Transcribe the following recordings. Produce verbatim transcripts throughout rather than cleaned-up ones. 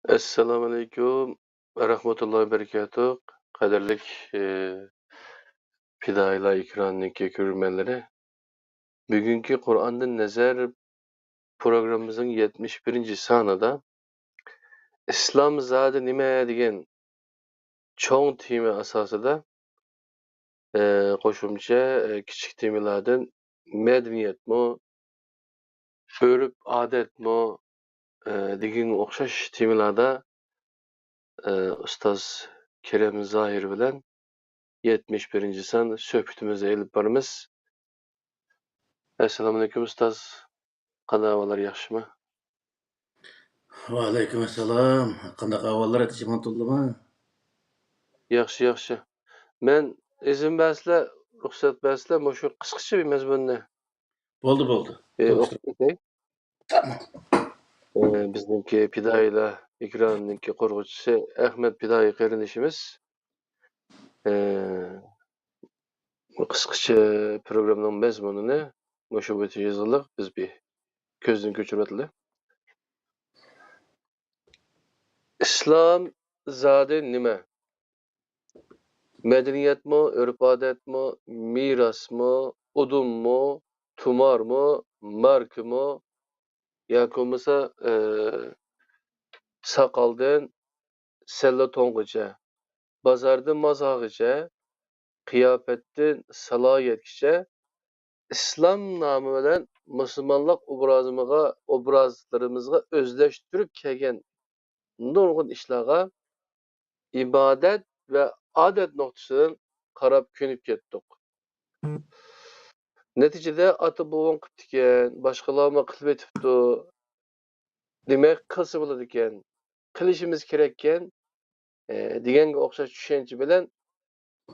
ئەسسالامۇئەلەيكۇم ۋە رەھمەتۇللاھى ۋە بەرىكاتۇھ. قەدىرلىك، ئى، پىدائىيلار ئېكرانىنىڭكى كۆرۈرمەنلىرى. بۈگۈنكى قۇرئاندىن نەزەر پروگراممىمىزنىڭ يەتمىش بىرىنچى سانىدا «ئىسلام زادى نېمە؟» دېگەن چوڭ تېما ئاساسىدا، ئى، قوشۇمچە، ئى، كىچىك تېمىلاردىن مەدەنىيەتمۇ، ئۆرپ-ئادەتمۇ، ئى، دېگەنگە ئوخشاش تېمىلاردا، ئى، ئۇستاز كېرەم زاھىر بىلەن يەتمىش بىرىنچى سان سۆھبىتىمىزنى ئېلىپ بارىمىز. ئەسسالامۇئەلەيكۇم ئۇستاز. قانداق ئەھۋاللار، ياخشىمۇ؟ ۋەئەلەيكۇم ئەسسالام. قانداق ئەھۋاللار، ئەتىچىمۇ تولىمۇ؟ ياخشى، ياخشى. مەن ئىزىن بەرسىلە، رۇخسەت بەرسىلە، مۇشۇ قىسقىچە بىر مەزمۇننى، بولدى، بولدى. ئى، تونۇشتۇرۇپ ئوقۇپ كېتەي. تامام. ئى، بىزنىڭكى پىدائىيلار ئېكرانىنىڭكى قۇرغۇچىسى ئەخمەت پىدائىي قېرىندىشىمىز، ئى، بۇ قىسقىچە پروگراممىنىڭ مەزمۇنىنى مۇشۇ بويىچە يېزىلىق، بىز بىر كۆزدىن كۆچۈرۈۋەتىلى. ئىسلام زادى نېمە؟ مەدەنىيەتمۇ، ئۆرپ-ئادەتمۇ، مىراسمۇ، ئۇدۇممۇ، تۇمارمۇ، ماركىمۇ، ياكى بولمىسا، ئى، ساقالدىن سەللە تونغىچە، بازاردىن مازارغىچە، قىياپەتتىن سالاھىيەتكىچە، ئىسلام نامى بىلەن مۇسۇلمانلىق ئوبرازىمىغا، ئوبرازلىرىمىزغا ئۆزلەشتۈرۈپ كەلگەن نۇرغۇن ئىشلارغا ئىبادەت ۋە ئادەت نۇقتىسىدىن قاراپ كۆنۈپ كەتتۇق. نەتىجىدە ئاتا-بوۋاڭ قىپتىكەن، باشقىلارمۇ قىلىۋېتىپتۇ، دېمەك، قىلسا بولىدىكەن، قىلىشىمىز كېرەككەن، ئە، دېگەنگە ئوخشاش چۈشەنچە بىلەن،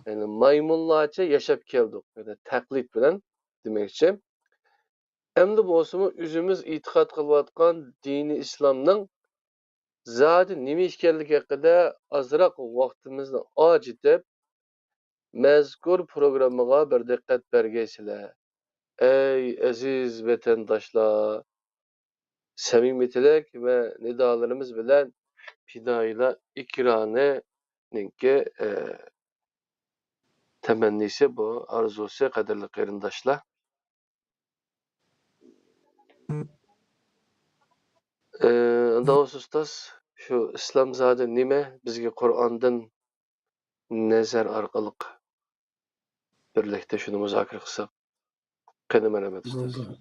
يەنى مايمۇنلارچە ياشاپ كەلدۇق، يەنى تەقلىد بىلەن دېمەكچى. ئەمدى بولسىمۇ ئۆزىمىز ئېتىقاد قىلىۋاتقان دىنى ئىسلامنىڭ زادى نېمە ئىكەنلىكى ھەققىدە ئازراق ۋاقتىمىزنى ئاجىتىپ، مەزكۇر پروگراممىغا بىر دىققەت بەرگەيسىلەر. ئەي ئەزىز ۋەتەنداشلار! سەمىمىي تىلەك ۋە نىدالىرىمىز بىلەن پىدائىيلار ئېكرانىنىڭكى، ئە، تەمەننىسى بۇ، ئارزۇسى، قەدىرلىك قېرىنداشلار. ئى، داۋۇت ئۇستاز، شۇ ئىسلام زادى نېمە؟ بىزگە قۇرئاندىن نەزەر ئارقىلىق بىرلىكتە شۇنى مۇزاكىرە قىلساق. قېنى، مەرھەمەت، ئۇستاز. بولدى.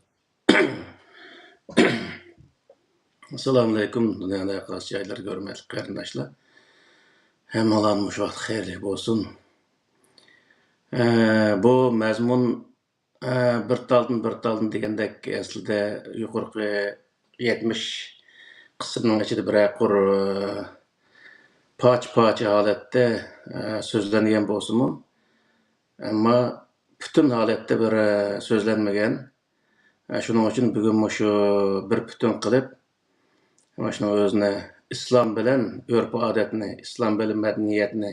ئەسسالامۇئەلەيكۇم، دۇنيانىڭ ھەر قايسى جايلىرىدا ھۆرمەتلىك قېرىنداشلار. ھەممىڭلارنىڭ مۇشۇ ۋاقتى خەيرلىك بولسۇن. ئە، بۇ مەزمۇن ئە، بىر تالدىن، بىر تالدىن دېگەندەك، ئەسلىدە يۇقىرىقى يەتمىش قىسىمنىڭ ئىچىدە بىرەر قۇر، ئە، پارچە-پارچە ھالەتتە، ئە، سۆزلەنگەن بولسىمۇ، ئەمما پۈتۈن ھالەتتە بىر، ئە، سۆزلەنمىگەن. ئە، شۇنىڭ ئۈچۈن بۈگۈن مۇشۇ بىر پۈتۈن قىلىپ، مانا شۇنىڭ ئۆزىنى ئىسلام بىلەن ئۆرپ-ئادەتنى، ئىسلام بىلەن مەدەنىيەتنى،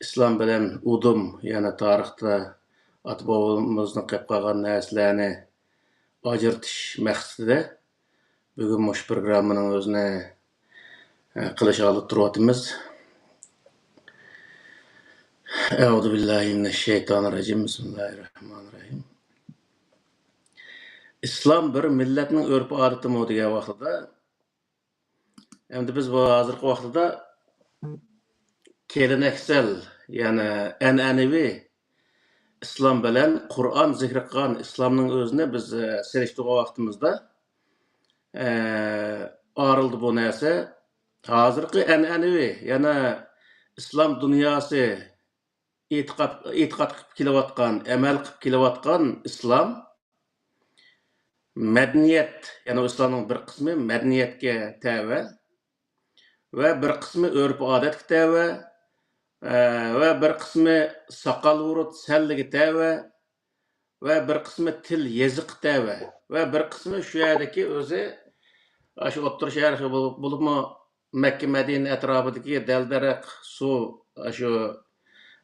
ئىسلام بىلەن ئۇدۇم، يەنى تارىختا ئاتا-بوۋىمىزدىن قېلىپ قالغان نەرسىلەرنى ئاجرىتىش مەقسىتىدە بۈگۈن مۇشۇ پروگراممىنىڭ ئۆزىنى، ئە، قىلىش ھالىتىدە تۇرۇۋاتىمىز. ئەئۇزۇ بىللاھى مىنەششەيتانىررەجىم. بىسمىللاھىررەھمانىررەھىم. ئىسلام بىر مىللەتنىڭ ئۆرپ-ئادىتىمۇ دېگەن ۋاقتىدا، ئەمدى بىز بۇ ھازىرقى ۋاقتىدا كېلىنەكسەل، يەنى ئەنئەنىۋى ئىسلام بىلەن قۇرئان زىكرى قىلغان ئىسلامنىڭ ئۆزىنى بىز، ئە، سېلىشتۇرغان ۋاقتىمىزدا، ئە، ئايرىلدى بۇ نەرسە. ھازىرقى ئەنئەنىۋى، يەنى ئىسلام دۇنياسى ئېتىقاد، ئېتىقاد قىلىپ كېلىۋاتقان، ئەمەل قىلىپ كېلىۋاتقان ئىسلام مەدەنىيەت، يەنى ئىسلامنىڭ بىر قىسمى مەدەنىيەتكە تەۋە ۋە بىر قىسمى ئۆرپ-ئادەتكە تەۋە، ئە، ۋە بىر قىسمى ساقال-بۇرۇت سەللىگە تەۋە، ۋە بىر قىسمى تىل يېزىققا تەۋە ۋە بىر قىسمى شۇ يەردىكى ئۆزى، ئاشۇ ئوتتۇرا شەرقى بولۇپ، بولۇپمۇ مەككە، مەدىنە ئەتراپىدىكى دەل-دەرەخ، سۇ، ئاشۇ،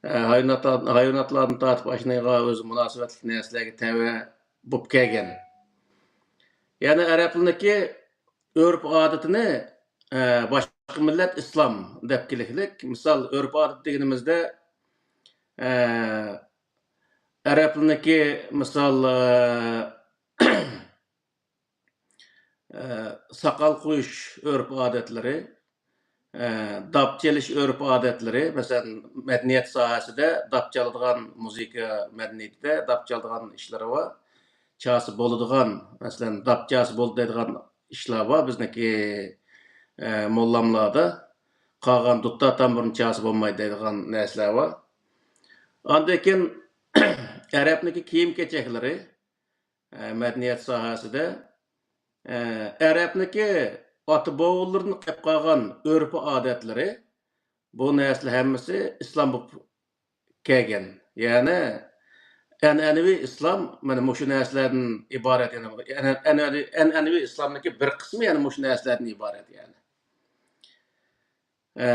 ئە، ھايۋاناتلار-، ھايۋاناتلاردىن تارتىپ ئاشۇنىڭغا ئۆزى مۇناسىۋەتلىك نەرسىلەرگە تەۋە بولۇپ كەلگەن. يەنى ئەرەبلەرنىڭكى ئۆرپ-ئادىتىنى، ئە، باشقا باشقا مىللەت ئىسلام دەپ كېلىكلىك. مىسال، ئۆرپ-ئادەت دېگىنىمىزدە، ئە، ئەرەبلىرىنىڭكى، مىسال، ئە، ئە، ساقال قويۇش ئۆرپ-ئادەتلىرى، ئە، داپ چېلىش ئۆرپ-ئادەتلىرى، مەسىلەن، مەدەنىيەت ساھەسىدە داپ چالىدىغان، مۇزىكا مەدەنىيىتىدە داپ چالىدىغان ئىشلىرى بار. چالسا بولىدىغان، مەسىلەن، داپ چالسا بولىدۇ دەيدىغان ئىشلار بار. بىزنىڭكى، ئە، موللاملاردا قالغان دۇتار تامبۇرنى چالسا بولمايدۇ دەيدىغان نەرسىلەر بار. ئاندىن كېيىن ئەرەبنىڭكى كىيىم-كېچەكلىرى، ئە، مەدەنىيەت ساھەسىدە، ئە، ئەرەبنىڭكى ئاتا-بوۋىلىرىدىن قېلىپ قالغان ئۆرپ-ئادەتلىرى، بۇ نەرسىلەر ھەممىسى ئىسلام بولۇپ كەلگەن. يەنى ئەنئەنىۋى ئىسلام مانا مۇشۇ نەرسىلەردىن ئىبارەت. يەنى ئەنئەنىۋى، ئەنئەنىۋى ئىسلامنىڭكى بىر قىسمى يەنى مۇشۇ نەرسىلەردىن ئىبارەت يەنى. ئە،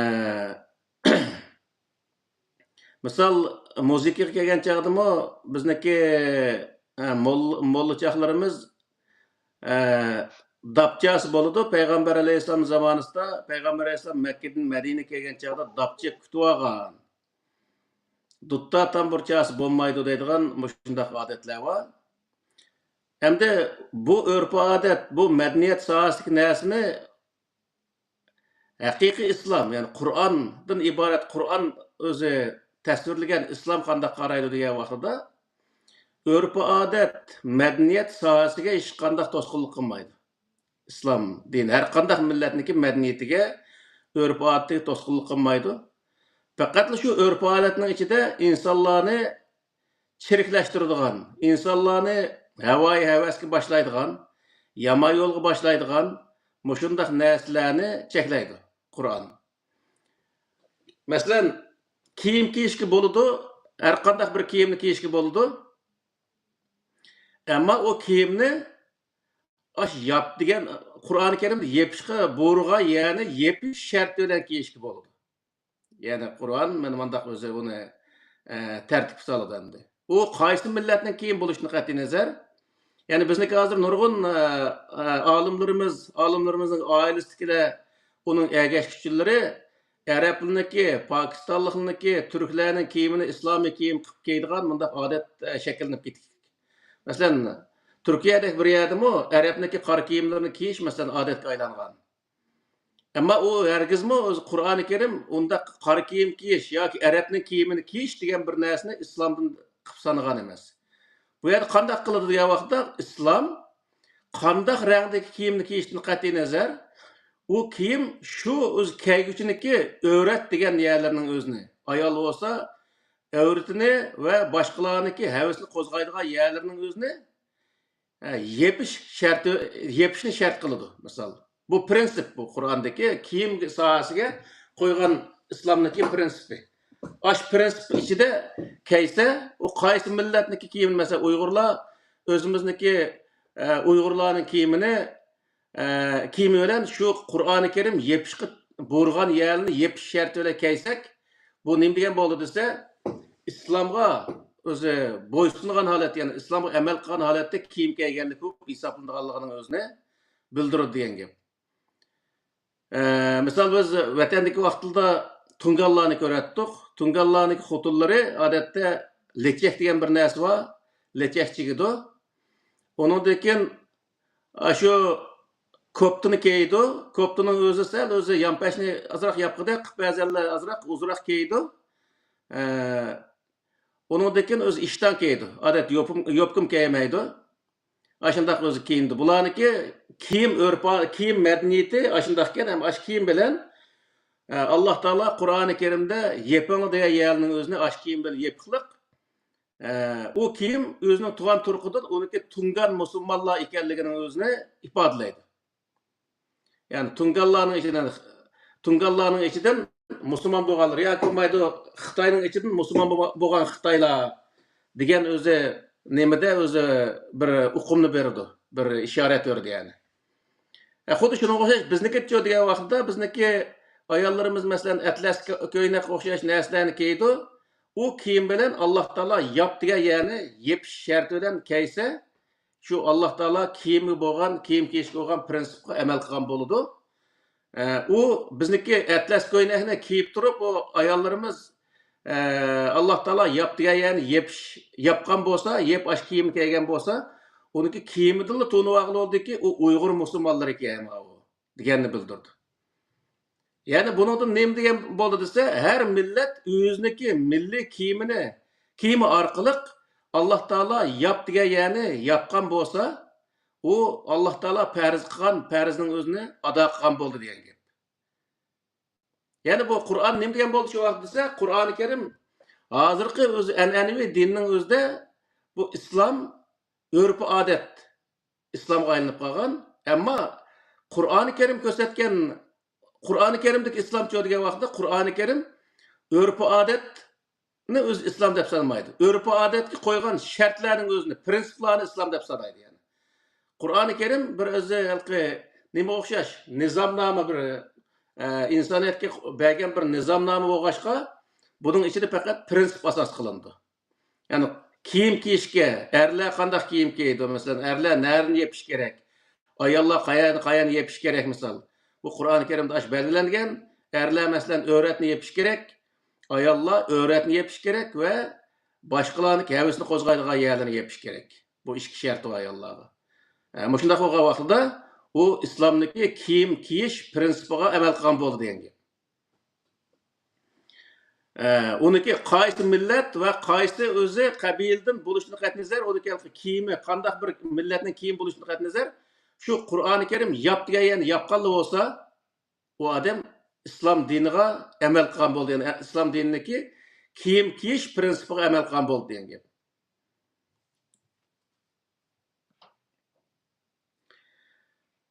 مىسال، مۇزىكىغا كەلگەن چاغدىمۇ بىزنىڭكى، ئە، مول-، موللىچاقلىرىمىز، ئە، داپچاسى بولىدۇ. پەيغەمبەر ئەلەيھىسسالام زامانىسىدا، پەيغەمبەر ئەلەيھىسسالام مەككىدىن مەدىنىگە كەلگەن چاغدا داپچە كۈتۈۋالغان. دۇتار تامبۇرچاسى بولمايدۇ دەيدىغان مۇشۇنداق ئادەتلەر بار. ئەمدى بۇ ئۆرپ-ئادەت، بۇ مەدەنىيەت ساھەسىدىكى نەرسىنى ھەقىقىي ئىسلام، يەنى قۇرئاندىن ئىبارەت، قۇرئان ئۆزى تەسۋىرلىگەن ئىسلام قانداق قارايدۇ دېگەن ۋاقتىدا، ئۆرپ-ئادەت، مەدەنىيەت ساھەسىگە ھېچقانداق توسقۇنلۇق قىلمايدۇ. ئىسلام دىنى ھەر قانداق مىللەتنىڭكى مەدەنىيىتىگە، ئۆرپ-ئادىتىگە توسقۇنلۇق قىلمايدۇ. پەقەتلا شۇ ئۆرپ-ئادەتنىڭ ئىچىدە ئىنسانلارنى چىرىكلەشتۈرىدىغان، ئىنسانلارنى ھاۋايى ھەۋەسكە باشلايدىغان، يامان يولغا باشلايدىغان مۇشۇنداق نەرسىلەرنى چەكلەيدۇ قۇرئان. مەسىلەن، كىيىم كىيىشكە بولىدۇ، ھەر قانداق بىر كىيىمنى كىيىشكە بولىدۇ. ئەمما ئۇ كىيىمنى ئاش ياپ دېگەن، قۇرئانى كەرىمدە يېپىشقا بۇيرۇغان يەرنى يېپىش شەرتى بىلەن كىيىشكە بولىدۇ. يەنى قۇرئان مانا مۇنداق ئۆزى ئۇنى، ئە، تەرتىپكە سالىدۇ ئەمدى. ئۇ قايسى مىللەتنىڭ كىيىمى بولۇشىدىن قەتئىينەزەر، يەنى بىزنىڭكى ھازىر نۇرغۇن، ئە، ئە، ئالىملىرىمىز، ئالىملىرىمىزنىڭ ئائىلىسىدىكىلەر، ئۇنىڭ ئەگەشكۈچىلىرى ئەرەبلىرىنىڭكى، پاكىستانلىقلىرىنىڭكى، تۈركلەرنىڭ كىيىمىنى ئىسلامىي كىيىم قىلىپ كىيىدىغان مۇنداق ئادەت، ئە، شەكىللىنىپ كېتىكلىك. مەسىلەن، تۈركىيەدەك بىر يەردىمۇ ئەرەبنىڭكى قارا كىيىملىرىنى كىيىش، مەسىلەن، ئادەتكە ئايلانغان. ئەمما ئۇ ھەرگىزمۇ ئۆزى قۇرئانى كەرىم ئۇنداق قارا كىيىم كىيىش ياكى ئەرەبنىڭ كىيىمىنى كىيىش دېگەن بىر نەرسىنى ئىسلامدىن قىلىپ سانىغان ئەمەس. بۇ يەردە قانداق قىلىدۇ دېگەن ۋاقىتتا، ئىسلام قانداق رەڭدىكى كىيىمنى كىيىشتىن قەتئىينەزەر، ئۇ كىيىم شۇ ئۆزى كىيگۈچىنىڭكى ئەۋرەت دېگەن يەرلىرىنىڭ ئۆزىنى، ئايال بولسا ئەۋرىتىنى ۋە باشقىلارنىڭكى ھەۋىسىنى قوزغايدىغان يەرلىرىنىڭ ئۆزىنى، ھە، يېپىش شەرتى، يېپىشنى شەرت قىلىدۇ، مىسال. بۇ پرىنسىپ، بۇ قۇرئاندىكى كىيىم ساھەسىگە قويغان ئىسلامنىڭكى پرىنسىپى. ئاشۇ پرىنسىپ ئىچىدە كىيسە، ئۇ قايسى مىللەتنىڭكى كىيىمىنى، مەسىلەن، ئۇيغۇرلار ئۆزىمىزنىڭكى، ئە، ئۇيغۇرلارنىڭ كىيىمىنى، ئە، كىيىمى بىلەن شۇ قۇرئانى كەرىم يېپىشقا بۇيرۇغان يەرنى يېپىش شەرتى بىلەن كىيسەك، بۇ نېمە دېگەن بولدى دېسە، ئىسلامغا ئۆزى بويسۇنغان ھالەتتە، يەنى ئىسلامغا ئەمەل قىلغان ھالەتتە كىيىم كىيگەنلىك بولۇپ ھېسابلىنىدىغانلىقىنىڭ ئۆزىنى بىلدۈرىدۇ دېگەن گەپ. ئە، مىسال، بىز ۋەتەندىكى ۋاقتىدا تۇڭگانلارنى كۆرەتتۇق. تۇڭگانلارنىڭ خوتۇنلىرى ئادەتتە لېچەك دېگەن بىر نەرسە بار، لېچەك چىگىدۇ. ئۇنىڭدىن كېيىن ئاشۇ كوپتىنى كىيىدۇ. كوپتىنىڭ ئۆزى سەل ئۆزى يانپەشنى ئازراق ياپقۇدەك قىلىپ، بەزەنلەر ئازراق ئۇزۇنراق كىيىدۇ. ئە، ئۇنىڭدىن كېيىن ئۆزى ئىشتان كىيىدۇ. ئادەتتە يوپۇم-، يوپكىمۇ كىيمەيدۇ. ئاشۇنداق ئۆزى كىيىنىدۇ. بۇلارنىڭكى كىيىم ئۆرپى، كىيىم مەدەنىيىتى ئاشۇنداق ئىكەن. ھەم ئاشۇ كىيىم بىلەن، ئە، ئاللا تائالا قۇرئانى كەرىمدە يېپىڭ دېگەن يەرنىڭ ئۆزىنى ئاشۇ كىيىم بىلەن يېپىقلىق. ئە، ئۇ كىيىم ئۆزىنىڭ تۇغان تۇرقىدىن ئۇنىڭكى تۇڭگان مۇسۇلمانلار ئىكەنلىكىنىڭ ئۆزىنى ئىپادىلەيدۇ. يەنى تۇڭگانلارنىڭ ئىچىدىن، تۇڭگانلارنىڭ ئىچىدىن مۇسۇلمان بولغانلار ياكى بولمايدۇ، خىتاينىڭ ئىچىدىن مۇسۇلمان بولغا-، بولغان خىتايلار دېگەن ئۆزى نېمىدە ئۆزى بىر ئۇقۇمنى بېرىدۇ، بىر ئىشارەت بېرىدۇ يەنى. ئە، خۇددى شۇنىڭغا ئوخشاش بىزنىڭكىچۇ دېگەن ۋاقىتتا بىزنىڭكى ئاياللىرىمىز، مەسىلەن، ئەتلەس كۆ-، كۆينەككە ئوخشاش نەرسىلەرنى كىيىدۇ. ئۇ كىيىم بىلەن ئاللا تائالا ياپ دېگەن يەرنى يېپىش شەرتى بىلەن كىيسە، شۇ ئاللا تائالا كىيىمگە بولغان، كىيىم كىيىشكە بولغان پرىنسىپقا ئەمەل قىلغان بولىدۇ. ئە، ئۇ بىزنىڭكى ئەتلەس كۆينەكنى كىيىپ تۇرۇپ، ئۇ ئاياللىرىمىز، ئە، ئاللا تائالا ياپ دېگەن يەرنى يېپىش-، ياپقان بولسا، يېپ ئاش كىيىمى كىيگەن بولسا، ئۇنىڭكى كىيىمىدىنلا تونۇۋالغىلى بولدىكى، ئۇ ئۇيغۇر مۇسۇلمانلىرىكەن ماۋۇ دېگەننى بىلدۈردى. يەنى بۇنىڭدىن نېمە دېگەن بولدى دېسە، ھەر مىللەت ئۆزىنىڭكى مىللىي كىيىمىنى، كىيىمى ئارقىلىق ئاللا تائالا ياپ دېگەن يەرنى ياپقان بولسا، ئۇ ئاللا تائالا پەرز قىلغان پەرزنىڭ ئۆزىنى ئادا قىلغان بولدى دېگەن گەپ. يەنى بۇ قۇرئان نېمە دېگەن بولدى شۇ ۋاقىت دېسە، قۇرئانى كەرىم ھازىرقى ئۆزى ئەنئەنىۋى دىننىڭ ئۆزىدە بۇ ئىسلام ئۆرپ-ئادەت ئىسلامغا ئايلىنىپ قالغان. ئەمما قۇرئانى كەرىم كۆرسەتكەن، قۇرئانى كەرىمدىكى ئىسلامچۇ دېگەن ۋاقىتتا قۇرئانى كەرىم ئۆرپ-ئادەتنى ئۆزى ئىسلام دەپ سانىمايدۇ. ئۆرپ-ئادەتكە قويغان شەرتلەرنىڭ ئۆزىنى، پرىنسىپلارنى ئىسلام دەپ سانايدۇ يەنى. قۇرئانى كەرىم بىر ئۆزى ھېلىقى نېمىگە ئوخشاش، نىزامنامە بىر، ئە، ئىنسانىيەتكە بەرگەن بىر نىزامنامە بولغاچقا، بۇنىڭ ئىچىدە پەقەت پرىنسىپ ئاساس قىلىنىدۇ. يەنى كىيىم كىيىشكە، ئەرلەر قانداق كىيىم كىيىدۇ؟ مەسىلەن، ئەرلەر نەرىنى يېپىش كېرەك؟ ئاياللار قايان-، قاياننى يېپىش كېرەك؟ مىسال، بۇ قۇرئانى كەرىمدە ئاشۇ بەلگىلەنگەن. ئەرلەر، مەسىلەن، ئۆرەتنى يېپىش كېرەك. ئاياللار ئۆرەتنى يېپىش كېرەك ۋە باشقىلارنىڭ ھەۋىسىنى قوزغايدىغان يەرلەرنى يېپىش كېرەك. بۇ ئىككى شەرتى بار ئاياللارغا. ئە، مۇشۇنداق بولغان ۋاقتىدا ئۇ ئىسلامدىكى كىيىم كىيىش پرىنسىپىغا ئەمەل قىلغان بولدى دېگەن گەپ. ئە، ئۇنىڭكى قايسى مىللەت ۋە قايسى ئۆزى قەبىلىدىن بولۇشىدىن قەتئىينەزەر، ئۇنىڭكى كىيىمى قانداق بىر مىللەتنىڭ كىيىمى بولۇشىدىن قەتئىينەزەر، شۇ قۇرئانى كەرىم ياپ دېگەن يەرنى ياپقانلا بولسا، ئۇ ئادەم ئىسلام دىنىغا ئەمەل قىلغان بولدى. يەنى ئىسلام دىنىدىكى كىيىم كىيىش پرىنسىپىغا ئەمەل قىلغان بولدى دېگەن گەپ.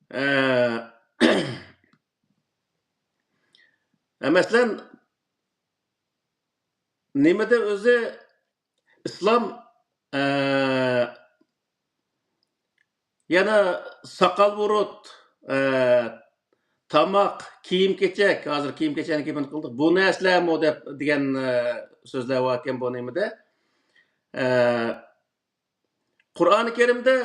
ئە، ئە، مەسىلەن، نېمىدە ئۆزى ئىسلام، ئە، يەنە ساقال بۇرۇت، ئە، تاماق، كىيىم-كېچەك، ھازىر كىيىم-كېچەكنى گېپىنى قىلدۇق، بۇ نەرسىلەرمۇ دەپ دېگەن، ئە، سۆزلەر باركەن بۇ نېمىدە. ئە، قۇرئانى كەرىمدە،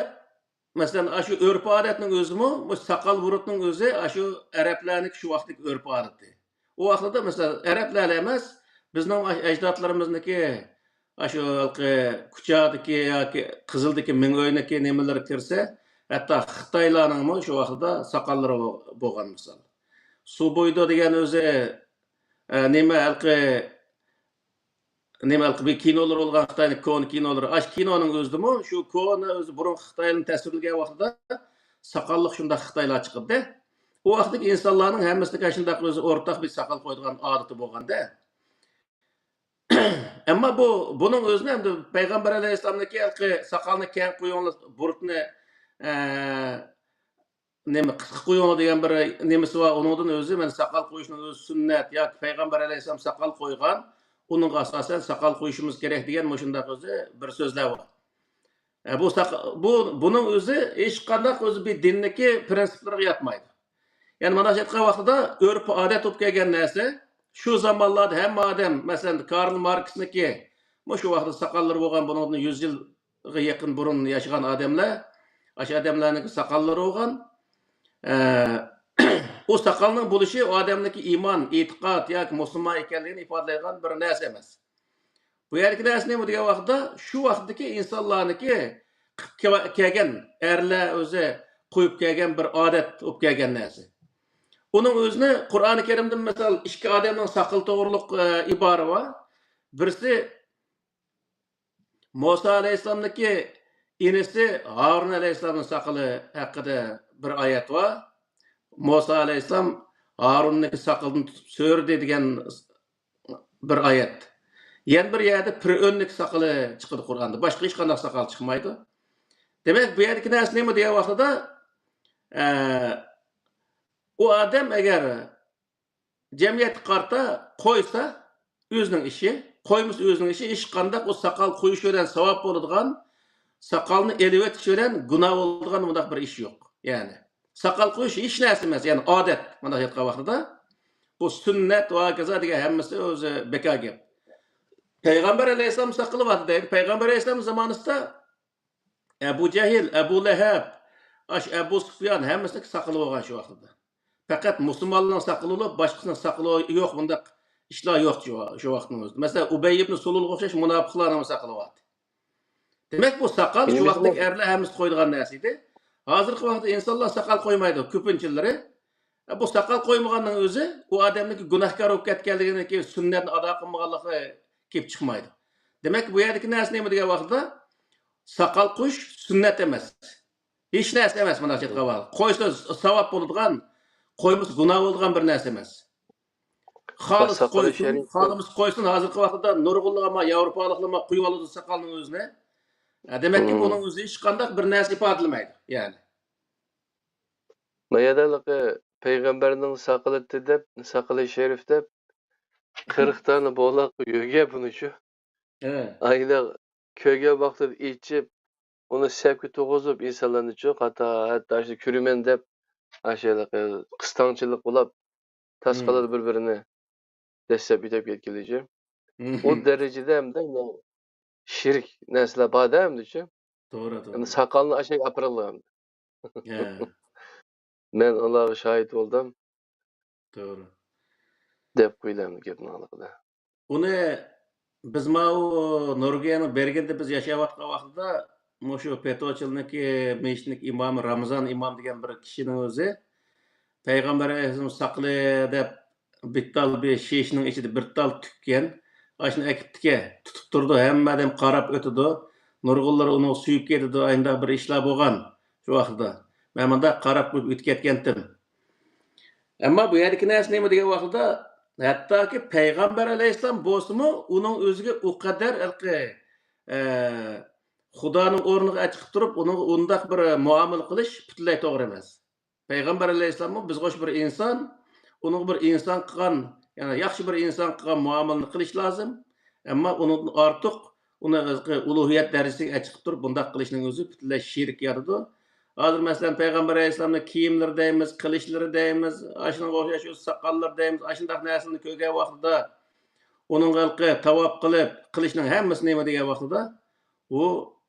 مەسىلەن، ئاشۇ ئۆرپ-ئادەتنىڭ ئۆزىمۇ، مۇشۇ ساقال بۇرۇتنىڭ ئۆزى ئاشۇ ئەرەبلەرنىڭكى شۇ ۋاقىتتىكى ئۆرپ-ئادىتى. ئۇ ۋاقىتتا، مەسىلەن، ئەرەبلەرلا ئەمەس، بىزنىڭ ئاش-، ئەجدادلىرىمىزنىڭكى ئاشۇ ھېلىقى كۇچادىكى ياكى قىزىلدىكى مىڭئۆينىڭكى نېمىلىرى كىرسە، ھەتتا خىتايلارنىڭمۇ شۇ ۋاقتىدا ساقاللىرى بو-، بولغان مىسال. سۇبۇيدو دېگەن ئۆزى، ئە، نېمە، ھېلىقى نېمە، ھېلىقى بىر كىنولىرى بولغان خىتاينىڭ كونا كىنولىرى. ئاشۇ كىنونىڭ ئۆزىدىمۇ شۇ كونا ئۆزى بۇرۇنقى خىتايلارنى تەسۋىرلىگەن ۋاقتىدا ساقاللىق شۇنداق خىتايلار چىقىدۇ. ئۇ ۋاقىتتىكى ئىنسانلارنىڭ ھەممىسىنىڭكى شۇنداق ئۆزى ئورتاق بىر ساقال قويىدىغان ئادىتى بولغاندا. ئەمما بۇ، بۇنىڭ ئۆزىنى ئەمدى پەيغەمبەر ئەلەيھىسسالامنىڭكى ھېلىقى ساقالنى كەڭ قويۇڭلار، بۇرۇتنى، ئە، نېمە، قىسقا قويۇڭلار دېگەن بىر نېمىسى بار. ئۇنىڭدىن ئۆزى، مانا، ساقال قويۇشنىڭ ئۆزى سۈننەت ياكى پەيغەمبەر ئەلەيھىسسالام ساقال قويغان، ئۇنىڭغا ئاساسەن ساقال قويۇشىمىز كېرەك دېگەن مۇشۇنداق ئۆزى بىر سۆزلەر بار. ئە، بۇ ساق-، بۇ، بۇنىڭ ئۆزى ھېچقانداق ئۆزى بىر دىننىكى پرىنسىپلىرىغا ياتمايدۇ. يەنى مانا ئېيتقان ۋاقتىدا ئۆرپ-ئادەت بولۇپ كەلگەن نەرسە، شۇ زامانلاردا ھەممە ئادەم، مەسىلەن، كارل ماركسنىڭكى، مۇشۇ ۋاقىتتا ساقاللىرى بولغان، بۇنىڭدىن يۈز يىلغا يېقىن بۇرۇن ياشىغان ئادەملەر، ئاشۇ ئادەملەرنىڭكى ساقاللىرى بولغان. ئە، ئۇ ساقالنىڭ بولۇشى ئۇ ئادەمنىڭكى ئىمان، ئېتىقاد ياكى مۇسۇلمان ئىكەنلىكىنى ئىپادىلەيدىغان بىر نەرسە ئەمەس. بۇ يەردىكى نەرسە نېمە دېگەن ۋاقىتتا، شۇ ۋاقىتتىكى ئىنسانلارنىڭكى قىلىپ كەلگەن، ئەرلەر ئۆزى قويۇپ كەلگەن بىر ئادەت بولۇپ كەلگەن نەرسە. ئۇنىڭ ئۆزىنى قۇرئانى كەرىمدىن مىسال، ئىككى ئادەمنىڭ ساقىلى توغرۇلۇق، ئە، ئىبارە بار. بىرسى مۇسا ئەلەيھىسسالامنىڭكى ئىنىسى ھارۇن ئەلەيھىسسالامنىڭ ساقىلى ھەققىدە بىر ئايەت بار. مۇسا ئەلەيھىسسالام ھارۇننىڭكى ساقىلىدىن تۇتۇپ سۆرىدى دېگەن بىر ئايەت. يەنە بىر يەردە پىرئۆننىڭكى ساقىلى چىقىدۇ قۇرئاندا. باشقا ھېچقانداق ساقال چىقمايدۇ. دېمەك، بۇ يەردىكى نەرسە نېمە دېگەن ۋاقتىدا، ئە، ئۇ ئادەم ئەگەر جەمئىيەتكە قارىتا قويسا، ئۆزىنىڭ ئىشى، قويمىسا، ئۆزىنىڭ ئىشى، ھېچقانداق ئۇ ساقال قويۇش بىلەن ساۋاب بولىدىغان، ساقالنى ئېلىۋېتىش بىلەن گۇناھ بولىدىغان مۇنداق بىر ئىش يوق. يەنى ساقال قويۇش ھېچ نەرسە ئەمەس، يەنى ئادەت. مۇنداق ئېيتقان ۋاقتىدا بۇ سۈننەت ۋە ھاكازا دېگەن ھەممىسى ئۆزى بىكار گەپ. پەيغەمبەر ئەلەيھىسسالام ساقىلى بار دەيدۇ. پەيغەمبەر ئەلەيھىسسالام زامانىسىدا ئەبۇ جەھىل، ئەبۇ لەھەب، ئاش ئەبۇ سۇفيان ھەممىسىنىڭ ساقىلى بولغان شۇ ۋاقتىدا. پەقەت مۇسۇلمانلارنىڭ ساقىلى بولۇپ، باشقىسىنىڭ ساقىلى يوق، بۇنداق ئىشلار يوق شۇ، شۇ ۋاقىتنىڭ ئۆزىدە. مەسىلەن، ئۇبەي ئىبن سۇلۇلغا ئوخشاش مۇناپىقلارنىڭ ساقىلى بار. دېمەك، بۇ ساقال شۇ ۋاقىتتىكى ئەرلەر ھەممىسى قويىدىغان نەرسە ئىدى. ھازىرقى ۋاقىتتا ئىنسانلار ساقال قويمايدۇ كۆپىنچىلىرى. بۇ ساقال قويمىغاننىڭ ئۆزى ئۇ ئادەمنىڭكى گۇناھكار بولۇپ كەتكەنلىكىنىڭكى سۈننەتنى ئادا قىلمىغانلىقى كېلىپ چىقمايدۇ. دېمەك، بۇ يەردىكى نەرسە نېمە دېگەن ۋاقىتتا، ساقال قويۇش سۈننەت ئەمەس. ھېچ نەرسە ئەمەس مۇنداق ئېيتقان ۋاقىتتا. قويسا ساۋاب بولىدىغان، قويمىسا گۇناھ بولىدىغان بىر نەرسە ئەمەس. خالىسا قويسۇن، خالىمىسا قويسۇن. ھازىرقى ۋاقىتتا نۇرغۇنلىغان ياۋروپالىقلار قويۇۋالىدۇ ساقالنىڭ ئۆزىنى. دېمەككى، بۇنىڭ ئۆزى ھېچقانداق بىر نەرسە ئىپادىلىمەيدۇ، يەنى. ما يەردە پەيغەمبەرنىڭ ساقىلى دەپ، ساقىلى شەرىف دەپ، قىرىق دانە بولاق يۆگە بۇنىچۇ. ئايدا كۆرگەن ۋاقتىدا ئېچىپ، ئۇنى سەپكە تۇرغۇزۇپ، ئىنسانلارنىچۇ، قاتا، ھەتتا ئاشۇ كۆرىمەن دەپ، ئاشۇ قىستاڭچىلىق بولاپ، تاسقىلىدى بىر-بىرىنى دەسسەپ يۆتەپ كەتكىلىچۇ. ئۇ دەرىجىدە ئەمدى شىرك نەرسىلەر بار-دە ئەمدىچۇ. توغرا، توغرا. ئەمدى ساقالنى ئاشەگە ئاپىرىڭلار ئەمدى. مەن ئۇلارغا شاھىت بولدۇم. توغرا. دەپ قويىلى ئەمدى گەپنىڭ ھالقىدا. ئۇنى بىز ماۋۇ نورۋېگىيەنىڭ بېرگېندا بىز ياشاۋاتقان ۋاقتىدا مۇشۇ پېتوچىلنىڭكى مېشىتنىڭكى ئىمامى رامزان ئىمام دېگەن بىر كىشىنىڭ ئۆزى پەيغەمبەر ئەلەيھىسسالام ساقىلى دەپ بىر تال بىر شېشىنىڭ ئىچىدە بىر تال تۈككەن. ئاشۇنى ئەكىپتىكەن، تۇتۇپ تۇرىدۇ، ھەممە ئادەم قاراپ ئۆتىدۇ. نۇرغۇنلار ئۇنىڭغا سۆيۈپ كېتىدۇ، ئانداق بىر ئىشلار بولغان شۇ ۋاقىتتا. مەن مۇنداق قاراپ قويۇپ ئۆتۈپ كەتكەنتىم. ئەمما بۇ يەردىكى نەرسە نېمە دېگەن ۋاقتىدا، ھەتتاكى پەيغەمبەر ئەلەيھىسسالام بولسىمۇ، ئۇنىڭ ئۆزىگە ئۇ قەدەر ھېلىقى، ئە، خۇدانىڭ ئورنىغا ئەچىقىپ تۇرۇپ، ئۇنىڭغا ئۇنداق بىر مۇئامىلە قىلىش پۈتۈنلەي توغرا ئەمەس. پەيغەمبەر ئەلەيھىسسالاممۇ بىزغا ئوخشاش بىر ئىنسان، ئۇنىڭغا بىر ئىنسان قىلغان، يەنى ياخشى بىر ئىنسان قىلغان مۇئامىلىنى قىلىش لازىم. ئەمما ئۇنىڭدىن ئارتۇق، ئۇنى ئۇلۇھىيەت دەرىجىسىگە ئەچىقىپ تۇرۇپ، بۇنداق قىلىشنىڭ ئۆزى پۈتۈنلەي شىرك يارىدۇ. ھازىر، مەسىلەن، پەيغەمبەر ئەلەيھىسسالامنىڭ كىيىملىرى دەيمىز، قىلىشلىرى دەيمىز، ئاشۇنىڭغا ئوخشاش ساقاللىرى دەيمىز، ئاشۇنداق نەرسىلەرنى كۆرگەن ۋاقتىدا، ئۇنىڭغا ھېلىقى تاۋاپ قىلىپ، قىلىشنىڭ ھەممىسى نېمە دېگەن ۋاقتىدا، ئۇ،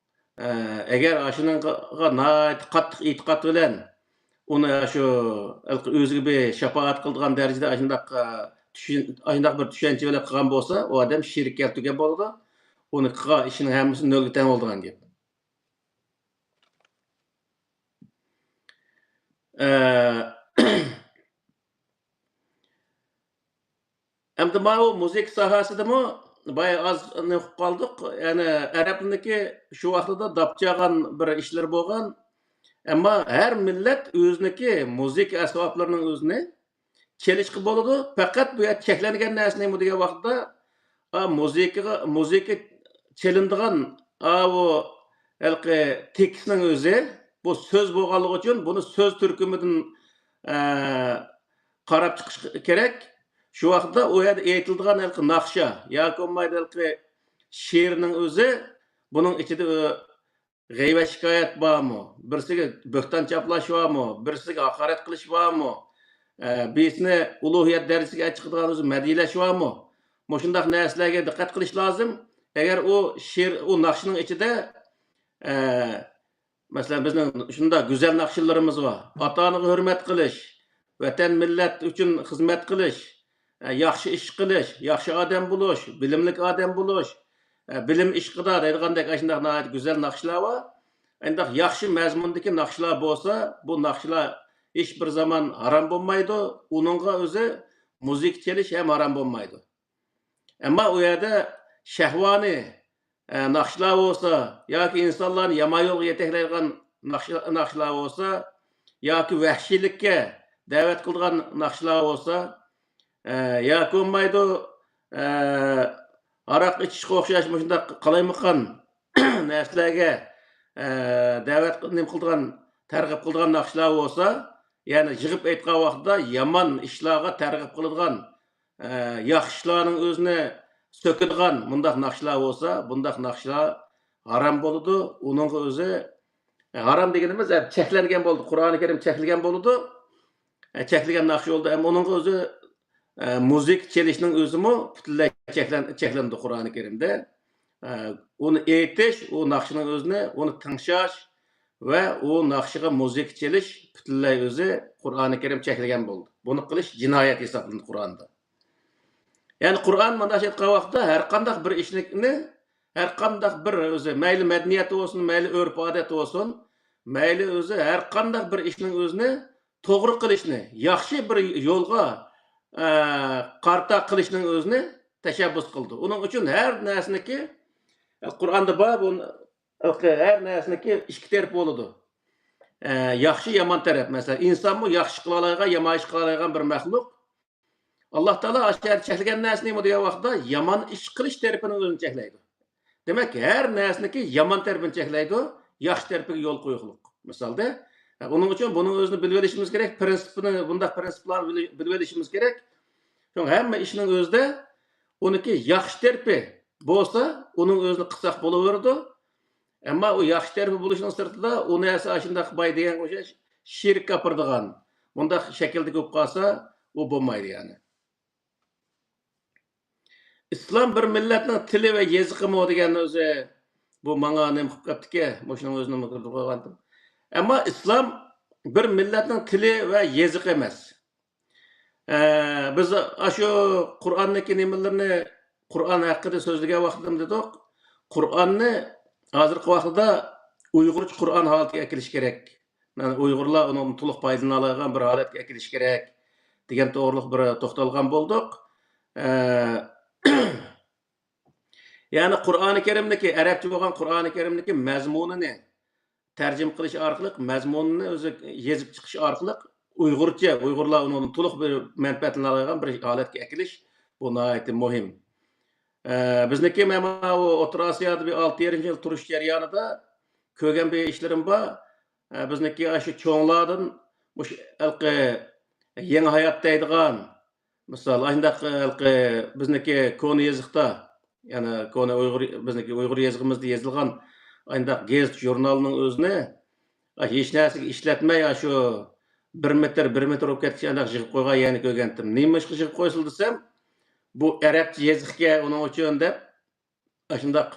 ئە، ئەگەر ئاشۇنىڭغا ناھايىتى قاتتىق ئېتىقاد بىلەن ئۇنى شۇ ھېلىقى ئۆزىگە بىر شاپائەت قىلىدىغان دەرىجىدە ئاشۇنداق، ئە، چۈشەن-، ئاشۇنداق بىر چۈشەنچە بىلەن قىلغان بولسا، ئۇ ئادەم شېرىك كەلتۈرگەن بولىدۇ. ئۇنى قىلغان ئىشىنىڭ ھەممىسى نۆلگە تەڭ بولىدىغان گەپ. ئە، ئەمدى ماۋۇ مۇزىكا ساھەسىدىمۇ بايا ئاز نېمە قىلىپ قالدۇق. يەنى ئەرەبنىڭكى شۇ ۋاقتىدا داپ چالغان بىر ئىشلىرى بولغان. ئەمما ھەر مىللەت ئۆزىنىڭكى مۇزىكا ئەسۋابلىرىنىڭ ئۆزىنى چېلىشقا بولىدۇ. پەقەت بۇ يەردە چەكلەنگەن نەرسە نېمە دېگەن ۋاقىتتا، ئا، مۇزىكىغا، مۇزىكا چېلىنىدىغان، ئاۋۇ ھېلىقى تېكىستنىڭ ئۆزى، بۇ سۆز بولغانلىقى ئۈچۈن بۇنى سۆز تۈركۈمىدىن، ئە، قاراپ چىقىش كېرەك. شۇ ۋاقىتتا ئۇ يەردە ئېيتىلىدىغان ھېلىقى ناخشا ياكى بولمايدۇ ھېلىقى شېئىرنىڭ ئۆزى، بۇنىڭ ئىچىدە، ئۆ، غەيۋەت شىكايەت بارمۇ؟ بىرسىگە بۆھتان چاپلاش بارمۇ؟ بىرسىگە ھاقارەت قىلىش بارمۇ؟ ئە، بىرسىنى ئۇلۇھىيەت دەرىجىسىگە چىقىدىغان ئۆزى مەدھىيلەش بارمۇ؟ مۇشۇنداق نەرسىلەرگە دىققەت قىلىش لازىم. ئەگەر ئۇ شېئىر، ئۇ ناخشىنىڭ ئىچىدە، ئە، مەسىلەن، بىزنىڭ شۇنداق گۈزەل ناخشىلىرىمىز بار. ئاتا-ئانىغا ھۆرمەت قىلىش، ۋەتەن، مىللەت ئۈچۈن خىزمەت قىلىش، ئە، ياخشى ئىش قىلىش، ياخشى ئادەم بولۇش، بىلىملىك ئادەم بولۇش، ئە، بىلىم ئىشقىدا دەيدىغاندەك ئاشۇنداق ناھايىتى گۈزەل ناخشىلار بار. ئەنداق ياخشى مەزمۇندىكى ناخشىلار بولسا، بۇ ناخشىلار ھېچ بىر زامان ھارام بولمايدۇ، ئۇنىڭغا ئۆزى مۇزىكا چېلىش ھەم ھارام بولمايدۇ. ئەمما ئۇ يەردە شەھۋانىي، ئە، ناخشىلار بولسا ياكى ئىنسانلارنى يامان يولغا يېتەكلەيدىغان ناخشا-، ناخشىلار بولسا ياكى ۋەھشىيلىككە دەۋەت قىلىدىغان ناخشىلار بولسا، ئە، ياكى بولمايدۇ، ئە، ھاراق ئىچىشقا ئوخشاش مۇشۇنداق قالايمىقان نەرسىلەرگە، ئە، دەۋەت قىل-، نېمە قىلىدىغان، تەرغىب قىلىدىغان ناخشىلار بولسا، يەنى يىغىپ ئېيتقان ۋاقتىدا يامان ئىشلارغا تەرغىب قىلىدىغان، ئە، ياخشى ئىشلارنىڭ ئۆزىنى سۆكىدىغان مۇنداق ناخشىلار بولسا، بۇنداق ناخشىلار ھارام بولىدۇ. ئۇنىڭغا ئۆزى، ئە، ھارام دېگىنىمىز، ئە، چەكلەنگەن بولىدۇ. قۇرئانى كەرىم چەكلىگەن بولىدۇ. ئە، چەكلىگەن ناخشا بولىدۇ. ئەمما ئۇنىڭغا ئۆزى، ئە، مۇزىكا چېلىشنىڭ ئۆزىمۇ پۈتۈنلەي چەكلەن-، چەكلىنىدۇ قۇرئانى كەرىمدە. ئە، ئۇنى ئېيتىش، ئۇ ناخشىنىڭ ئۆزىنى، ئۇنى تىڭشاش، ۋە ئۇ ناخشىغا مۇزىكا چېلىش پۈتۈنلەي ئۆزى قۇرئانى كەرىم چەكلىگەن بولدى. بۇنى قىلىش جىنايەت ھېسابلىنىدۇ قۇرئاندا. يەنى قۇرئان مۇنداق ئېيتقان ۋاقىتتا، ھەر قانداق بىر ئىشنى، ھەر قانداق بىر ئۆزى، مەيلى مەدەنىيەت بولسۇن، مەيلى ئۆرپ-ئادەت بولسۇن، مەيلى ئۆزى ھەر قانداق بىر ئىشنىڭ ئۆزىنى توغرا قىلىشنى، ياخشى بىر يولغا، ئە، قارىتا قىلىشنىڭ ئۆزىنى تەشەببۇس قىلىدۇ. ئۇنىڭ ئۈچۈن ھەر نەرسىنىڭكى، قۇرئاندا بار، بۇ، ھەر نەرسىنىڭكى ئىككى تەرىپى بولىدۇ. ئە، ياخشى، يامان تەرەپ. مەسىلەن، ئىنسانمۇ ياخشى قىلالايدىغان، يامان ئىش قىلالايدىغان بىر مەخلۇق. ئاللا تائالا ئاشۇ يەردە چەكلىگەن نەرسە نېمە دېگەن ۋاقىتتا، يامان ئىش قىلىش تەرىپىنىڭ ئۆزىنى چەكلەيدۇ. دېمەك، ھەر نەرسىنىڭكى يامان تەرىپىنى چەكلەيدۇ، ياخشى تەرىپىگە يول قويۇقلۇق. مىسالدا، ئۇنىڭ ئۈچۈن بۇنىڭ ئۆزىنى بىلىۋېلىشىمىز كېرەك، پىرىنسىپنى، بۇنداق پىرىنسىپلارنى بىلىۋېلىشىمىز كېرەك. شۇڭا ھەممە ئىشنىڭ ئۆزىدە ئۇنىڭكى ياخشى تەرىپى بولسا، ئۇنىڭ ئۆزىنى قىلساق بولۇۋېرىدۇ. ئەمما ئۇ ياخشى تەرىپى بولۇشنىڭ سىرتىدا، ئۇ نەرسە ئاشۇنداق باي دېگەنگە ئوخشاش شىرككە ئاپىرىدىغان، بۇنداق شەكىلدە بولۇپ قالسا، ئۇ بولمايدۇ يەنى. ئىسلام بىر مىللەتنىڭ تىلى ۋە يېزىقىمۇ دېگەن ئۆزى، بۇ ماڭا نېمە قىلىپ قاپتىكەن، مۇشۇنىڭ ئۆزىنى نېمە قىلىپ قويغانتىم. ئەمما ئىسلام بىر مىللەتنىڭ تىلى ۋە يېزىقى ئەمەس. ئە، بىز ئاشۇ قۇرئاننىڭكى نېمىلىرىنى، قۇرئان ھەققىدە سۆزلىگەن ۋاقتىدا دېدۇق، قۇرئاننى ھازىرقى ۋاقىتتا ئۇيغۇرچە قۇرئان ھالىتىگە ئەكېلىش كېرەك. يەنى ئۇيغۇرلار ئۇنىڭدىن تولۇق پايدىلىنالايدىغان بىر ھالەتكە ئەكېلىش كېرەك دېگەن توغرۇلۇق بىر توختالغان بولدۇق. ئە، يەنى قۇرئانى كەرىمدىكى، ئەرەبچە بولغان قۇرئانى كەرىمدىكى مەزمۇنىنى تەرجىمە قىلىش ئارقىلىق، مەزمۇنىنى ئۆزى يېزىپ چىقىش ئارقىلىق ئۇيغۇرچە، ئۇيغۇرلار ئۇنىڭدىن تولۇق بىر مەنپەئەتلىنەلەيدىغان بىر ھالەتكە ئەكېلىش، بۇ ناھايىتى مۇھىم. ئە، بىزنىڭكى مانا ئۇ ئوتتۇرا ئاسىيادا بىر ئالتە يېرىم يىل تۇرۇش جەريانىدا كۆرگەن بىر ئىشلىرىم بار. ئە، بىزنىڭكى ئاشۇ چوڭلاردىن مۇشۇ ھېلىقى يېڭى ھايات دەيدىغان، مىسال، ئاشۇنداق ھېلىقى بىزنىڭكى كونا يېزىقتا، يەنى كونا ئۇيغۇر، بىزنىڭكى ئۇيغۇر يېزىقىمىزدا يېزىلغان ئاشۇنداق گېزىت ژۇرنالنىڭ ئۆزىنى، ئا، ھېچ نەرسىگە ئىشلەتمەي، ئاشۇ بىر مېتىر، بىر مېتىر بولۇپ كەتكىچە ئانداق يىغىپ قويغان يەرنى كۆرگەنتىم. نېمىشقا يىغىپ قويسىلا دېسەم، بۇ ئەرەبچە يېزىقكەن ئۇنىڭ ئۈچۈن دەپ، ئاشۇنداق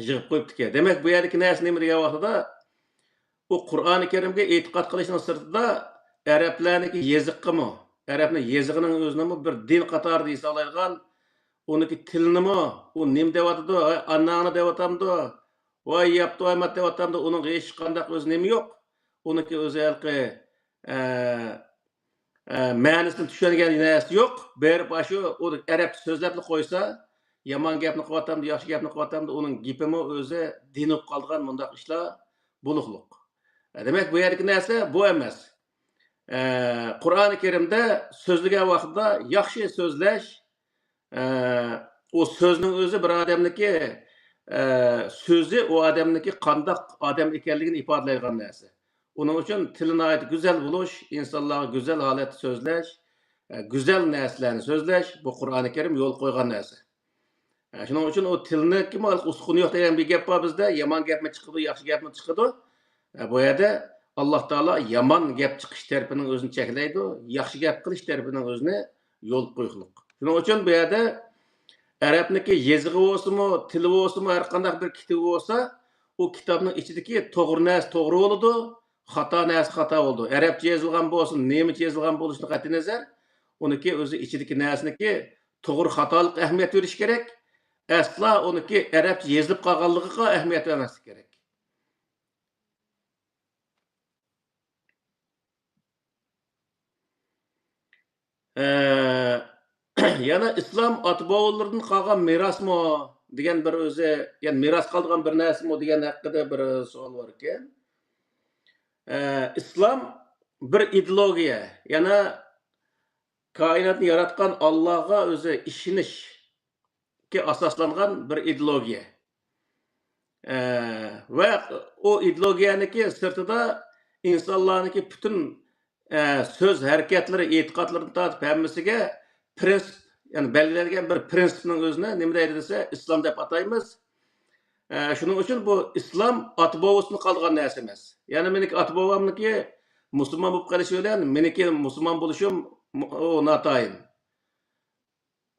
يىغىپ قويۇپتىكەن. دېمەك، بۇ يەردىكى نەرسە نېمە دېگەن ۋاقتىدا، ئۇ قۇرئانى كەرىمگە ئېتىقاد قىلىشنىڭ سىرتىدا ئەرەبلەرنىڭكى يېزىقىمۇ، ئەرەبنىڭ يېزىقىنىڭ ئۆزىنىمۇ بىر دىن قاتارىدا ھېسابلايدىغان، ئۇنىڭكى تىلىنىمۇ، ئۇ نېمە دەۋاتىدۇ، ۋاي ئاناڭنى دەۋاتامدۇ، ۋاي ياپتۇ ئايمات دەۋاتامدۇ، ئۇنىڭغا ھېچقانداق ئۆزى نېمە يوق. ئۇنىڭكى ئۆزى ھېلىقى، ئە، ئە، مەنىسىنى چۈشەنگەن نەرسە يوق. بېرىپ ئاشۇ ئۇ ئەرەبچە سۆزلەپلا قويسا، يامان گەپنى قىلىۋاتامدۇ، ياخشى گەپنى قىلىۋاتامدۇ، ئۇنىڭ گېپىمۇ ئۆزى دىن بولۇپ قالىدىغان مۇنداق ئىشلار بولۇقلۇق. ئە، دېمەك، بۇ يەردىكى نەرسە بۇ ئەمەس. ئە، قۇرئانى كەرىمدە سۆزلىگەن ۋاقتىدا ياخشى سۆزلەش، ئە، ئۇ سۆزنىڭ ئۆزى بىر ئادەمنىڭكى، ئە، سۆزى ئۇ ئادەمنىڭكى قانداق ئادەم ئىكەنلىكىنى ئىپادىلەيدىغان نەرسە. ئۇنىڭ ئۈچۈن تىلى ناھايىتى گۈزەل بولۇش، ئىنسانلارغا گۈزەل ھالەتتە سۆزلەش، ئە، گۈزەل نەرسىلەرنى سۆزلەش، بۇ قۇرئانى كەرىم يول قويغان نەرسە. ئە، شۇنىڭ ئۈچۈن ئۇ تىلنىڭكىمۇ ئۇسقۇنى يوق دېگەن بىر گەپ بار بىزدە، يامان گەپمۇ چىقىدۇ، ياخشى گەپمۇ چىقىدۇ. ئە، بۇ يەردە ئاللا تائالا يامان گەپ چىقىش تەرىپىنىڭ ئۆزىنى چەكلەيدۇ، ياخشى گەپ قىلىش تەرىپىنىڭ ئۆزىنى يول قويۇقلۇق. شۇنىڭ ئۈچۈن بۇ يەردە ئەرەبنىڭكى يېزىقى بولسىمۇ، تىلى بولسىمۇ، ھەر قانداق بىر كىتابى بولسا، ئۇ كىتابنىڭ ئىچىدىكى توغرا نەرسە توغرا بولىدۇ، خاتا نەرسە خاتا بولىدۇ. ئەرەبچە يېزىلغان بولسۇن، نېمىچە يېزىلغان بولۇشىدىن قەتئىينەزەر، ئۇنىڭكى ئۆزى ئىچىدىكى نەرسىنىڭكى توغرا خاتالىققا ئەھمىيەت بېرىش كېرەك. ئەسلا ئۇنىڭكى ئەرەبچە يېزىلىپ قالغانلىقىغا ئەھمىيەت بەرمەسلىك كېرەك. ئە، يەنە ئىسلام ئاتا-بوۋىلىرىدىن قالغان مىراسمۇ دېگەن بىر ئۆزى، يەنى مىراس قالىدىغان بىر نەرسىمۇ دېگەن ھەققىدە بىر سوئال بار ئىكەن. ئە، ئىسلام بىر ئىدېئولوگىيە، يەنى كائىناتنى ياراتقان ئاللاغا ئۆزى ئىشىنىشكە ئاساسلانغان بىر ئىدېئولوگىيە. ئە، ۋە ئۇ ئىدېئولوگىيەنىڭكى سىرتىدا ئىنسانلارنىڭكى پۈتۈن، ئە، سۆز ھەرىكەتلىرى، ئېتىقادلىرىدىن تارتىپ ھەممىسىگە پرىنسىپ، يەنى بەلگىلەنگەن بىر پرىنسىپنىڭ ئۆزىنى نېمە دەيدۇ دېسە، ئىسلام دەپ ئاتايمىز. ئە، شۇنىڭ ئۈچۈن بۇ ئىسلام ئاتا-بوۋىسىدىن قالغان نەرسە ئەمەس. يەنى مېنىڭكى ئاتا-بوۋامنىڭكى مۇسۇلمان بولۇپ قېلىشى بىلەن مېنىڭكى مۇسۇلمان بولۇشۇم مۇ-، ئۇ ناتايىن.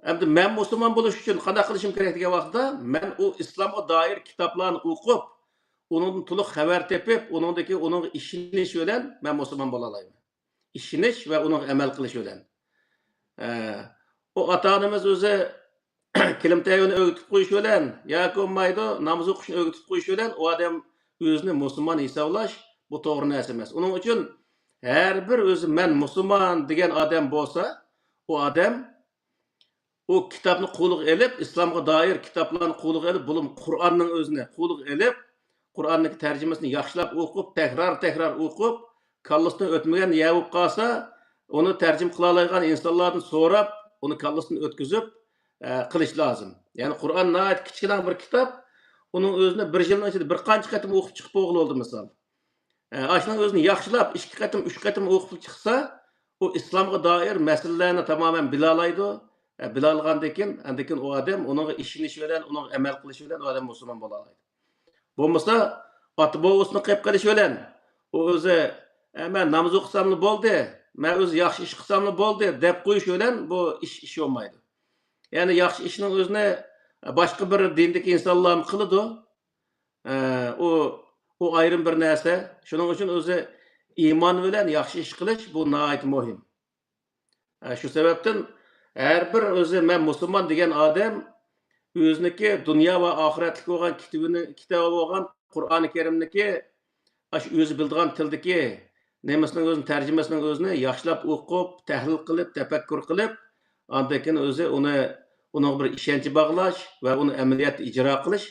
ئەمدى مەن مۇسۇلمان بولۇش ئۈچۈن قانداق قىلىشىم كېرەك دېگەن ۋاقىتتا، مەن ئۇ ئىسلامغا دائىر كىتابلارنى ئوقۇپ، ئۇنىڭدىن تولۇق خەۋەر تېپىپ، ئۇنىڭدىكى، ئۇنىڭغا ئىشىنىش بىلەن مەن مۇسۇلمان بولالايمەن. ئىشىنىش ۋە ئۇنىڭغا ئەمەل قىلىش بىلەن. ئە، ئۇ ئاتا-ئانىمىز ئۆزى كىلىم تەييارنى ئۆگىتىپ قويۇش بىلەن ياكى بولمايدۇ، ناماز ئوقۇشنى ئۆگىتىپ قويۇش بىلەن ئۇ ئادەم ئۆزىنى مۇسۇلمان ھېسابلاش، بۇ توغرا نەرسە ئەمەس. ئۇنىڭ ئۈچۈن ھەر بىر ئۆزى مەن مۇسۇلمان دېگەن ئادەم بولسا، ئۇ ئادەم ئۇ كىتابنى قولىغا ئېلىپ، ئىسلامغا دائىر كىتابلارنى قولىغا ئېلىپ، بولۇپمۇ قۇرئاننىڭ ئۆزىنى قولىغا ئېلىپ، قۇرئاننىڭ تەرجىمىسىنى ياخشىلاپ ئوقۇپ، تەكرار-تەكرار ئوقۇپ، كاللىسىدىن ئۆتمىگەن يەر بولۇپ قالسا، ئۇنى تەرجىمە قىلالايدىغان ئىنسانلاردىن سوراپ، ئۇنى كاللىسىدىن ئۆتكۈزۈپ، ئە، قىلىش لازىم. يەنى قۇرئان ناھايىتى كىچىككىنە بىر كىتاب، ئۇنىڭ ئۆزىنى بىر يىلنىڭ ئىچىدە بىر قانچە قېتىم ئوقۇپ چىقىپ بولغىلى بولىدۇ، مىسال. ئە، ئاشۇنىڭ ئۆزىنى ياخشىلاپ، ئىككى قېتىم، ئۈچ قېتىم ئوقۇپ چىقسا، ئۇ ئىسلامغا دائىر مەسىلىلەرنى تامامەن بىلالايدۇ. ئە، بىلالىغاندىن كېيىن، ئاندىن كېيىن ئۇ ئادەم ئۇنىڭغا ئىشىنىش بىلەن، ئۇنىڭغا ئەمەل قىلىش بىلەن ئۇ ئادەم مۇسۇلمان بولالايدۇ. بولمىسا، ئاتا بوۋىسىنى قىلىپ قېلىش بىلەن، ئۇ ئۆزى، ئە، مەن ناماز ئوقۇساملا بولدى، مەن ئۆزى ياخشى ئىش قىلساملا بولدى، دەپ قويۇش بىلەن بۇ ئىش، ئىش بولمايدۇ. يەنى ياخشى ئىشنىڭ ئۆزىنى باشقا بىر دىندىكى ئىنسانلارمۇ قىلىدۇ. ئە، ئۇ، ئۇ ئايرىم بىر نەرسە. شۇنىڭ ئۈچۈن ئۆزى ئىمان بىلەن ياخشى ئىش قىلىش، بۇ ناھايىتى مۇھىم. ئە، شۇ سەۋەبتىن ھەر بىر ئۆزى مەن مۇسۇلمان دېگەن ئادەم ئۆزىنىڭكى دۇنيا ۋە ئاخىرەتلىك بولغان كىتابىنى، كىتابى بولغان قۇرئانى كەرىمنىكى ئاشۇ ئۆزى بىلىدىغان تىلدىكى نېمىسىنىڭ ئۆزىنى، تەرجىمىسىنىڭ ئۆزىنى ياخشىلاپ ئوقۇپ، تەھلىل قىلىپ، تەپەككۇر قىلىپ، ئاندىن كېيىن ئۆزى ئۇنى، ئۇنىڭغا بىر ئىشەنچ باغلاش ۋە ئۇنى ئەمەلىيەتتە ئىجرا قىلىش،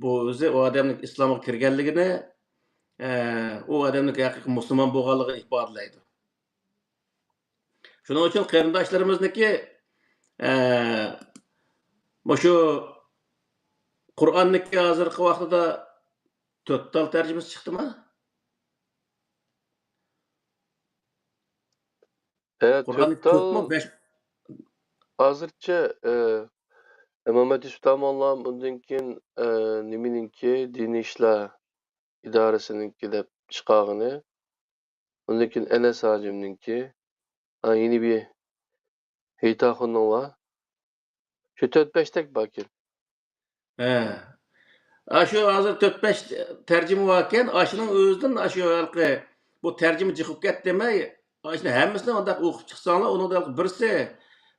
بۇ ئۆزى ئۇ ئادەمنىڭ ئىسلامغا كىرگەنلىكىنى، ئە، ئۇ ئادەمنىڭ ھەقىقىي مۇسۇلمان بولغانلىقىنى ئىپادىلەيدۇ. شۇنىڭ ئۈچۈن قېرىنداشلىرىمىزنىڭكى، ئە، مۇشۇ قۇرئاننىڭكى ھازىرقى ۋاقتىدا تۆت تال تەرجىمىسى چىقتىما؟ ئە، قۇرئاننىڭ تۆت تال تۆتمۇ، بەش؟ ھازىرچە، ئە، ئىمام ئەتىش ئۇتامانلام، ئۇندىن كېيىن، ئە، نېمىنىڭكى، دىنىي ئىشلار ئىدارىسىنىڭكى دەپ چىقارغىنى. ئۇندىن كېيىن ئەنەس ھاجىمنىڭكى. ھا، يەنە بىر ھېيت ئاخۇننىڭ بار. شۇ تۆت بەشتەك باركەن. ھە. ئاشۇ ھازىر تۆت بەش تەرجىمە باركەن، ئاشۇنىڭ ئۆزىدىن ئاشۇ ھېلىقى بۇ تەرجىمە جىق بولۇپ كەتتى دېمەي، ئاشۇنى ھەممىسىنى ئۇنداق ئوقۇپ چىقساڭلار، ئۇنىڭدا بىرسى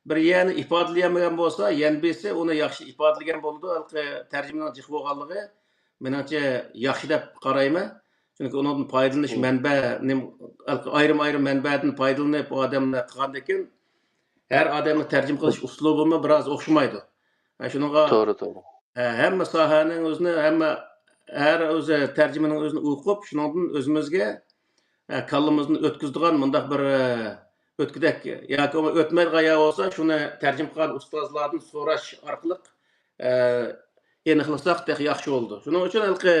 بىر يەرنى ئىپادىلىيەلمىگەن بولسا، يەنە بىرسى ئۇنى ياخشى ئىپادىلىگەن بولىدۇ. ھېلىقى تەرجىمىنىڭ جىق بولغانلىقى مېنىڭچە ياخشى دەپ قارايمەن. چۈنكى ئۇنىڭدىن پايدىلىنىش مەنبە، نېمە، ئايرىم-ئايرىم مەنبەدىن پايدىلىنىپ، ئۇ ئادەملەر قىلغاندىكىن، ھەر ئادەمنىڭ تەرجىمە قىلىش ئۇسلۇبىمۇ بىراز ئوخشىمايدۇ. ھە، شۇنىڭغا، توغرا، توغرا. ھە، ھەممە ساھەنىڭ ئۆزىنى، ھەممە، ھەر ئۆزى تەرجىمىنىڭ ئۆزىنى ئوقۇپ، شۇنىڭدىن ئۆزىمىزگە، ھە، كاللىمىزدىن ئۆتكۈزىدىغان مۇنداق بىر، ھە، ئۆتكۈدەك ياكى ئۆتمەيدىغان يا بولسا، شۇنى تەرجىمە قىلغان ئۇستازلاردىن سوراش ئارقىلىق، ھە، ئېنىقلىساق تېخى ياخشى بولىدۇ. شۇنىڭ ئۈچۈن ھېلىقى،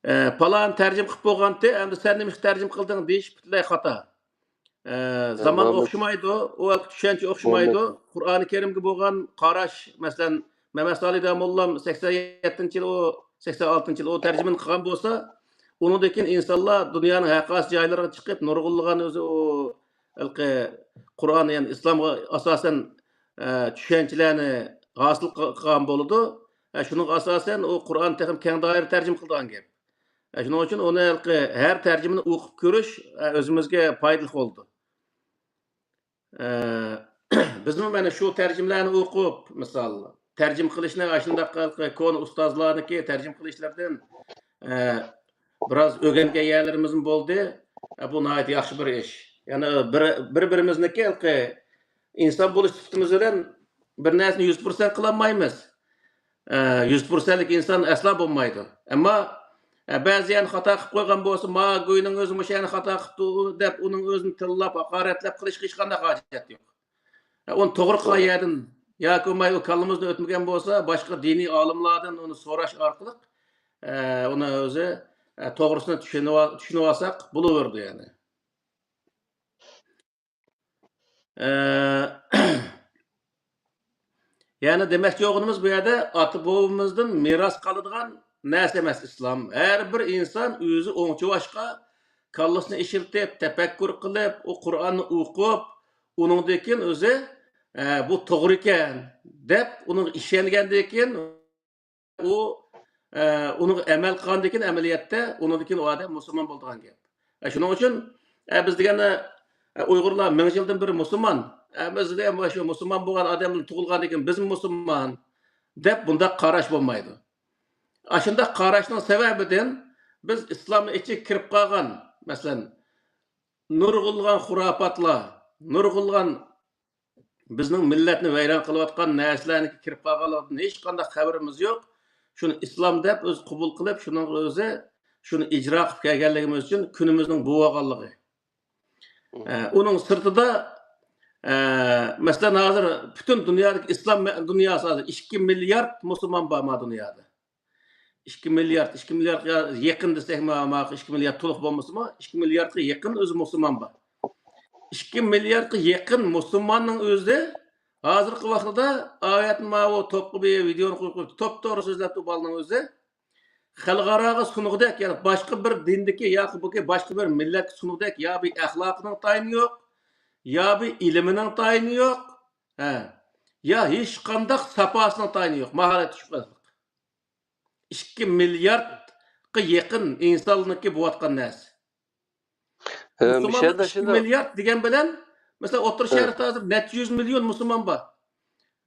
ئە، پالان تەرجىمە قىلىپ بولغانتى، ئەمدى سەن نېمىشقا تەرجىمە قىلدىڭ دېيىش پۈتۈنلەي خاتا. ئە، ئە، زامان مۇھەممەد، ئوخشىمايدۇ، ئۇ ۋاقىت چۈشەنچە ئوخشىمايدۇ. مۇھەممەد. قۇرئانى كەرىمگە بولغان قاراش، مەسىلەن، مەمەت سالى داموللام سەكسەن يەتتىنچى يىل، ئۇ سەكسەن ئالتىنچى يىل ئۇ تەرجىمىنى قىلغان بولسا، ئۇنىڭدىن كېيىن ئىنسانلار دۇنيانىڭ ھەر قايسى جايلىرىغا چىقىپ، نۇرغۇنلىغان ئۆزى ئۇ ھېلىقى قۇرئان، يەنى ئىسلامغا ئاساسەن، ئە، چۈشەنچىلەرنى ھاسىل قىل-، قىلغان بولىدۇ. ئە، شۇنىڭغا ئاساسەن ئۇ قۇرئان تېخىمۇ كەڭ دائىرە تەرجىمە قىلىدىغان گەپ. ئە، شۇنىڭ ئۈچۈن ئۇنى ھېلىقى ھەر تەرجىمىنى ئوقۇپ كۆرۈش، ئە، ئۆزىمىزگە پايدىلىق بولىدۇ. ئە، بىزمۇ مانا شۇ تەرجىمىلەرنى ئوقۇپ، مىسال، تەرجىمە قىلىشنى ئاشۇنداق ھېلىقى كونا ئۇستازلارنىڭكى تەرجىمە قىلىشلىرىدىن، ئە، بىراز ئۆگەنگەن يەرلىرىمىزمۇ بولدى. ئە، بۇ ناھايىتى ياخشى بىر ئىش. يەنى بىر، بىر-بىرىمىزنىڭكى ھېلىقى ئىنسان بولۇش سۈپىتىمىز بىلەن بىر نەرسىنى يۈز پىرسەنت قىلالمايمىز. ئە، يۈز پىرسەنتلىك ئىنسان ئەسلا بولمايدۇ. ئەمما، ئە، بەزى يەرنى خاتا قىلىپ قويغان بولسا، ما گۇينىڭ ئۆزى مۇشۇ يەرنى خاتا قىپتۇ دەپ، ئۇنىڭ ئۆزىنى تىللاپ، ھاقارەتلەپ قىلىشقا ھېچقانداق ھاجەت يوق. ئە، ئۇنى توغرا قىلغان يەردىن ياكى بولماي ئۇ كاللىمىزدىن ئۆتمىگەن بولسا، باشقا دىنىي ئالىملاردىن ئۇنى سوراش ئارقىلىق، ئە، ئۇنى ئۆزى، ئە، توغرىسىنى چۈشىنىۋال-، چۈشىنىۋالساق بولۇۋېرىدۇ يەنى. ئە، يەنى دېمەكچى بولغىنىمىز، بۇ يەردە ئاتا-بوۋىمىزدىن مىراس قالىدىغان نەرسە ئەمەس ئىسلام. ھەر بىر ئىنسان ئۆزى ئوڭچىۋاشقا، كاللىسىنى ئىشلىتىپ، تەپەككۇر قىلىپ، ئۇ قۇرئاننى ئوقۇپ، ئۇنىڭدىن كېيىن ئۆزى، ئە، بۇ توغرا ئىكەن دەپ، ئۇنىڭغا ئىشەنگەندىن كېيىن، ئۇ، ئە، ئۇنىڭغا ئەمەل قىلغاندىن كېيىن، ئەمەلىيەتتە ئۇنىڭدىن كېيىن ئۇ ئادەم مۇسۇلمان بولىدىغان گەپ. ئە، شۇنىڭ ئۈچۈن، ئە، بىز دېگەندە، ئە، ئۇيغۇرلار مىڭ يىلدىن بېرى مۇسۇلمان. ئە، بىز دېگەن مۇسۇلمان بولغان ئادەملەر تۇغۇلغاندىن كېيىن بىزمۇ مۇسۇلمان دەپ بۇنداق قاراش بولمايدۇ. ئاشۇنداق قاراشنىڭ سەۋەبىدىن بىز ئىسلامنىڭ ئىچىگە كىرىپ قالغان، مەسىلەن، نۇرغۇنلىغان خۇراپاتلار، نۇرغۇنلىغان بىزنىڭ مىللەتنى ۋەيران قىلىۋاتقان نەرسىلەرنىڭ كىرىپ قالغانلىقىدىن ھېچقانداق خەۋىرىمىز يوق. شۇنى ئىسلام دەپ ئۆزى قوبۇل قىلىپ، شۇنىڭ ئۆزى شۇنى ئىجرا قىلىپ كەلگەنلىكىمىز ئۈچۈن كۈنىمىزنىڭ بۇ بولغانلىقى. ئە، ئۇنىڭ سىرتىدا، ئە، مەسىلەن، ھازىر پۈتۈن دۇنيادىكى ئىسلام مە-، دۇنياسى ھازىر ئىككى مىليارد مۇسۇلمان بار ما دۇنيادا. ئىككى مىليارد، ئىككى مىلياردقا يېقىن دېسەكمۇ، ماقۇل، ئىككى مىليارد تولۇق بولمىسىمۇ، ئىككى مىلياردقا يېقىن ئۆزى مۇسۇلمان بار. ئىككى مىلياردقا يېقىن مۇسۇلماننىڭ ئۆزى ھازىرقى ۋاقتىدا ئايەتنى ماۋۇ توپقا بىر ۋىدېونى قويۇپ قويۇپتۇ. توپتوغرا سۆزلەپتۇ بالىنىڭ ئۆزى. خەلقئاراغا سۇنغۇدەك، يەنى باشقا بىر دىندىكى ياكى بۇكى باشقا بىر مىللەتكە سۇنغۇدەك يا بىر ئەخلاقىنىڭ تايىنى يوق، يا بىر ئىلمىنىڭ تايىنى يوق، ھە، يا ھېچقانداق ساپاسىنىڭ تايىنى يوق. ماھالەت چۈشۈپ قالدۇق. ئىككى مىلياردقا يېقىن ئىنساننىڭكى بولۇۋاتقان نەرسە. ئە، مۇسۇلمانلار مۇشەدە ئىككى شۇنداق. مىليارد دېگەن بىلەن، مەسىلەن، ئوتتۇرا ھە. شەرقتە ھازىر نەچچە يۈز مىليون مۇسۇلمان بار.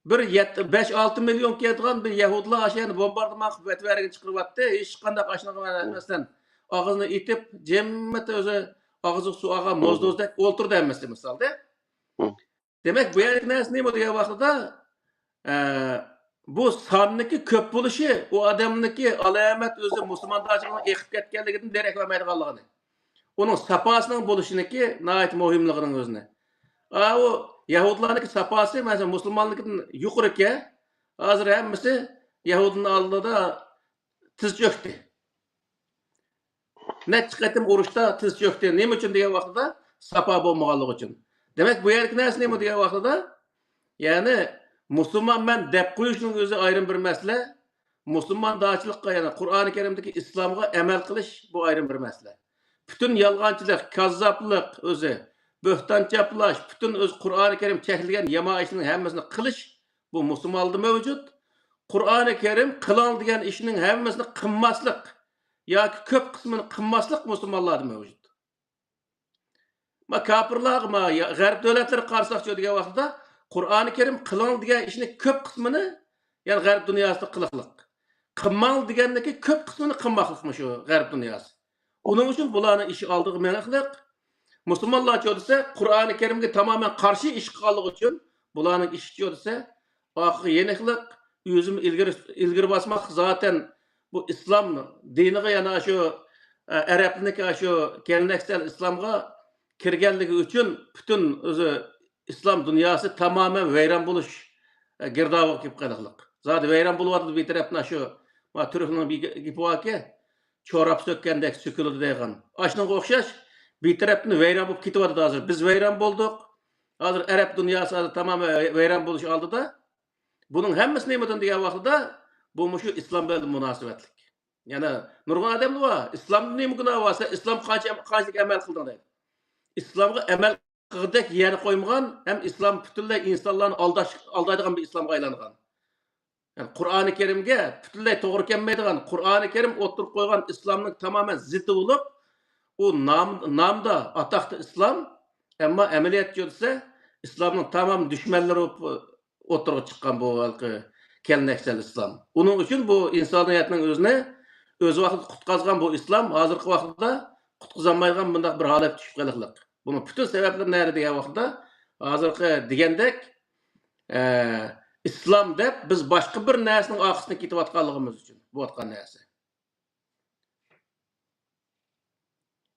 بىر يەت-، بەش، ئالتە مىليون كېلىدىغان بىر يەھۇدىيلار ئاشۇ يەرنى بومباردىمان قىلىپ ئەتىۋەرگىنى چىقىرىۋەتتى. ھېچقانداق ئاشۇنىڭغا، ھە. مەسىلەن، ئاغزىنى ئېتىپ، جىممىتى ئۆزى ئاغزىغا سۇ ئالغان ھە. موزدوزدەك ئولتۇردى ھەممىسى مىسالدا. ھە. دېمەك، بۇ يەردىكى نەرسە نېمە دېگەن ۋاقتىدا، ئە، بۇ ساننىڭكى كۆپ بولۇشى ئۇ ئادەمنىڭكى ئالامەت ئۆزى مۇسۇلماندارچىلىقنىڭ ئېقىپ كەتكەنلىكىدىن دېرەك بەرمەيدىغانلىقىنى، ئۇنىڭ ساپاسىنىڭ بولۇشىنىڭكى ناھايىتى مۇھىملىقىنىڭ ئۆزىنى. ئا، ئۇ يەھۇدىيلارنىڭكى ساپاسى، مەسىلەن، مۇسۇلماننىڭكىدىن يۇقىرىكەن. ھازىر ھەممىسى يەھۇدىينىڭ ئالدىدا تىز چۆكتى. نەچچە قېتىم ئۇرۇشتا تىز چۆكتى. نېمە ئۈچۈن دېگەن ۋاقتىدا، ساپا بولمىغانلىقى ئۈچۈن. دېمەك، بۇ يەردىكى نەرسە نېمە دېگەن ۋاقتىدا، يەنى مۇسۇلمانمەن دەپ قويۇشنىڭ ئۆزى ئايرىم بىر مەسىلە. مۇسۇلماندارچىلىققا، يەنى قۇرئانى كەرىمدىكى ئىسلامغا ئەمەل قىلىش، بۇ ئايرىم بىر مەسىلە. پۈتۈن يالغانچىلىق، كاززاپلىق ئۆزى، بۆھتان چاپلاش، پۈتۈن ئۆزى قۇرئانى كەرىم چەكلىگەن يامان ئىشنىڭ ھەممىسىنى قىلىش، بۇ مۇسۇلمانلاردا مەۋجۇت. قۇرئانى كەرىم قىلىڭ دېگەن ئىشنىڭ ھەممىسىنى قىلماسلىق ياكى كۆپ قىسمىنى قىلماسلىق مۇسۇلمانلاردا مەۋجۇت. ما كاپىرلارغا، ما يا-، غەرب دۆلەتلىرىگە قارىساقچۇ دېگەن ۋاقتىدا، قۇرئانى كەرىم قىلىڭ دېگەن ئىشنى كۆپ قىسمىنى، يەنى غەرب دۇنياسىدا قىلىقلىق. قىلماڭ دېگەندىكى كۆپ قىسمىنى قىلماقلىق مۇشۇ غەرب دۇنياسى. ئۇنىڭ ئۈچۈن بۇلارنىڭ ئىشى ئالدىغا مېڭىقلىق. مۇسۇلمانلارچۇ دېسە، قۇرئانى كەرىمگە تامامەن قارشى ئىش قىلغانلىقى ئۈچۈن بۇلارنىڭ ئىشىچۇ دېسە، ئارقىغا يېنىقلىق، ئۆزىمۇ ئىلگىرى، ئىلگىرى باسماق. زاتەن بۇ ئىسلام دىنىغا يەنە شۇ، ئە، ئەرەبنىڭكى شۇ گەلەنەكسەل ئىسلامغا كىرگەنلىكى ئۈچۈن پۈتۈن ئۆزى ئىسلام دۇنياسى تامامەن ۋەيران بولۇش، ئە، گىردابىغا كىرىپ قالغانلىق. زادى ۋەيران بولۇۋاتىدۇ بىر تەرەپتىن شۇ، ما تۈركنىڭ بىر گېپى باركى، چوراپ سۆككەندەك سۆكۈلىدۇ دەيدىغان. ئاشۇنىڭغا ئوخشاش بىر تەرەپتىن ۋەيران بولۇپ كېتىۋاتىدۇ ھازىر. بىز ۋەيران بولدۇق. ھازىر ئەرەب دۇنياسى ھازىر تامامەن ۋەيران بولۇش ئالدىدا. بۇنىڭ ھەممىسى نېمىدىن دېگەن ۋاقتىدا، بۇ مۇشۇ ئىسلام بىلەن مۇناسىۋەتلىك. يەنە نۇرغۇن ئادەملەر بار، ئىسلامدا نېمە گۇناھ بار، سەن ئىسلام قانچە، قانچىلىك ئەمەل قىلدىڭ دەيدۇ. ئىسلامغا ئەمەل قىلغۇدەك يەرنى قويمىغان ھەم ئىسلام پۈتۈنلەي ئىنسانلارنى ئالداش، ئالدايدىغان بىر ئىسلامغا ئايلانغان. يەنى قۇرئانى كەرىمگە پۈتۈنلەي توغرا كەلمەيدىغان، قۇرئانى كەرىم ئوتتۇرىغا قويغان ئىسلامنىڭ تامامەن زىتى بولۇپ، ئۇ نام، نامدا، ئاتاقتا ئىسلام، ئەمما ئەمەلىيەتتە يۈرسە، ئىسلامنىڭ تامام دۈشمەنلىرى بولۇپ ئوتتۇرىغا چىققان بۇ ھېلىقى گەلەنەكسەل ئىسلام. ئۇنىڭ ئۈچۈن بۇ ئىنسانىيەتنىڭ ئۆزىنى ئۆز ۋاقتىدا قۇتقازغان بۇ ئىسلام ھازىرقى ۋاقىتتا قۇتقۇزالمايدىغان بۇنداق بىر ھالەتكە چۈشۈپ قېلىقلىق. بۇنىڭ پۈتۈن سەۋەبلىرى نەدە دېگەن ۋاقىتتا، ھازىرقى دېگەندەك، ئە، ئىسلام دەپ بىز باشقا بىر نەرسىنىڭ ئارقىسىدىن كېتىۋاتقانلىقىمىز ئۈچۈن بولۇۋاتقان نەرسە.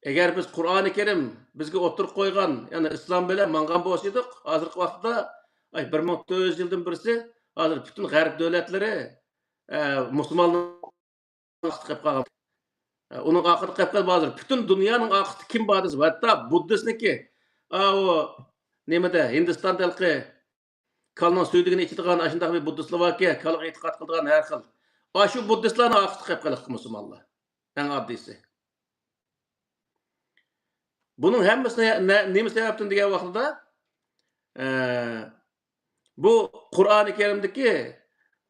ئەگەر بىز قۇرئانى كەرىم بىزگە ئوتتۇرىغا قويغان، يەنى ئىسلام بىلەن ماڭغان بولسا ئىدۇق، ھازىرقى ۋاقىتتا، ئاي، بىر مىڭ تۆت يۈز يىلدىن بىرسى، ھازىر پۈتۈن غەرب دۆلەتلىرى، ئە، مۇسۇلمانلارنىڭ ئارقىسىدا قېلىپ قالغان. ئە، ئۇنىڭ ئارقىدا قېلىپ قالىدۇ ھازىر. پۈتۈن دۇنيانىڭ ئارقىسىدا كىم بار دېسە، ھەتتا بۇددىستنىكى، ئاۋۇ، نېمىدە، ھىندىستاندا ھېلىقى كالىنىڭ سۈيدۈكىنى ئىچىدىغان ئاشۇنداق بىر بۇددىستلار باركەن، كالىغا ئېتىقاد قىلىدىغان ھەر خىل. ئاشۇ بۇددىستلارنىڭ ئارقىسىدا قېلىپ قېلىقتى مۇسۇلمانلار. ئەڭ ئاددىيسى. بۇنىڭ ھەممىسى نە-، نە-، نېمە سەۋەبتىن دېگەن ۋاقتىدا، ئە، بۇ قۇرئانى كەرىمدىكى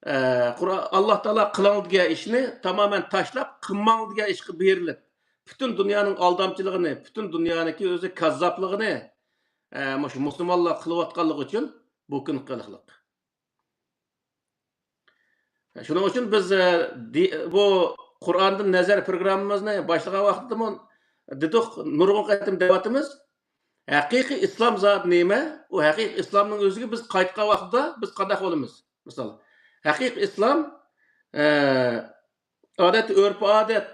ئە، قۇرئان، ئاللا تائالا قىلىڭ دېگەن ئىشنى تامامەن تاشلاپ، قىلماڭ دېگەن ئىشقا بېرىلىپ، پۈتۈن دۇنيانىڭ ئالدامچىلىقىنى، پۈتۈن دۇنيانىڭكى ئۆزى كاززاپلىقىنى، ئە، مۇشۇ مۇسۇلمانلار قىلىۋاتقانلىقى ئۈچۈن بۇ كۈن قىلىقلىق. شۇنىڭ ئۈچۈن بىز، ئە، دى-، بۇ قۇرئاندىن نەزەر پروگراممىمىزنى باشلىغان ۋاقىتتىمۇ دېدۇق، نۇرغۇن قېتىم دەۋاتىمىز. ھەقىقىي ئىسلام زادى نېمە؟ ئۇ ھەقىقىي ئىسلامنىڭ ئۆزىگە بىز قايتقان ۋاقتىدا بىز قانداق بولىمىز؟ مىسال، ھەقىقىي ئىسلام، ئە، ئادەتتە ئۆرپ-ئادەت،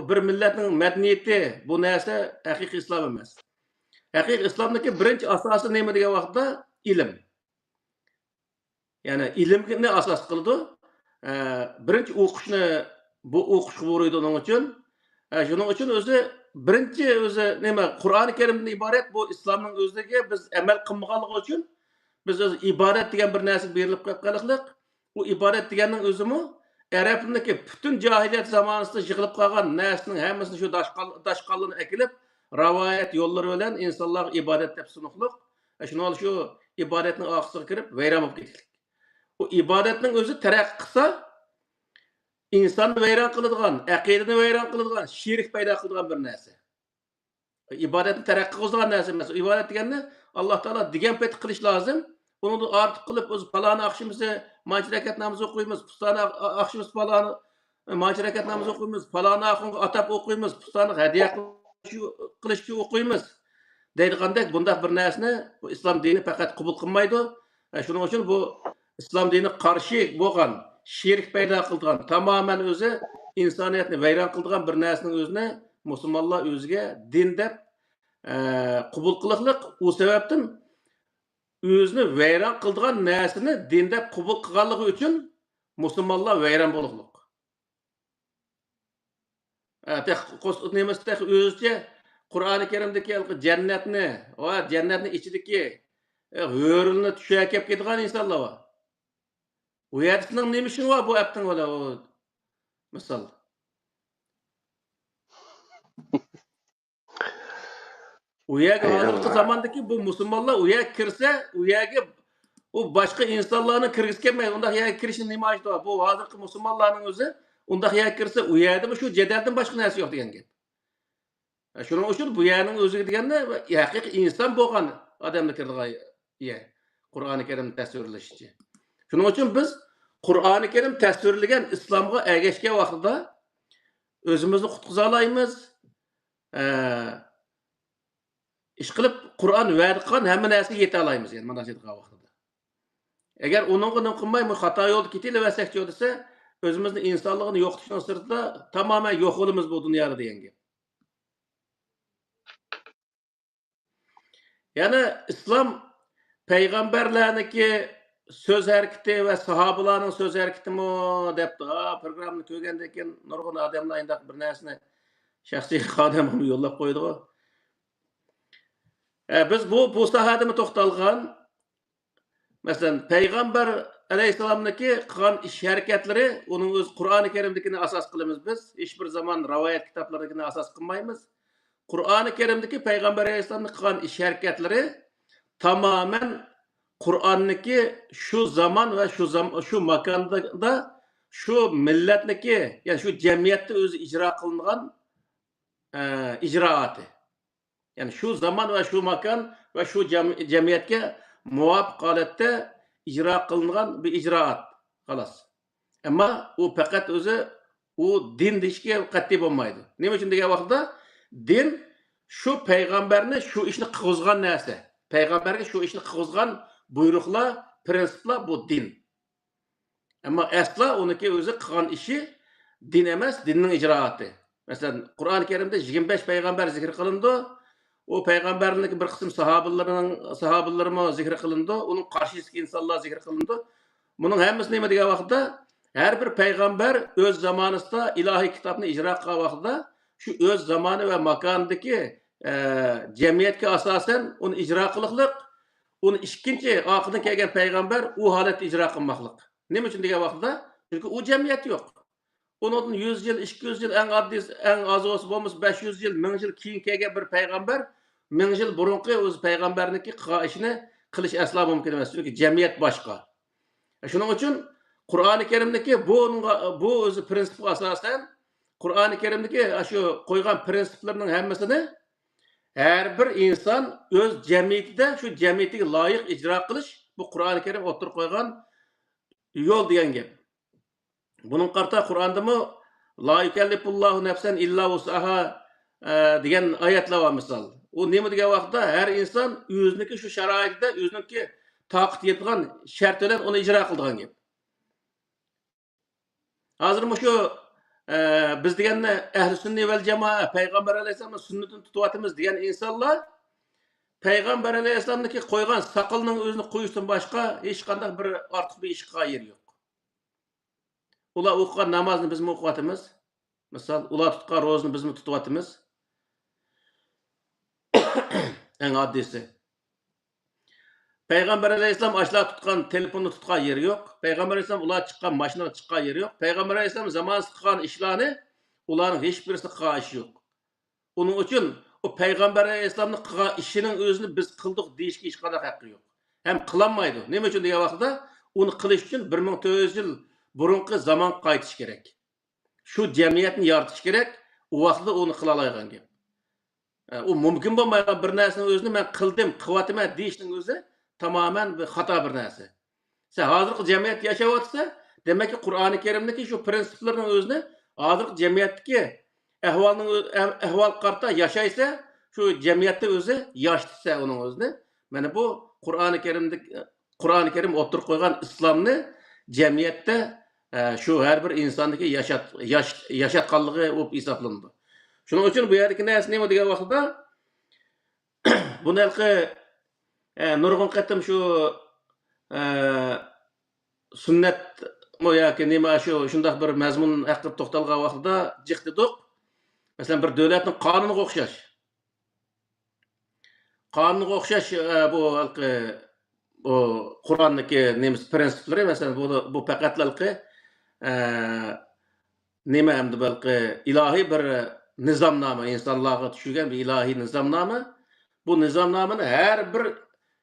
بىر مىللەتنىڭ مەدەنىيىتى، بۇ نەرسە ھەقىقىي ئىسلام ئەمەس. ھەقىقىي ئىسلامنىڭكى بىرىنچى ئاساسى نېمە دېگەن ۋاقىتتا، ئىلىم. يەنى ئىلىمنى ئاساس قىلىدۇ. ئە، بىرىنچى ئوقۇشنى، بۇ ئوقۇشقا بۇيرۇيدۇ ئۇنىڭ ئۈچۈن. ئە، شۇنىڭ ئۈچۈن ئۆزى بىرىنچى ئۆزى نېمە، قۇرئانى كەرىمدىن ئىبارەت بۇ ئىسلامنىڭ ئۆزىگە بىز ئەمەل قىلمىغانلىقى ئۈچۈن بىز ئۆزى ئىبادەت دېگەن بىر نەرسىگە بېرىلىپ قېلىقلىق. ئۇ ئىبادەت دېگەننىڭ ئۆزىمۇ ئەرەبلىكى پۈتۈن جاھىلىيەت زامانىسىدا يىغىلىپ قالغان نەرسىنىڭ ھەممىسىنى شۇ داشقال-، داشقاللىرىنى ئەكېلىپ، رىۋايەت يوللىرى بىلەن ئىنسانلارغا ئىبادەت دەپ سۇنۇقلۇق. شۇنىڭ بىلەن شۇ ئىبادەتنىڭ ئارقىسىغا كىرىپ ۋەيران بولۇپ كېتىشلىك. ئۇ ئىبادەتنىڭ ئۆزى تەرەققىي قىلسا، ئىنساننى ۋەيران قىلىدىغان، ئەقىدىنى ۋەيران قىلىدىغان، شېرىك پەيدا قىلىدىغان بىر نەرسە. ئىبادەتنى تەرەققىي قىلغۇزىدىغان نەرسە ئەمەس. ئىبادەت دېگەننى ئاللا تائالا دېگەن پېتى قىلىش لازىم. ئۇنىڭدىن ئارتۇق قىلىپ، ئۆزى پالانى ئاخشىمىسى مانچە رەكەت نامىزى ئوقۇيمىز، پۇستانى ئا-، ئاخشىمىسى پالانى مانچە رەكەت نامىز ئوقۇيمىز، پالانى ئاخۇنغا ئاتاپ ئوقۇيمىز، پۇستانى ھەدىيە قىلىش، قىلىش ئۈچۈن ئوقۇيمىز دەيدىغاندەك، بۇنداق بىر نەرسىنى بۇ ئىسلام دىنى پەقەت قوبۇل قىلمايدۇ. ئە، شۇنىڭ ئۈچۈن بۇ ئىسلام دىنىغا قارشى بولغان، شېرىك پەيدا قىلىدىغان، تامامەن ئۆزى ئىنسانىيەتنى ۋەيران قىلىدىغان بىر نەرسىنىڭ ئۆزىنى مۇسۇلمانلار ئۆزىگە دىن دەپ، ئە، قوبۇل قىلىقلىق. ئۇ سەۋەبتىن ئۆزىنى ۋەيران قىلىدىغان نەرسىنى دىن دەپ قوبۇل قىلغانلىقى ئۈچۈن مۇسۇلمانلار ۋەيران بولۇقلۇق. ئە، تېخى قوس-، نېمىسى تېخى ئۆزىچە قۇرئانى كەرىمدىكى ھېلىقى جەننەتنى، ۋە جەننەتنىڭ ئىچىدىكى، ئە، ھۆرىلىنى چۈشەپ كەپ كېتىدىغان ئىنسانلار بار. ئۇ يەردە سېنىڭ نېمە ئىشىڭ بار بۇ ئەپتىڭ بىلەن، ئۇ مىسال. ئۇ يەرگە ھەي، ھازىرقى ئاللا. زاماندىكى بۇ مۇسۇلمانلار ئۇ يەرگە كىرسە، ئۇ يەرگە ئۇ باشقا ئىنسانلارنى كىرگۈزۈپ كەلمەيدۇ. ئۇنداق يەرگە كىرىشنىڭ نېمە ھاجىتى بار؟ بۇ ھازىرقى مۇسۇلمانلارنىڭ ئۆزى ئۇنداق يەرگە كىرسە، ئۇ يەردىمۇ شۇ جېدەلدىن باشقا نەرسە يوق دېگەن گەپ. شۇنىڭ ئۈچۈن بۇ يەرنىڭ ئۆزىگە دېگەندە ھەقىقىي ئىنسان بولغان ئادەملا كىرىدىغان يەر. قۇرئانى كەرىم تەسۋىرلىشىچە. شۇنىڭ ئۈچۈن بىز قۇرئانى كەرىم تەسۋىرلىگەن ئىسلامغا ئەگەشكەن ۋاقتىدا ئۆزىمىزنى قۇتقۇزالايمىز. ئە، ئىشقىلىپ، قۇرئان ۋەدە قىلغان ھەممە نەرسىگە يېتەلايمىز، يەنى مانا شۇنداق ۋاقتىدا. ئەگەر ئۇنىڭغا نېمە قىلماي، بۇ خاتا يولدا كېتىلىۋەرسەكچۇ دېسە، ئۆزىمىزنىڭ ئىنسانلىقىنى يوقىتىشنىڭ سىرتىدا تامامەن يوق بولىمىز بۇ دۇنيادا دېگەن گەپ. يەنى ئىسلام پەيغەمبەرلەرنىڭكى سۆز ھەرىكىتى ۋە ساھابىلارنىڭ سۆز ھەرىكىتىمۇ دەپتۇ. ھا، پروگراممىنى كۆرگەندىن كېيىن نۇرغۇن ئادەملەر ئانداق بىر نەرسىنى شەخسىي خادىمىمۇ يوللاپ قويدىغۇ. ئە، بىز بۇ، بۇ ساھەدىمۇ توختالغان. مەسىلەن، پەيغەمبەر ئەلەيھىسسالامنىڭكى قىلغان ئىش ھەرىكەتلىرى، ئۇنىڭ ئۆزى قۇرئانى كەرىمدىكىنى ئاساس قىلىمىز بىز. ھېچبىر زامان رىۋايەت كىتابلىرىدىكىنى ئاساس قىلمايمىز. قۇرئانى كەرىمدىكى پەيغەمبەر ئەلەيھىسسالامنىڭ قىلغان ئىش ھەرىكەتلىرى تامامەن قۇرئاننىڭكى شۇ زامان ۋە شۇ زام-، شۇ ماكاندا شۇ مىللەتنىڭكى، يەنى شۇ جەمئىيەتتە ئۆزى ئىجرا قىلىنغان، ئە، ئىجرائاتى. يەنى شۇ زامان ۋە شۇ ماكان ۋە شۇ جەم-، جەمئىيەتكە مۇۋاپىق ھالەتتە ئىجرا قىلىنغان بىر ئىجرائات. خالاس. ئەمما ئۇ پەقەت ئۆزى ئۇ دىن دېيىشكە قەتئىي بولمايدۇ. نېمە ئۈچۈن دېگەن ۋاقىتتا، دىن شۇ پەيغەمبەرنى شۇ ئىشنى قىلغۇزغان نەرسە. پەيغەمبەرگە شۇ ئىشنى قىلغۇزغان بۇيرۇقلار، پىرىنسىپلار بۇ دىن. ئەمما ئەسلا ئۇنىڭكى ئۆزى قىلغان ئىشى دىن ئەمەس، دىننىڭ ئىجرائاتى. مەسىلەن، قۇرئانى كەرىمدە يىگىرمە بەش پەيغەمبەر زىكىر قىلىنىدۇ. ئۇ پەيغەمبەرنىڭكى بىر قىسىم ساھابىلىرىنىڭ، ساھابىلىرىمۇ زىكىر قىلىنىدۇ. ئۇنىڭ قارشىسىدىكى ئىنسانلار زىكىر قىلىنىدۇ. بۇنىڭ ھەممىسى نېمە دېگەن ۋاقىتتا، ھەر بىر پەيغەمبەر ئۆز زامانىسىدا ئىلاھىي كىتابنى ئىجرا قىلغان ۋاقتىدا، شۇ ئۆز زامانى ۋە ماكانىدىكى، ئە، جەمئىيەتكە ئاساسەن ئۇنى ئىجرا قىلىقلىق، ئۇنى ئىككىنچى ئارقىدىن كەلگەن پەيغەمبەر ئۇ ھالەتتە ئىجرا قىلماقلىق. نېمە ئۈچۈن دېگەن ۋاقتىدا، چۈنكى ئۇ جەمئىيەت يوق. ئۇنىڭدىن يۈز يىل، ئىككى يۈز يىل، ئەڭ ئاددىي، ئەڭ ئاز بولسا، بولمىسا بەش يۈز يىل، مىڭ يىل كېيىن كەلگەن بىر پەيغەمبەر، مىڭ يىل بۇرۇنقى ئۆزى پەيغەمبەرنىڭكى قىلغان ئىشىنى قىلىش ئەسلا مۇمكىن ئەمەس، چۈنكى جەمئىيەت باشقا. شۇنىڭ ئۈچۈن قۇرئانى كەرىمدىكى بۇنىڭغا، بۇ ئۆزى پرىنسىپقا ئاساسەن، قۇرئانى كەرىمدىكى شۇ قويغان پرىنسىپلىرىنىڭ ھەممىسىنى ھەر بىر ئىنسان ئۆز جەمئىيىتىدە شۇ جەمئىيىتىگە لايىق ئىجرا قىلىش، بۇ قۇرئانى كەرىم ئوتتۇرىغا قويغان يول دېگەن گەپ. بۇنىڭغا قارىتا قۇرئاندىمۇ، لا يۇكەللىفۇللاھۇ نەفسەن ئىللا ۋۇسئەھا، ئە، دېگەن ئايەتلەر بار مىسال. ئۇ نېمە دېگەن ۋاقىتتا، ھەر ئىنسان ئۆزىنىڭكى شۇ شارائىتىدا ئۆزىنىڭكى تاقىتى يەتىدىغان شەرت بىلەن ئۇنى ئىجرا قىلىدىغان گەپ. ھازىر مۇشۇ، ئە، بىز دېگەننى ئەھلى سۈننە ۋەل جامائە، پەيغەمبەر ئەلەيھىسسالامنىڭ سۈننىتىنى تۇتۇۋاتىمىز دېگەن ئىنسانلار پەيغەمبەر ئەلەيھىسسالامنىڭكى قويغان ساقىلىنىڭ ئۆزىنى قويۇشتىن باشقا ھېچقانداق بىر ئارتۇق بىر ئىش قىلغان يېرى يوق. ئۇلار ئوقۇغان نامازنى بىزمۇ ئوقۇۋاتىمىز. مىسال، ئۇلار تۇتقان روزىنى بىزمۇ تۇتۇۋاتىمىز. ئەڭ ئاددىيسى. پەيغەمبەر ئەلەيھىسسالام ئاشۇلار تۇتقان تېلېفوننى تۇتقان يېرى يوق. پەيغەمبەر ئەلەيھىسسالام ئۇلار چىققان ماشىنىغا چىققان يېرى يوق. پەيغەمبەر ئەلەيھىسسالام زامانىسىدا قىلغان ئىشلارنى ئۇلارنىڭ ھېچبىرسى قىلغان ئىشى يوق. ئۇنىڭ ئۈچۈن ئۇ پەيغەمبەر ئەلەيھىسسالامنىڭ قىلغان ئىشىنىڭ ئۆزىنى بىز قىلدۇق دېيىشكە ھېچقانداق ھەققى يوق. ھەم قىلالمايدۇ. نېمە ئۈچۈن دېگەن ۋاقتىدا، ئۇنى قىلىش ئۈچۈن بىر مىڭ تۆت يۈز يىل بۇرۇنقى زامانغا قايتىش كېرەك. شۇ جەمئىيەتنى يارىتىش كېرەك. ئۇ ۋاقتىدا ئۇنى قىلالايدىغان گەپ. ئە، ئۇ مۇمكىن بولمايدىغان بىر نەرسىنىڭ ئۆزىنى مەن قىلدىم، قىلىۋاتىمەن دېيىشنىڭ ئۆزى تامامەن بىر خاتا بىر نەرسە. سەن ھازىرقى جەمئىيەتتە ياشاۋاتىسەن، دېمەككى، قۇرئانى كەرىمدىكى شۇ پرىنسىپلىرىنىڭ ئۆزىنى ھازىرقى جەمئىيەتتىكى ئەھۋالنىڭ ئۆ-، ئەھ-، ئەھۋالغا قارىتا ياشايسەن، شۇ جەمئىيەتتە ئۆزى ياشىتىسەن ئۇنىڭ ئۆزىنى. مانا بۇ قۇرئانى كەرىمدىكى، قۇرئانى كەرىم ئوتتۇرىغا قويغان ئىسلامنى جەمئىيەتتە، ئە، شۇ ھەر بىر ئىنساندىكى ياشات-، ياش-، ياشاتقانلىقى بولۇپ ھېسابلىنىدۇ. شۇنىڭ ئۈچۈن بۇ يەردىكى نەرسە نېمە دېگەن ۋاقتىدا، بۇنى ھېلىقى، ئە، نۇرغۇن قېتىم شۇ، ئە، سۈننەتمۇ ياكى نېمە شۇ، شۇنداق بىر مەزمۇن ھەققىدە توختالغان ۋاقتىدا جىق دېدۇق. مەسىلەن، بىر دۆلەتنىڭ قانۇنىغا ئوخشاش. قانۇنغا ئوخشاش، ئە، بۇ ھېلىقى، بۇ قۇرئاندىكى نېمىسى، پرىنسىپلىرى، مەسىلەن، بۇ، بۇ پەقەتلا ھېلىقى، ئە، نېمە ئەمدى بەلكى ئىلاھىي بىر نىزامنامە، ئىنسانلارغا چۈشۈرگەن بىر ئىلاھىي نىزامنامە. بۇ نىزامنامىنى ھەر بىر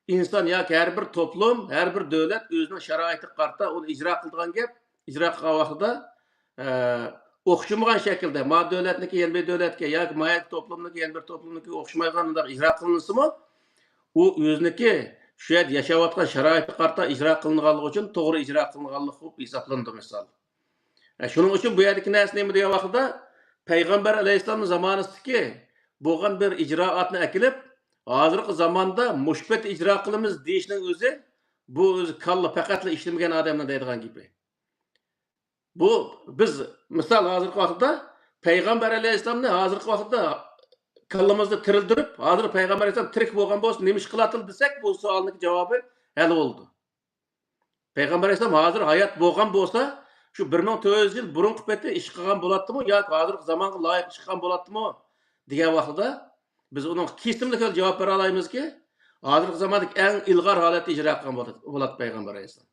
ئىنسان ياكى ھەر بىر توپلۇم، ھەر بىر دۆلەت ئۆزىنىڭ شارائىتىغا قارىتا ئۇنى ئىجرا قىلىدىغان گەپ. ئىجرا قىلغان ۋاقتىدا، ئە، ئوخشىمىغان شەكىلدە، ما دۆلەتنىكى يەنە بىر دۆلەتكە ياكى ما توپلۇمنىكى يەنە بىر توپلۇمنىكى ئوخشىمايدىغان ئىجرا قىلىنسىمۇ، ئۇ ئۆزىنىڭكى شۇ يەردە ياشاۋاتقان شارائىتىغا قارىتا ئىجرا قىلىنغانلىقى ئۈچۈن توغرا ئىجرا قىلىنغانلىق بولۇپ ھېسابلىنىدۇ، مىسال. ئە، شۇنىڭ ئۈچۈن بۇ يەردىكى نەرسە نېمە دېگەن ۋاقتىدا، پەيغەمبەر ئەلەيھىسسالام زامانىسىدىكى بولغان بىر ئىجرائاتنى ئەكېلىپ، ھازىرقى زاماندا مۇشۇ پېتى ئىجرا قىلىمىز دېيىشنىڭ ئۆزى، بۇ ئۆزى كاللا پەقەتلا ئىشلىمىگەن ئادەمنىڭ دەيدىغان گېپى. بۇ، بىز، مىسال، ھازىرقى ۋاقىتتا پەيغەمبەر ئەلەيھىسسالامنى ھازىرقى ۋاقىتتا كاللىمىزدا تىرىلدۈرۈپ، ھازىر پەيغەمبەر ئەلەيھىسسالام تىرىك بولغان بولسا، نېمە ئىش قىلاتىدۇ دېسەك، بۇ سوئالنىڭ جاۋابى ھەل بولىدۇ. پەيغەمبەر ئەلەيھىسسالام ھازىر ھايات بولغان بولسا، شۇ بىر مىڭ تۆت يۈز يىل بۇرۇنقى پېتى ئىش قىلغان بولاتتىمۇ ياكى ھازىرقى زامانغا لايىق ئىش قىلغان بولاتتىمۇ دېگەن ۋاقتىدا، بىز ئۇنىڭغا كېسىملىك جاۋاب بېرەلەيمىزكى، ھازىرقى زاماندىكى ئەڭ ئىلغار ھالەتتە ئىجرا قىلغان بولاتتى، بولاتتى پەيغەمبەر ئەلەيھىسسالام.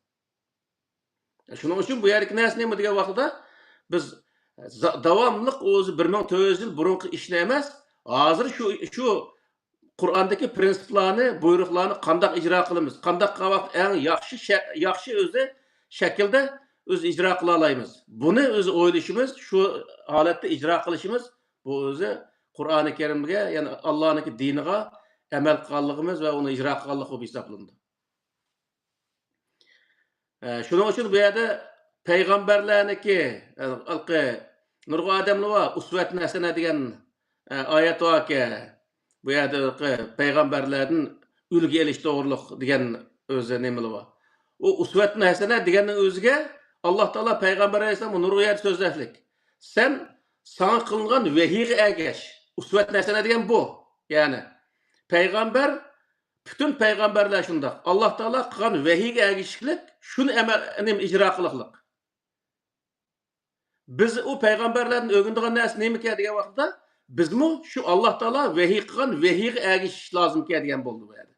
شۇنىڭ ئۈچۈن بۇ يەردىكى نەرسە نېمە دېگەن ۋاقتىدا، بىز زا-، داۋاملىق ئۆزى بىر مىڭ تۆت يۈز يىل بۇرۇنقى ئىشنى ئەمەس، ھازىر شۇ، شۇ قۇرئاندىكى پرىنسىپلارنى، بۇيرۇقلارنى قانداق ئىجرا قىلىمىز؟ قانداق قىلغان ۋاقىتتا ئەڭ ياخشى شە-، ياخشى ئۆزى شەكىلدە ئۆزى ئىجرا قىلالايمىز؟ بۇنى ئۆزى ئويلىشىمىز، شۇ ھالەتتە ئىجرا قىلىشىمىز، بۇ ئۆزى قۇرئانى كەرىمگە، يەنى ئاللانىڭكى دىنىغا ئەمەل قىلغانلىقىمىز ۋە ئۇنى ئىجرا قىلغانلىق بولۇپ ھېسابلىنىدۇ. ئە، شۇنىڭ ئۈچۈن بۇ يەردە پەيغەمبەرلەرنىڭكى، ئە، ھېلىقى نۇرغۇن ئادەملەر بار، ئۇسۋەتۇن ھەسەنە دېگەن، ئە، ئايەت باركەن. بۇ يەردە ھېلىقى پەيغەمبەرلەردىن ئۈلگە ئېلىش توغرۇلۇق دېگەن ئۆزى نېمىلەر بار. ئۇ ئۇسۋەتۇن ھەسەنە دېگەننىڭ ئۆزىگە ئاللا تائالا پەيغەمبەر ئەلەيھىسسالام نۇرغۇن يەردە سۆزلەپلىك. سەن، ساڭا قىلىنغان ۋەھىيگە ئەگەش. ئۇسۋەتۇن ھەسەنە دېگەن بۇ. يەنى پەيغەمبەر پۈتۈن پەيغەمبەرلەر شۇنداق. ئاللا تائالا قىلغان ۋەھىيگە ئەگىشىشلىك، شۇنى ئەمەل، نېمە، ئىجرا قىلىقلىق. بىز ئۇ پەيغەمبەرلەردىن ئۆگىنىدىغان نەرسە نېمىكەن دېگەن ۋاقىتتا، بىزمۇ شۇ ئاللا تائالا ۋەھىي قىلغان ۋەھىيگە ئەگىشىش لازىمكەن دېگەن بولدى بۇ يەردە.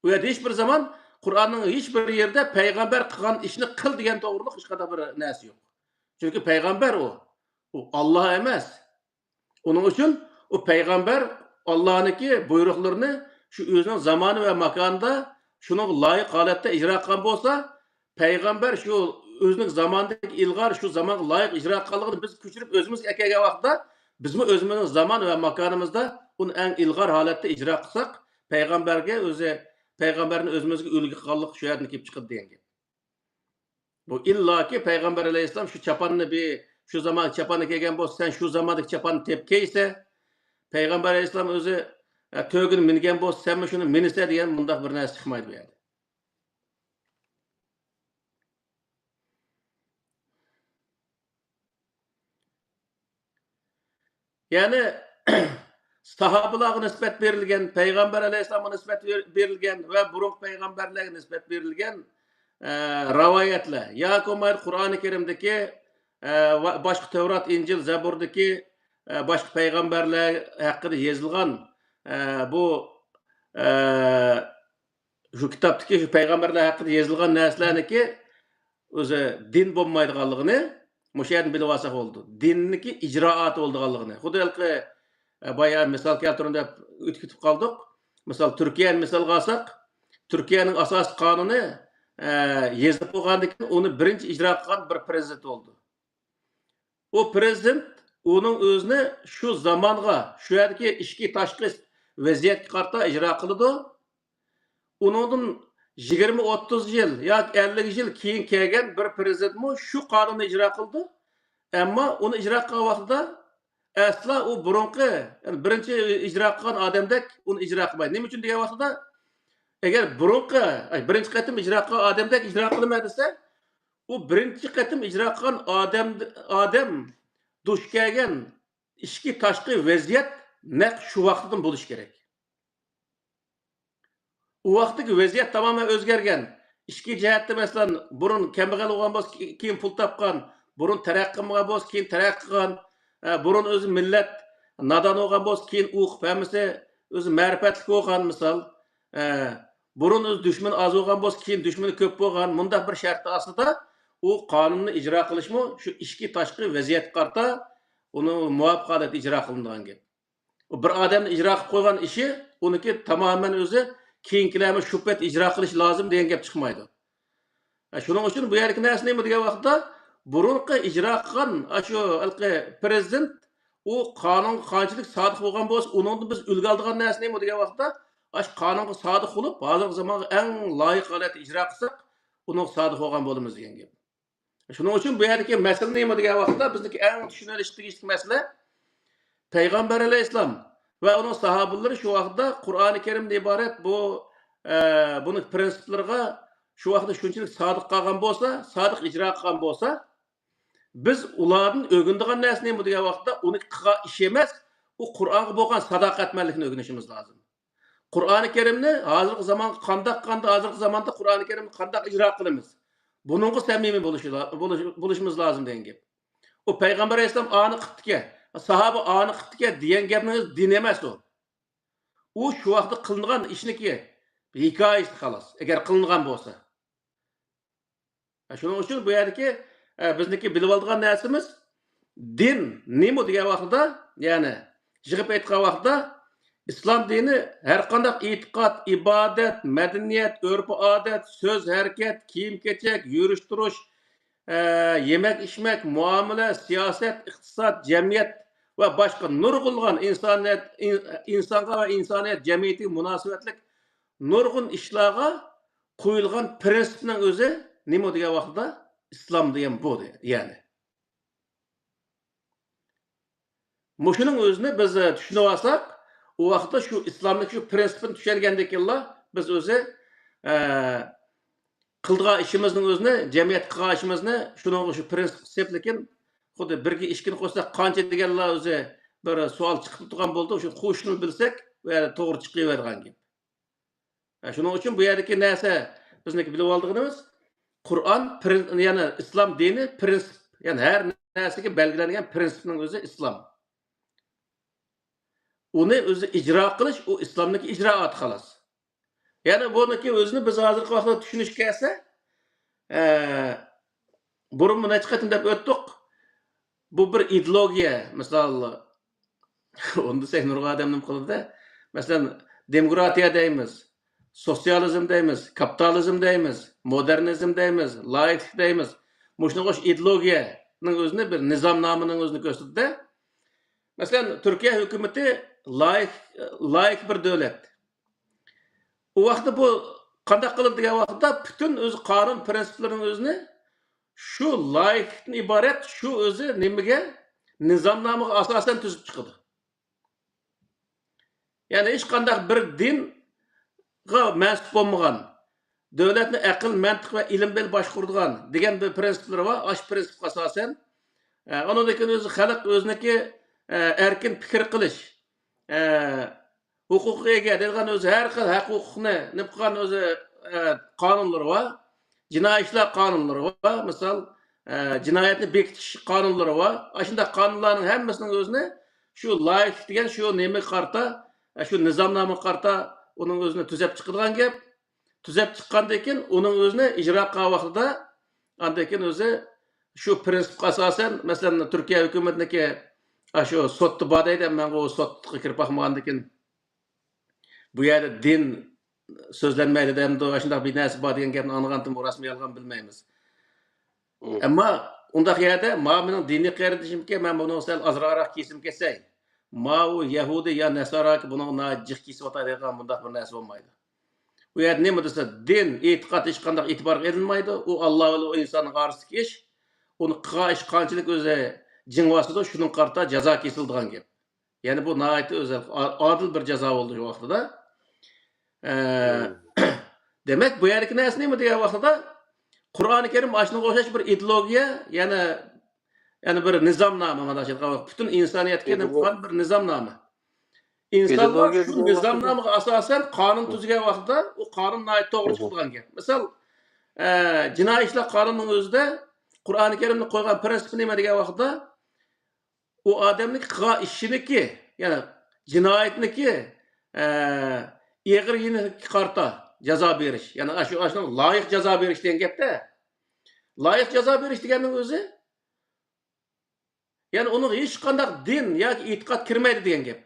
ئۇ يەردە ھېچ بىر زامان قۇرئاننىڭ ھېچ بىر يېرىدە پەيغەمبەر قىلغان ئىشنى قىل دېگەن توغرۇلۇق ھېچقانداق بىر نەرسە يوق. چۈنكى پەيغەمبەر ئۇ. ئۇ ئاللا ئەمەس. ئۇنىڭ ئۈچۈن ئۇ پەيغەمبەر ئاللانىڭكى بۇيرۇقلىرىنى شۇ ئۆزىنىڭ زامانى ۋە ماكانىدا شۇنىڭغا لايىق ھالەتتە ئىجرا قىلغان بولسا، پەيغەمبەر شۇ ئۆزىنىڭ زامانىدىكى ئىلغار، شۇ زامانغا لايىق ئىجرا قىلغانلىقىنى بىز كۆچۈرۈپ ئۆزىمىزگە ئەكەلگەن ۋاقىتتا، بىزمۇ ئۆزىمىزنىڭ زامان ۋە ماكانىمىزدا ئۇنى ئەڭ ئىلغار ھالەتتە ئىجرا قىلساق، پەيغەمبەرگە ئۆزى، پەيغەمبەرنى ئۆزىمىزگە ئۈلگە قىلغانلىق شۇ يەردىن كېلىپ چىقىدۇ دېگەن گەپ. بۇ ئىللاكى پەيغەمبەر ئەلەيھىسسالام شۇ چاپاننى بىر، شۇ زامان چاپاننى كىيگەن بولسا، سەن شۇ زاماندىكى چاپاننى تېپىپ كىيسە، پەيغەمبەر ئەلەيھىسسالام ئۆزى، ئە، تۆگىنى مىنگەن بولسا، سەنمۇ شۇنى مىنىسە دېگەن مۇنداق بىر نەرسە چىقمايدۇ بۇ يەردە. يەنى ساھابىلارغا نىسبەت بېرىلگەن، پەيغەمبەر ئەلەيھىسسالامغا نىسبەت بېر-، بېرىلگەن ۋە بۇرۇنقى پەيغەمبەرلەرگە نىسبەت بېرىلگەن، ئە، رىۋايەتلەر ياكى بولمىغاندا قۇرئانى كەرىمدىكى، ئە، ۋە باشقا تەۋرات، ئىنجىل، زەبۇردىكى، ئە، باشقا پەيغەمبەرلەر ھەققىدە يېزىلغان، ئە، بۇ، ئە، شۇ كىتابتىكى شۇ پەيغەمبەرلەر ھەققىدە يېزىلغان نەرسىلەرنىكى ئۆزى دىن بولمايدىغانلىقىنى مۇشۇ يەردىن بىلىۋالساق بولىدۇ. دىننىكى ئىجرائاتى بولىدىغانلىقىنى. خۇددى ھېلىقى، ئە، بايا مىسال كەلتۈردۈم دەپ ئۆتۈپ كېتىپ قالدۇق. مىسال، تۈركىيەنى مىسالغا ئالساق، تۈركىيەنىڭ ئاساسىي قانۇنى، ئە، يېزىلىپ بولغاندىن كېيىن ئۇنى بىرىنچى ئىجرا قىلغان بىر پىرېزىدېنت بولدى. ئۇ پىرېزىدېنت ئۇنىڭ ئۆزىنى شۇ زامانغا، شۇ يەردىكى ئىچكى تاشقى ۋەزىيەتكە قارىتا ئىجرا قىلىدۇ. ئۇنىڭدىن يىگىرمە، ئوتتۇز يىل ياكى ئەللىك يىل كېيىن كەلگەن بىر پىرېزىدېنتمۇ شۇ قانۇننى ئىجرا قىلىدۇ. ئەمما ئۇنى ئىجرا قىلغان ۋاقتىدا ئەسلا ئۇ بۇرۇنقى، يەنى بىرىنچى ئىجرا قىلغان ئادەمدەك ئۇنى ئىجرا قىلمايدۇ. نېمە ئۈچۈن دېگەن ۋاقتىدا، ئەگەر بۇرۇنقى، ئاي، بىرىنچى قېتىم ئىجرا قىلغان ئادەمدەك ئىجرا قىلىمەن دېسە، ئۇ بىرىنچى قېتىم ئىجرا قىلغان ئادەم، ئادەم دۇچ كەلگەن ئىچكى تاشقى ۋەزىيەت نەق شۇ ۋاقىتتىن بولۇشى كېرەك. ئۇ ۋاقىتتىكى ۋەزىيەت تامامەن ئۆزگەرگەن. ئىچكى جەھەتتە، مەسىلەن، بۇرۇن كەمبەغەل بولغان بولسا، كېيىن پۇل تاپقان، بۇرۇن تەرەققىي قىلمىغان بولسا، كېيىن تەرەققىي قىلغان، ئە، بۇرۇن ئۆزى مىللەت نادان بولغان بولسا، كېيىن ئوقۇپ ھەممىسى ئۆزى مەرىپەتلىك بولغان، مىسال. ئە، بۇرۇن ئۆزى دۈشمىنى ئاز بولغان بولسا، كېيىن دۈشمىنى كۆپ بولغان، مۇنداق بىر شەرت ئاستىدا ئۇ قانۇننى ئىجرا قىلىشمۇ شۇ ئىچكى تاشقى ۋەزىيەتكە قارىتا ئۇنى مۇۋاپىق ھالەتتە ئىجرا قىلىنىدىغان گەپ. بۇ بىر ئادەمنىڭ ئىجرا قىلىپ قويغان ئىشى، ئۇنىڭكى تامامەن ئۆزى كېيىنكىلەرمۇ شۇ پەيت ئىجرا قىلىش لازىم دېگەن گەپ چىقمايدۇ. ھە، شۇنىڭ ئۈچۈن بۇ يەردىكى نەرسە نېمە دېگەن ۋاقىتتا، بۇرۇنقى ئىجرا قىلغان ئاشۇ ھېلىقى پىرېزىدېنت ئۇ قانۇنغا قانچىلىك سادىق بولغان بولسا، ئۇنىڭدىن بىز ئۈلگە ئالىدىغان نەرسە نېمە دېگەن ۋاقىتتا، ئاشۇ قانۇنغا سادىق بولۇپ، ھازىرقى زامانغا ئەڭ لايىق ھالەتتە ئىجرا قىلساق، ئۇنىڭغا سادىق بولغان بولىمىز دېگەن گەپ. شۇنىڭ ئۈچۈن بۇ يەردىكى مەسىلە نېمە دېگەن ۋاقىتتا، بىزنىڭكى ئەڭ چۈشىنىۋېلىش تېگىشلىك مەسىلە، پەيغەمبەر ئەلەيھىسسالام ۋە ئۇنىڭ ساھابىلىرى شۇ ۋاقىتتا قۇرئانى كەرىمدىن ئىبارەت بۇ، ئە، بۇنىڭ پىرىنسىپلىرىغا شۇ ۋاقىتتا شۇنچىلىك سادىق قالغان بولسا، سادىق ئىجرا قىلغان بولسا، بىز ئۇلاردىن ئۆگىنىدىغان نەرسە نېمە دېگەن ۋاقىتتا، ئۇنى قىلغان ئىش ئەمەس، ئۇ قۇرئانغا بولغان ساداقەتمەنلىكنى ئۆگىنىشىمىز لازىم. قۇرئانى كەرىمنى ھازىرقى زامانغا قانداق، قانداق، ھازىرقى زاماندا قۇرئانى كەرىمنى قانداق ئىجرا قىلىمىز؟ بۇنىڭغا سەمىمىي بولۇشى لا-، بولۇش-، بولۇشىمىز لازىم دېگەن گەپ. ئۇ پەيغەمبەر ئەلەيھىسسالام ئانى قىپتىكەن، ساھابە ئانى قىپتىكەن دېگەن گەپنىڭ ئۆزى دىن ئەمەس ئۇ. ئۇ شۇ ۋاقىتتا قىلىنغان ئىشنىكى ھېكايىسى خالاس، ئەگەر قىلىنغان بولسا. شۇنىڭ ئۈچۈن بۇ يەردىكى، ئە، بىزنىڭكى بىلىۋالىدىغان نەرسىمىز دىن نېمە دېگەن ۋاقتىدا، يەنى يىغىپ ئېيتقان ۋاقتىدا، ئىسلام دىنى ھەر قانداق ئېتىقاد، ئىبادەت، مەدەنىيەت، ئۆرپ-ئادەت، سۆز، ھەرىكەت، كىيىم-كېچەك، يۈرۈش-تۇرۇش، ئە، يېمەك-ئىچمەك، مۇئامىلە، سىياسەت، ئىقتىساد، جەمئىيەت ۋە باشقا نۇرغۇنلىغان ئىنسانىيەت، ئىن-، ئىنسانغا ۋە ئىنسانىيەت جەمئىيىتىگە مۇناسىۋەتلىك نۇرغۇن ئىشلارغا قويۇلغان پىرىنسىپنىڭ ئۆزى نېمە دېگەن ۋاقتىدا، ئىسلام دېگەن بۇ دېگەن، يەنى. مۇشۇنىڭ ئۆزىنى بىز، ئە، چۈشىنىۋالساق، ئۇ ۋاقىتتا شۇ ئىسلامنىڭ شۇ پىرىنسىپىنى چۈشەنگەندىن كېيىنلا بىز ئۆزى، ئە، قىلىدىغان ئىشىمىزنىڭ ئۆزىنى، جەمئىيەتتە قىلغان ئىشىمىزنى شۇنىڭغا شۇ پىرىنسىپقا سېپلىكىن، خۇددى بىرگە ئىككىنى قوشساق قانچە دېگەنلا ئۆزى بىر سوئال چىقىپ تۇرغان بولىدۇ. شۇ قوشۇشنى بىلسەك، بۇ يەردە توغرا چىقىۋېرىدىغان گەپ. ھە، شۇنىڭ ئۈچۈن بۇ يەردىكى نەرسە بىزنىڭكى بىلىۋالىدىغىنىمىز، قۇرئان پرىن-، يەنى ئىسلام دىنى پرىنسىپ، يەنى ھەر نەرسىگە بەلگىلەنگەن پرىنسىپنىڭ ئۆزى ئىسلام. ئۇنى ئۆزى ئىجرا قىلىش، ئۇ ئىسلامنىڭكى ئىجرائاتى خالاس. يەنى بۇنىڭكى ئۆزىنى بىز ھازىرقى ۋاقىتتا چۈشىنىشكە كەلسە، ئە، بۇرۇنمۇ نەچچە قېتىم دەپ ئۆتتۇق. بۇ بىر ئىدېئولوگىيە، مىسال، ئۇندا سەي نۇرغۇن ئادەم نېمە قىلىدۇ؟ مەسىلەن، دېموكراتىيە دەيمىز. سوتسىيالىزم دەيمىز، كاپىتالىزم دەيمىز، مودېرنىزم دەيمىز، لايىكلىق دەيمىز. مۇشۇنىڭغا ئوخشاش ئىدېئولوگىيەنىڭ ئۆزىنى، بىر نىزامنامىنىڭ ئۆزىنى كۆرسىتىدۇ. مەسىلەن، تۈركىيە ھۆكۈمىتى لايىك، لايىك بىر دۆلەت. ئۇ ۋاقىتتا بۇ قانداق قىلىدۇ دېگەن ۋاقىتتا، پۈتۈن ئۆزى قانۇن پىرىنسىپلىرىنىڭ ئۆزىنى شۇ لايىكلىقتىن ئىبارەت شۇ ئۆزى نېمىگە، نىزامنامىغا ئاساسەن تۈزۈپ چىقىدۇ. يەنى ھېچقانداق بىر دىنغا مەنسۇپ بولمىغان، دۆلەتنى ئەقىل، مەنتىق ۋە ئىلىم بىلەن باشقۇرىدىغان دېگەن بىر پىرىنسىپلىرى بار. ئاشۇ پىرىنسىپقا ئاساسەن، ئە، ئۇنىڭدىن كېيىن ئۆزى خەلق ئۆزىنىڭكى، ئە، ئەركىن پىكىر قىلىش، ئە، ھوقۇققا ئىگە دەيدىغان ئۆزى ھەر خىل ھەق ھوقۇقنى نېمە قىلغان ئۆزى، ئە، قانۇنلىرى بار. جىنايى ئىشلار قانۇنلىرى بار. مىسال، ئە، جىنايەتنى بېكىتىش قانۇنلىرى بار. ئاشۇنداق قانۇنلارنىڭ ھەممىسىنىڭ ئۆزىنى شۇ لايىكلىق دېگەن شۇ نېمىگە قارىتا، ئە، شۇ نىزامنامىغا قارىتا ئۇنىڭ ئۆزىنى تۈزەپ چىقىدىغان گەپ. تۈزەپ چىققاندىن كېيىن ئۇنىڭ ئۆزىنى ئىجرا قىلغان ۋاقتىدا، ئاندىن كېيىن ئۆزى شۇ پىرىنسىپقا ئاساسەن، مەسىلەن، تۈركىيە ھۆكۈمىتىنىڭكى ئاشۇ سوتتا بار دەيدۇ، مەن ئۇ سوتقا كىرىپ باقمىغاندىن كېيىن بۇ يەردە دىن سۆزلەنمەيدۇ دەمدۇ، ئاشۇنداق بىر نەرسە بار دېگەن گەپنى ئاڭلىغانتىم، ئۇ راستمۇ يالغان بىلمەيمىز. ئەمما ئۇنداق يەردە، ما مېنىڭ دىنىي قېرىندىشىمكى، مەن بۇنىڭغا سەل ئازراقراق كېسىم كېسەي، ما ئۇ يەھۇدىي يا نەساراكى بۇنىڭغا ناھايىتى جىق كېسىۋاتاي دەيدىغان بۇنداق بىر نەرسە بولمايدۇ. ئۇ يەردە نېمە دېسە، دىن، ئېتىقاد ھېچقانداق ئېتىبارغا ئېلىنمايدۇ. ئۇ ئاللا بىلەن ئۇ ئىنساننىڭ ئارىسىدىكى ئىش. ئۇنى قىلغان ئىش قانچىلىك ئۆزى جىڭ باسىدۇ، شۇنىڭغا قارىتا جازا كېسىلىدىغان گەپ. يەنى بۇ ناھايىتى ئۆزەل، ئا-، ئادىل بىر جازا بولدى شۇ ۋاقتىدا. ئە، دېمەك، بۇ يەردىكى نەرسە نېمە دېگەن ۋاقتىدا، قۇرئانى كەرىم ئاشۇنىڭغا ئوخشاش بىر ئىدېئولوگىيە، يەنى، يەنى بىر نىزامنامە، مانا شۇ پۈتۈن ئىنسانىيەتكە نېمە قىلغان بىر نىزامنامە. ئىنسانلار شۇ نىزامنامىغا ئاساسەن قانۇن تۈزگەن ۋاقتىدا ئۇ قانۇن ناھايىتى توغرا چىقىدىغان گەپ. مىسال، ئە، جىنايى ئىشلار قانۇنىنىڭ ئۆزىدە قۇرئانى كەرىمنىڭ قويغان پىرىنسىپى نېمە دېگەن ۋاقتىدا، ئۇ ئادەمنىڭ قىلغان ئىشىنىكى، يەنى جىنايەتنىكى، ئە، ئېغىر يېنىكى قارىتا جازا بېرىش، يەنى ئاشۇ، ئاشۇنىڭ لايىق جازا بېرىش دېگەن گەپتە. لايىق جازا بېرىش دېگەننىڭ ئۆزى، يەنى ئۇنىڭغا ھېچقانداق دىن ياكى ئېتىقاد كىرمەيدۇ دېگەن گەپ.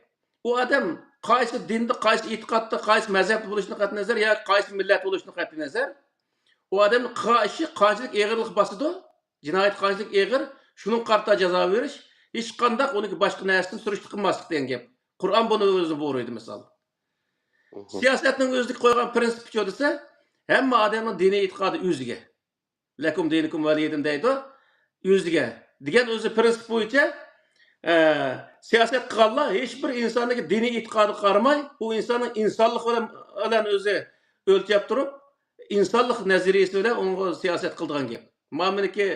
ئۇ ئادەم قايسى دىندا، قايسى ئېتىقادتا، قايسى مەزھەپتە بولۇشىدىن قەتئىينەزەر ياكى قايسى مىللەت بولۇشىدىن قەتئىينەزەر، ئۇ ئادەمنىڭ قىلغان ئىشى قانچىلىك ئېغىرلىق باسىدۇ، جىنايەت قانچىلىك ئېغىر، شۇنىڭغا قارىتا جازا بېرىش، ھېچقانداق ئۇنىڭكى باشقا نەرسىدىن سۈرۈشتە قىلماسلىق دېگەن گەپ. قۇرئان بۇنى ئۆزى بۇيرۇيدۇ، مىسال. سىياسەتنىڭ ئۆزىدىكى قويغان پىرىنسىپى شۇ دېسە، ھەممە ئادەمنىڭ دىنىي ئېتىقادى ئۆزىگە. لەكۇم دىنۇكۇم ۋەلىييە دىن دەيدۇ. ئۆزىگە دېگەن ئۆزى پىرىنسىپ بويىچە، ئە، سىياسەت قىلغانلار ھېچ بىر ئىنساننىڭكى دىنىي ئېتىقادىغا قارىماي، ئۇ ئىنساننىڭ ئىنسانلىقى بىلەن، بىلەن ئۆزى ئۆلچەپ تۇرۇپ، ئىنسانلىق نەزەرىيىسى بىلەن ئۇنىڭغا سىياسەت قىلىدىغان گەپ. مانا مېنىڭكى،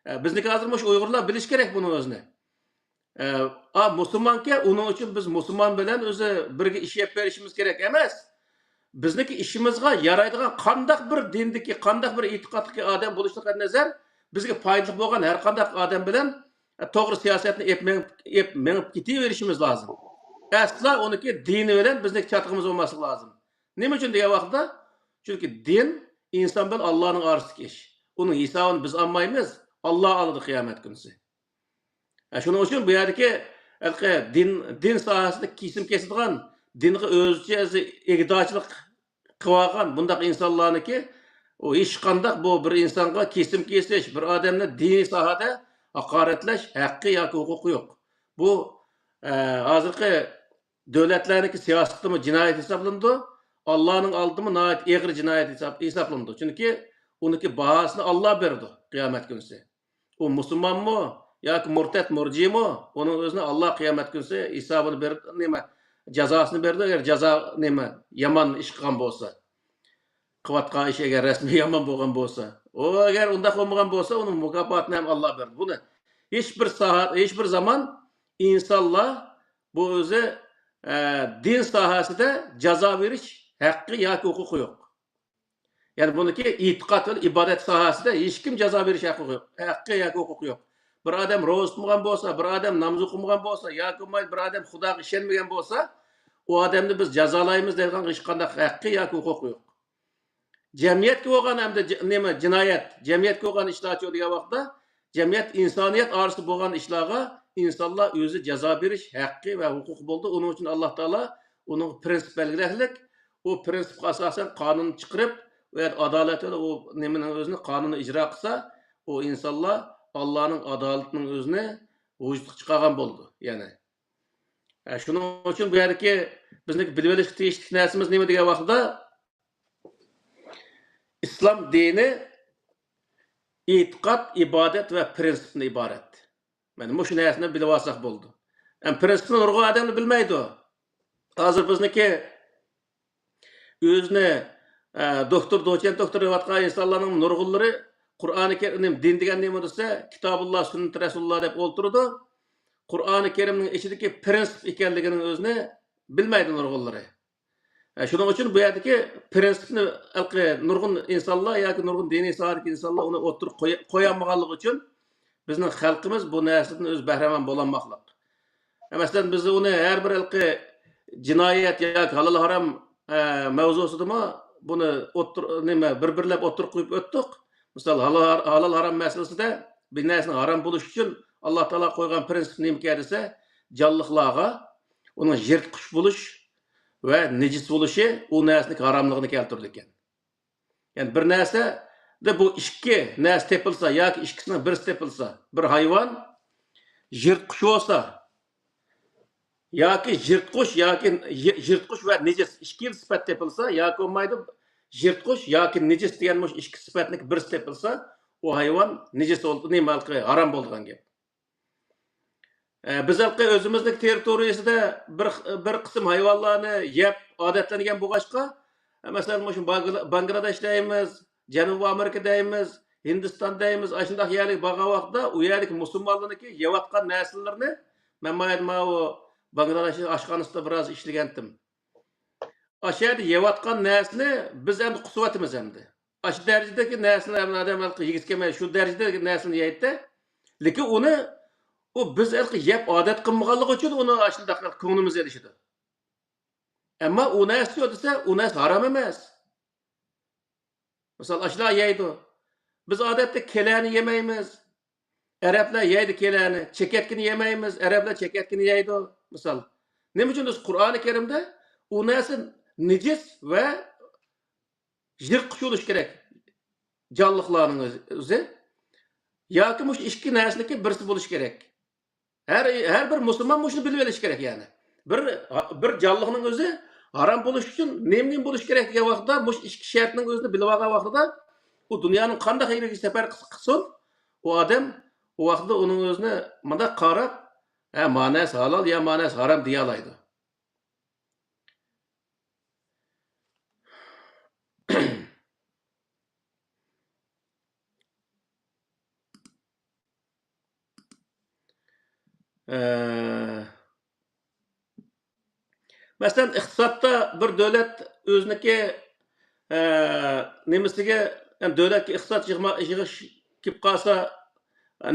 ئە، بىزنىڭكى ھازىر مۇشۇ ئۇيغۇرلار بىلىش كېرەك بۇنىڭ ئۆزىنى. ئە، ئا، مۇسۇلمانكەن، ئۇنىڭ ئۈچۈن بىز مۇسۇلمان بىلەن ئۆزى بىرگە ئىش ئېلىپ بېرىشىمىز كېرەك ئەمەس. بىزنىڭكى ئىشىمىزغا يارايدىغان قانداق بىر دىندىكى، قانداق بىر ئېتىقادتىكى ئادەم بولۇشىدىن قەتئىينەزەر، بىزگە پايدىلىق بولغان ھەر قانداق ئادەم بىلەن، ئە، توغرا سىياسەتنى ئېلىپ مېڭىپ، ئېلىپ مېڭىپ كېتىۋېرىشىمىز لازىم. ئەسلا ئۇنىڭكى دىنى بىلەن بىزنىڭكى چاتىقىمىز بولماسلىقى لازىم. نېمە ئۈچۈن دېگەن ۋاقىتتا، چۈنكى دىن ئىنسان بىلەن ئاللانىڭ ئارىسىدىكى ئىش. ئۇنىڭ ھېسابىنى بىز ئالمايمىز، ئاللا ئالىدۇ قىيامەت كۈنىسى. ھە، شۇنىڭ ئۈچۈن بۇ يەردىكى ھېلىقى دىن، دىن ساھەسىدە كېسىم كېسىدىغان، دىنغا ئۆزىچە ئۆزى ئىگىدارچىلىق قىلىۋالغان بۇنداق ئىنسانلارنىڭكى، ئۇ ھېچقانداق بۇ بىر ئىنسانغا كېسىم كېسىش، بىر ئادەمنى دىنىي ساھەدە ھاقارەتلەش ھەققى ياكى ھوقۇقى يوق. بۇ، ئە، ھازىرقى دۆلەتلەرنىڭكى سىياسىتىمۇ جىنايەت ھېسابلىنىدۇ، ئاللانىڭ ئالدىمۇ ناھايىتى ئېغىر جىنايەت ھېساب-، ھېسابلىنىدۇ. چۈنكى ئۇنىڭكى باھاسىنى ئاللا بېرىدۇ قىيامەت كۈنىسى. ئۇ مۇسۇلمانمۇ ياكى مۇرتەت مۇرجىمۇ، ئۇنىڭ ئۆزىنى ئاللا قىيامەت كۈنىسى ھېسابىنى بېرىدۇ، نېمە، جازاسىنى بېرىدۇ، ئەگەر جازا، نېمە، يامان ئىش قىلغان بولسا. قىلىۋاتقان ئىشى ئەگەر رەسمىي يامان بولغان بولسا. ئۇ ئەگەر ئۇنداق بولمىغان بولسا، ئۇنىڭ مۇكاپاتىنى ھەم ئاللا بېرىدۇ. بۇنى ھېچ بىر ساھە، ھېچ بىر زامان ئىنسانلار بۇ ئۆزى، ئە، دىن ساھەسىدە جازا بېرىش ھەققى ياكى ھوقۇقى يوق. يەنى بۇنىڭكى ئېتىقاد ۋە ئىبادەت ساھەسىدە ھېچكىم جازا بېرىش ھەققى يوق، ھەققى ياكى ھوقۇقى يوق. بىر ئادەم روزا تۇتمىغان بولسا، بىر ئادەم ناماز ئوقۇمىغان بولسا، ياكى بولمايدۇ بىر ئادەم خۇداغا ئىشەنمىگەن بولسا، ئۇ ئادەمنى بىز جازالايمىز دەيدىغان ھېچقانداق ھەققى ياكى ھوقۇقى يوق. جەمئىيەتكە بولغان ئەمدى ج-، نېمە، جىنايەت، جەمئىيەتكە بولغان ئىشلارچۇ دېگەن ۋاقىتتا، جەمئىيەت، ئىنسانىيەت ئارىسىدا بولغان ئىشلارغا ئىنسانلار ئۆزى جازا بېرىش ھەققى ۋە ھوقۇقى بولىدۇ. ئۇنىڭ ئۈچۈن ئاللا تائالا ئۇنىڭغا پىرىنسىپ بەلگىلەكلىك، ئۇ پرىنسىپقا ئاساسەن قانۇن چىقىرىپ، ئۇ يەردە ئادالەت بىلەن ئۇ نېمىنىڭ ئۆزىنى، قانۇننى ئىجرا قىلسا، ئۇ ئىنسانلار ئاللانىڭ ئادالىتىنىڭ ئۆزىنى ۋۇجۇدقا چىقارغان بولىدۇ. يەنى، ئە، شۇنىڭ ئۈچۈن بۇ يەردىكى بىزنىڭ بىلىۋېلىشقا تېگىشلىك نەرسىمىز نېمە دېگەن ۋاقىتتا، ئىسلام دىنى ئېتىقاد، ئىبادەت ۋە پرىنسىپتىن ئىبارەت. مانا مۇشۇ نەرسىنى بىلىۋالساق بولىدۇ. ئەمما پرىنسىپنى نۇرغۇن ئادەملەر بىلمەيدۇ. ھازىر بىزنىڭكى ئۆزىنى، ئە، دوكتور، دوچېنت دوكتور دەۋاتقان ئىنسانلارنىڭ نۇرغۇنلىرى قۇرئانى كەرىم، دىن دېگەن نېمە دېسە، كىتابۇللا، سۈننىتى رەسۇلۇللا دەپ ئولتۇرىدۇ. قۇرئانى كەرىمنىڭ ئىچىدىكى پرىنسىپ ئىكەنلىكىنىڭ ئۆزىنى بىلمەيدۇ نۇرغۇنلىرى. ئە، شۇنىڭ ئۈچۈن بۇ يەردىكى پرىنسىپنى ھېلىقى نۇرغۇن ئىنسانلار ياكى نۇرغۇن دىنىي ساھەدىكى ئىنسانلار ئۇنى ئوتتۇرىغا قوي-، قويالمىغانلىقى ئۈچۈن بىزنىڭ خەلقىمىز بۇ نەرسىدىن ئۆزى بەھرىمەن بولالماقلىق. مەسىلەن، بىز ئۇنى ھەر بىر ھېلىقى جىنايەت ياكى ھالال ھارام، ئە، مەۋزۇسىدىمۇ بۇنى ئوتتۇر-، نېمە، بىر-بىرلەپ ئوتتۇرىغا قويۇپ ئۆتتۇق. مىسال، ھالا-، ھالال ھارام مەسىلىسىدە بىر نەرسىنىڭ ھارام بولۇشى ئۈچۈن ئاللا تائالا قويغان پرىنسىپ نېمىكەن دېسە، جانلىقلارغا ئۇنىڭ يىرتقۇچ بولۇش ۋە نىجىس بولۇشى ئۇ نەرسىنىڭ ھاراملىقىنى كەلتۈرىدىكەن. يەنى بىر نەرسىدە بۇ ئىككى نەرسە تېپىلسا ياكى ئىككىسىنىڭ بىرسى تېپىلسا، بىر ھايۋان يىرتقۇچ بولسا، ياكى يىرتقۇچ، ياكى يى-، يىرتقۇچ ۋە نىجىس ئىككىلا سۈپەت تېپىلسا، ياكى بولمايدۇ، يىرتقۇچ ياكى نىجىس دېگەن مۇشۇ ئىككى سۈپەتنىڭ بىرسى تېپىلسا، ئۇ ھايۋان نىجىس بولدى، نېمە، ھارام بولىدىغان گەپ. ئە، بىز ھېلىقى ئۆزىمىزنىڭ تېررىتورىيىسىدە بىر، بىر قىسىم ھايۋانلارنى يەپ ئادەتلەنگەن بولغاچقا، ئە، مەسىلەن، مۇشۇ بانگلا-، باڭگلادېش دەيمىز، جەنۇبىي ئامېرىكا دەيمىز، ھىندىستان دەيمىز، ئاشۇنداق يەرلەرگە بارغان ۋاقىتتا ئۇ يەردىكى مۇسۇلمانلارنىڭكى يەۋاتقان نەرسىلىرىنى، مەن مانا ماۋۇ باڭگلادېش ئاشخانىسىدا بىراز ئىشلىگەنتىم. ئاشۇ يەردە يەۋاتقان نەرسىنى بىز ئەمدى قۇسۇۋاتىمىز ئەمدى. ئاشۇ دەرىجىدىكى نەرسىنى ئەمدى ئادەم ھېلىقى يېگۈسى كەلمەي، شۇ دەرىجىدىكى نەرسىنى يەيدۇ. لېكىن ئۇنى، ئۇ بىز ھېلىقى يەپ ئادەت قىلمىغانلىقى ئۈچۈن ئۇنى ئاشۇنداق كۆڭلىمىز ئېلىشىدۇ. ئەمما ئۇ نەرسە يوق دېسە، ئۇ نەرسە ھارام ئەمەس. مىسال، ئاشۇلار يەيدۇ. بىز ئادەتتە كېلەنى يېمەيمىز. ئەرەبلەر يەيدۇ كېلەنى. چېكەتكىنى يېمەيمىز. ئەرەبلەر چېكەتكىنى يەيدۇ. مىسال. نېمە ئۈچۈن دېسە، قۇرئانى كەرىمدە ئۇ نەرسە نىجىس ۋە يىرتقۇچ بولۇشى كېرەك. جانلىقلارنىڭ ئۆزى. ياكى مۇشۇ ئىككى نەرسىنىڭكى بىرسى بولۇشى كېرەك. ھەر، ھەر بىر مۇسۇلمان مۇشۇنى بىلىۋېلىشى كېرەك، يەنى. بىر، بىر جانلىقنىڭ ئۆزى ھارام بولۇش ئۈچۈن نېمە، نېمە بولۇش كېرەك دېگەن ۋاقىتتا، مۇشۇ ئىككى شەرتنىڭ ئۆزىنى بىلىۋالغان ۋاقتىدا، ئۇ دۇنيانىڭ قانداق يېرىگە سەپەر قىلسا قىلسۇن، ئۇ ئادەم ئۇ ۋاقتىدا ئۇنىڭ ئۆزىنى مۇنداق قاراپ، ھە، مانەسى ھالال يا مانەسى ھارام دېيەلەيدۇ. ئە، مەسىلەن، ئىقتىسادتا بىر دۆلەت ئۆزىنىڭكى، ئە، نېمىسىگە، يەنى دۆلەتكە ئىقتىساد يىغما-، يىغىش كېلىپ قالسا،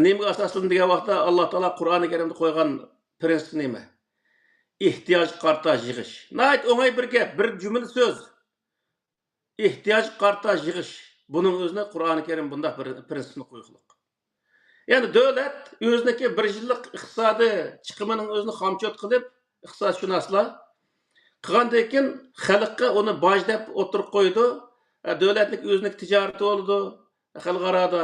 نېمىگە ئاساسلىنىدۇ دېگەن ۋاقىتتا، ئاللا تائالا قۇرئانى كەرىمدە قويغان پرىنسىپ نېمە؟ ئېھتىياجغا قارىتا يىغىش. ناھايىتى ئوڭاي بىر گەپ، بىر جۈملە سۆز. ئېھتىياجغا قارىتا يىغىش. بۇنىڭ ئۆزىنى قۇرئانى كەرىم بۇنداق بىر پرىنسىپنى قويغۇلۇق. يەنى دۆلەت ئۆزىنىڭكى بىر يىللىق ئىقتىسادىي چىقىمىنىڭ ئۆزىنى خامچوت قىلىپ، ئىقتىسادشۇناسلار قىلغاندىن كېيىن خەلققە ئۇنى باج دەپ ئوتتۇرىغا قويىدۇ. ئە، دۆلەتنىڭ ئۆزىنىڭ تىجارىتى بولىدۇ خەلقئارادا.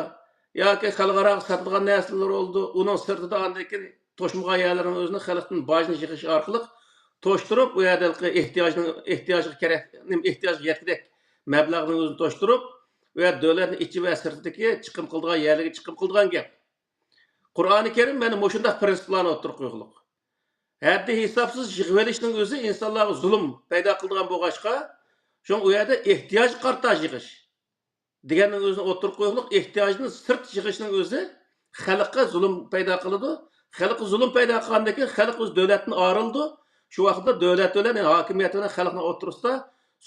ياكى خەلقئاراغا ساتىدىغان نەرسىلەر بولىدۇ. ئۇنىڭ سىرتىدا ئاندىن كېيىن توشمىغان يەرلەرنىڭ ئۆزىنى خەلقتىن باجنى يىغىش ئارقىلىق توشتۇرۇپ، ئۇ يەردە ھېلىقى ئېھتىياجنىڭ، ئېھتىياجغا كېرەك، نېمە، ئېھتىياجغا يەتكۈدەك مەبلەغنىڭ ئۆزىنى توشتۇرۇپ، ئۇ يەردە دۆلەتنىڭ ئىچى ۋە سىرتىدىكى چىقىم قىلىدىغان يەرلەرگە چىقىم قىلىدىغان گەپ. قۇرئانى كەرىم مانا مۇشۇنداق پرىنسىپلارنى ئوتتۇرىغا قويغۇلۇق. ھەددى ھېسابسىز يىغىۋېلىشنىڭ ئۆزى ئىنسانلارغا زۇلۇم پەيدا قىلىدىغان بولغاچقا، شۇڭا ئۇ يەردە ئېھتىياجغا قارىتا يىغىش دېگەننىڭ ئۆزىنى ئوتتۇرىغا قويۇقلۇق، ئېھتىياجدىن سىرت يىغىشنىڭ ئۆزى خەلققە زۇلۇم پەيدا قىلىدۇ. خەلققە زۇلۇم پەيدا قىلغاندىن كېيىن خەلق ئۆز دۆلەتتىن ئايرىلىدۇ. شۇ ۋاقىتتا دۆلەت بىلەن، ھاكىمىيەت بىلەن خەلقنىڭ ئوتتۇرىسىدا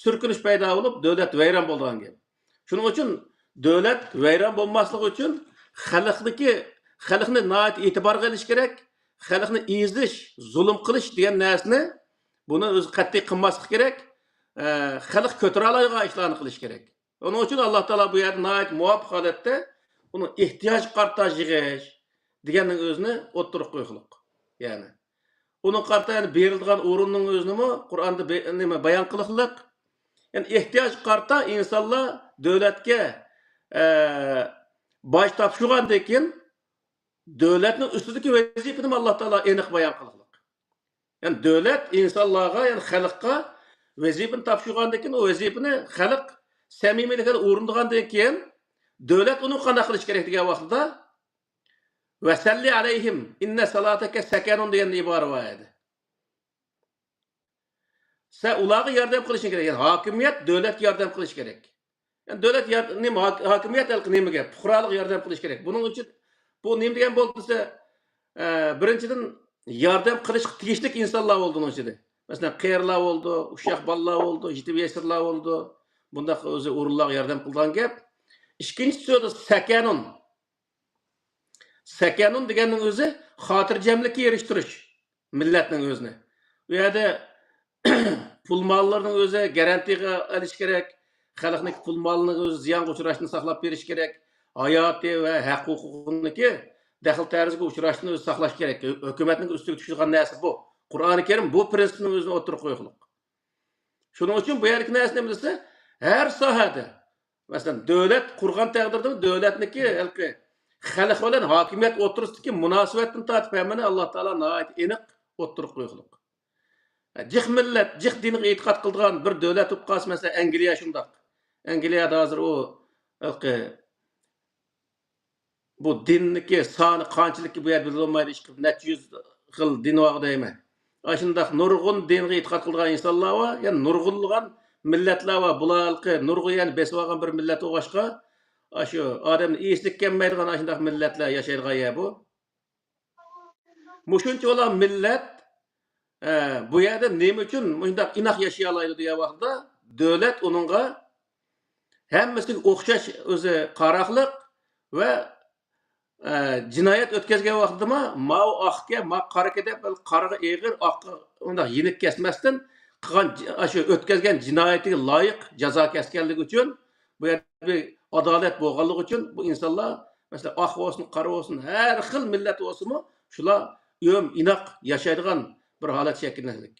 سۈركۈنۈش پەيدا بولۇپ، دۆلەت ۋەيران بولىدىغان گەپ. شۇنىڭ ئۈچۈن دۆلەت ۋەيران بولماسلىقى ئۈچۈن خەلقنىڭكى، خەلقنى ناھايىتى ئېتىبارغا ئېلىش كېرەك. خەلقنى ئېزىش، زۇلۇم قىلىش دېگەن نەرسىنى بۇنى ئۆزى قەتئىي قىلماسلىق كېرەك. ئە، خەلق كۆتۈرەلەيدىغان ئىشلارنى قىلىش كېرەك. ئۇنىڭ ئۈچۈن ئاللا تائالا بۇ يەردە ناھايىتى مۇۋاپىق ھالەتتە ئۇنىڭ ئېھتىياجغا قارىتا يىغىش دېگەننىڭ ئۆزىنى ئوتتۇرىغا قويغۇلۇق. يەنى ئۇنىڭغا قارىتا يەنە بېرىلىدىغان ئورۇننىڭ ئۆزىنىمۇ قۇرئاندا بې-، نېمە، بايان قىلغۇلۇق. يەنى ئېھتىياجغا قارىتا ئىنسانلار دۆلەتكە، ئە، باج تاپشۇرغاندىن كېيىن، دۆلەتنىڭ ئۈستىدىكى ۋەزىپىنىمۇ ئاللا تائالا ئېنىق بايان قىلغان. يەنى دۆلەت ئىنسانلارغا، يەنى خەلققە ۋەزىپىنى تاپشۇرغاندىن كېيىن، ئۇ ۋەزىپىنى خەلق سەمىمىيلىك بىلەن ئورۇندىغاندىن كېيىن، دۆلەت ئۇنى قانداق قىلىش كېرەك دېگەن ۋاقتىدا، «ۋەسەللى ئەلەيھىم، ئىننە سالاتەكە سەكەنۇن» دېگەن ئىبارە بار ئىدى. سەن ئۇلارغا ياردەم قىلىشىڭ كېرەك. يەنى ھاكىمىيەت دۆلەتكە ياردەم قىلىشى كېرەك. يەنى دۆلەت يار-، نېمە، ھاك-، ھاكىمىيەت ھېلىقى نېمىگە؟ پۇقرالىققا ياردەم قىلىشى كېرەك. بۇنىڭ ئۈچۈن بۇ نېمە دېگەن بولدى دېسە، ئە، بىرىنچىدىن، ياردەم قىلىشقا تېگىشلىك ئىنسانلار بولدى ئۇنىڭ ئىچىدە. مەسىلەن، قېرىلار بولدى، ئۇششاق بالىلار بولدى، يېتىم يېسىرلار بولدى. بۇنداق ئۆزى ئورۇنلارغا ياردەم قىلىدىغان گەپ. ئىككىنچى سۆزى سەكەنۇن. سەكەنۇن دېگەننىڭ ئۆزى خاتىرجەملىككە ئېرىشتۈرۈش مىللەتنىڭ ئۆزىنى. ئۇ يەردە پۇل ماللىرىنىڭ ئۆزى گارانتىغا ئېلىش كېرەك، خەلقنىڭ پۇل ماللىرىنىڭ ئۆزى زىيانغا ئۇچراشتىن ساقلاپ بېرىش كېرەك، ھاياتى ۋە ھەق ھوقۇقىنىڭكى دەخلى تەرۇزىگە ئۇچراشتىن ئۆزى ساقلاش كېرەك. ھۆ-، ھۆكۈمەتنىڭ ئۈستىگە چۈشىدىغان نەرسە بۇ. قۇرئانى كەرىم بۇ پرىنسىپنىڭ ئۆزىنى ئوتتۇرىغا قويغۇلۇق. شۇنىڭ ئۈچۈن بۇ يەردىكى نەرسە نېمە دېسە، ھەر ساھەدە، مەسىلەن، دۆلەت قۇرغان تەقدىردىمۇ دۆلەتنىڭكى ھېلىقى خەلق بىلەن ھاكىمىيەت ئوتتۇرىسىدىكى مۇناسىۋەتتىن تارتىپ ھەممىنى ئاللا تائالا ناھايىتى ئېنىق ئوتتۇرىغا قويغۇلۇق. جىق مىللەت، جىق دىنغا ئېتىقاد قىلىدىغان بىر دۆلەت بولۇپ قالسا، مەسىلەن، ئەنگلىيە شۇنداق. ئەنگلىيەدە ھازىر ئۇ ھېلىقى بۇ دىننىكى سانى قانچىلىكى بۇ يەردە بىلىلمەيدۇ، ئىشقىلىپ نەچچە يۈز خىل دىن بار دەيمەن. ئاشۇنداق نۇرغۇن دىنغا ئېتىقاد قىلىدىغان ئىنسانلار بار، يەنى نۇرغۇنلىغان مىللەتلەر بار. بۇلار ھېلىقى نۇرغۇن يەرنى بېسىۋالغان بىر مىللەت بولغاچقا، ئاشۇ ئادەمنى ئېسىگە كەلمەيدىغان ئاشۇنداق مىللەتلەر ياشايدىغان يەر بۇ. مۇشۇنچە ئۇلار مىللەت، ئە، بۇ يەردە نېمە ئۈچۈن مۇشۇنداق ئىناق ياشىيالايدۇ دېگەن ۋاقىتتا، دۆلەت ئۇنىڭغا ھەممىسىگە ئوخشاش ئۆزى قاراقلىق ۋە، ئە، جىنايەت ئۆتكەزگەن ۋاقتىدىمۇ ماۋۇ ئاقكەن، ما قارىكەن دەپ، قارىغا ئېغىر، ئاققا ئۇنداق يېنىك كەسمەستىن قىلغان جى-، ئاشۇ ئۆتكەزگەن جىنايىتىگە لايىق جازا كەسكەنلىكى ئۈچۈن، بۇ يەردە بىر ئادالەت بولغانلىقى ئۈچۈن بۇ ئىنسانلار، مەسىلەن، ئاق بولسۇن، قارا بولسۇن، ھەر خىل مىللەت بولسىمۇ، شۇلار ئۆم ئىناق ياشايدىغان بىر ھالەت شەكىللەنگەن.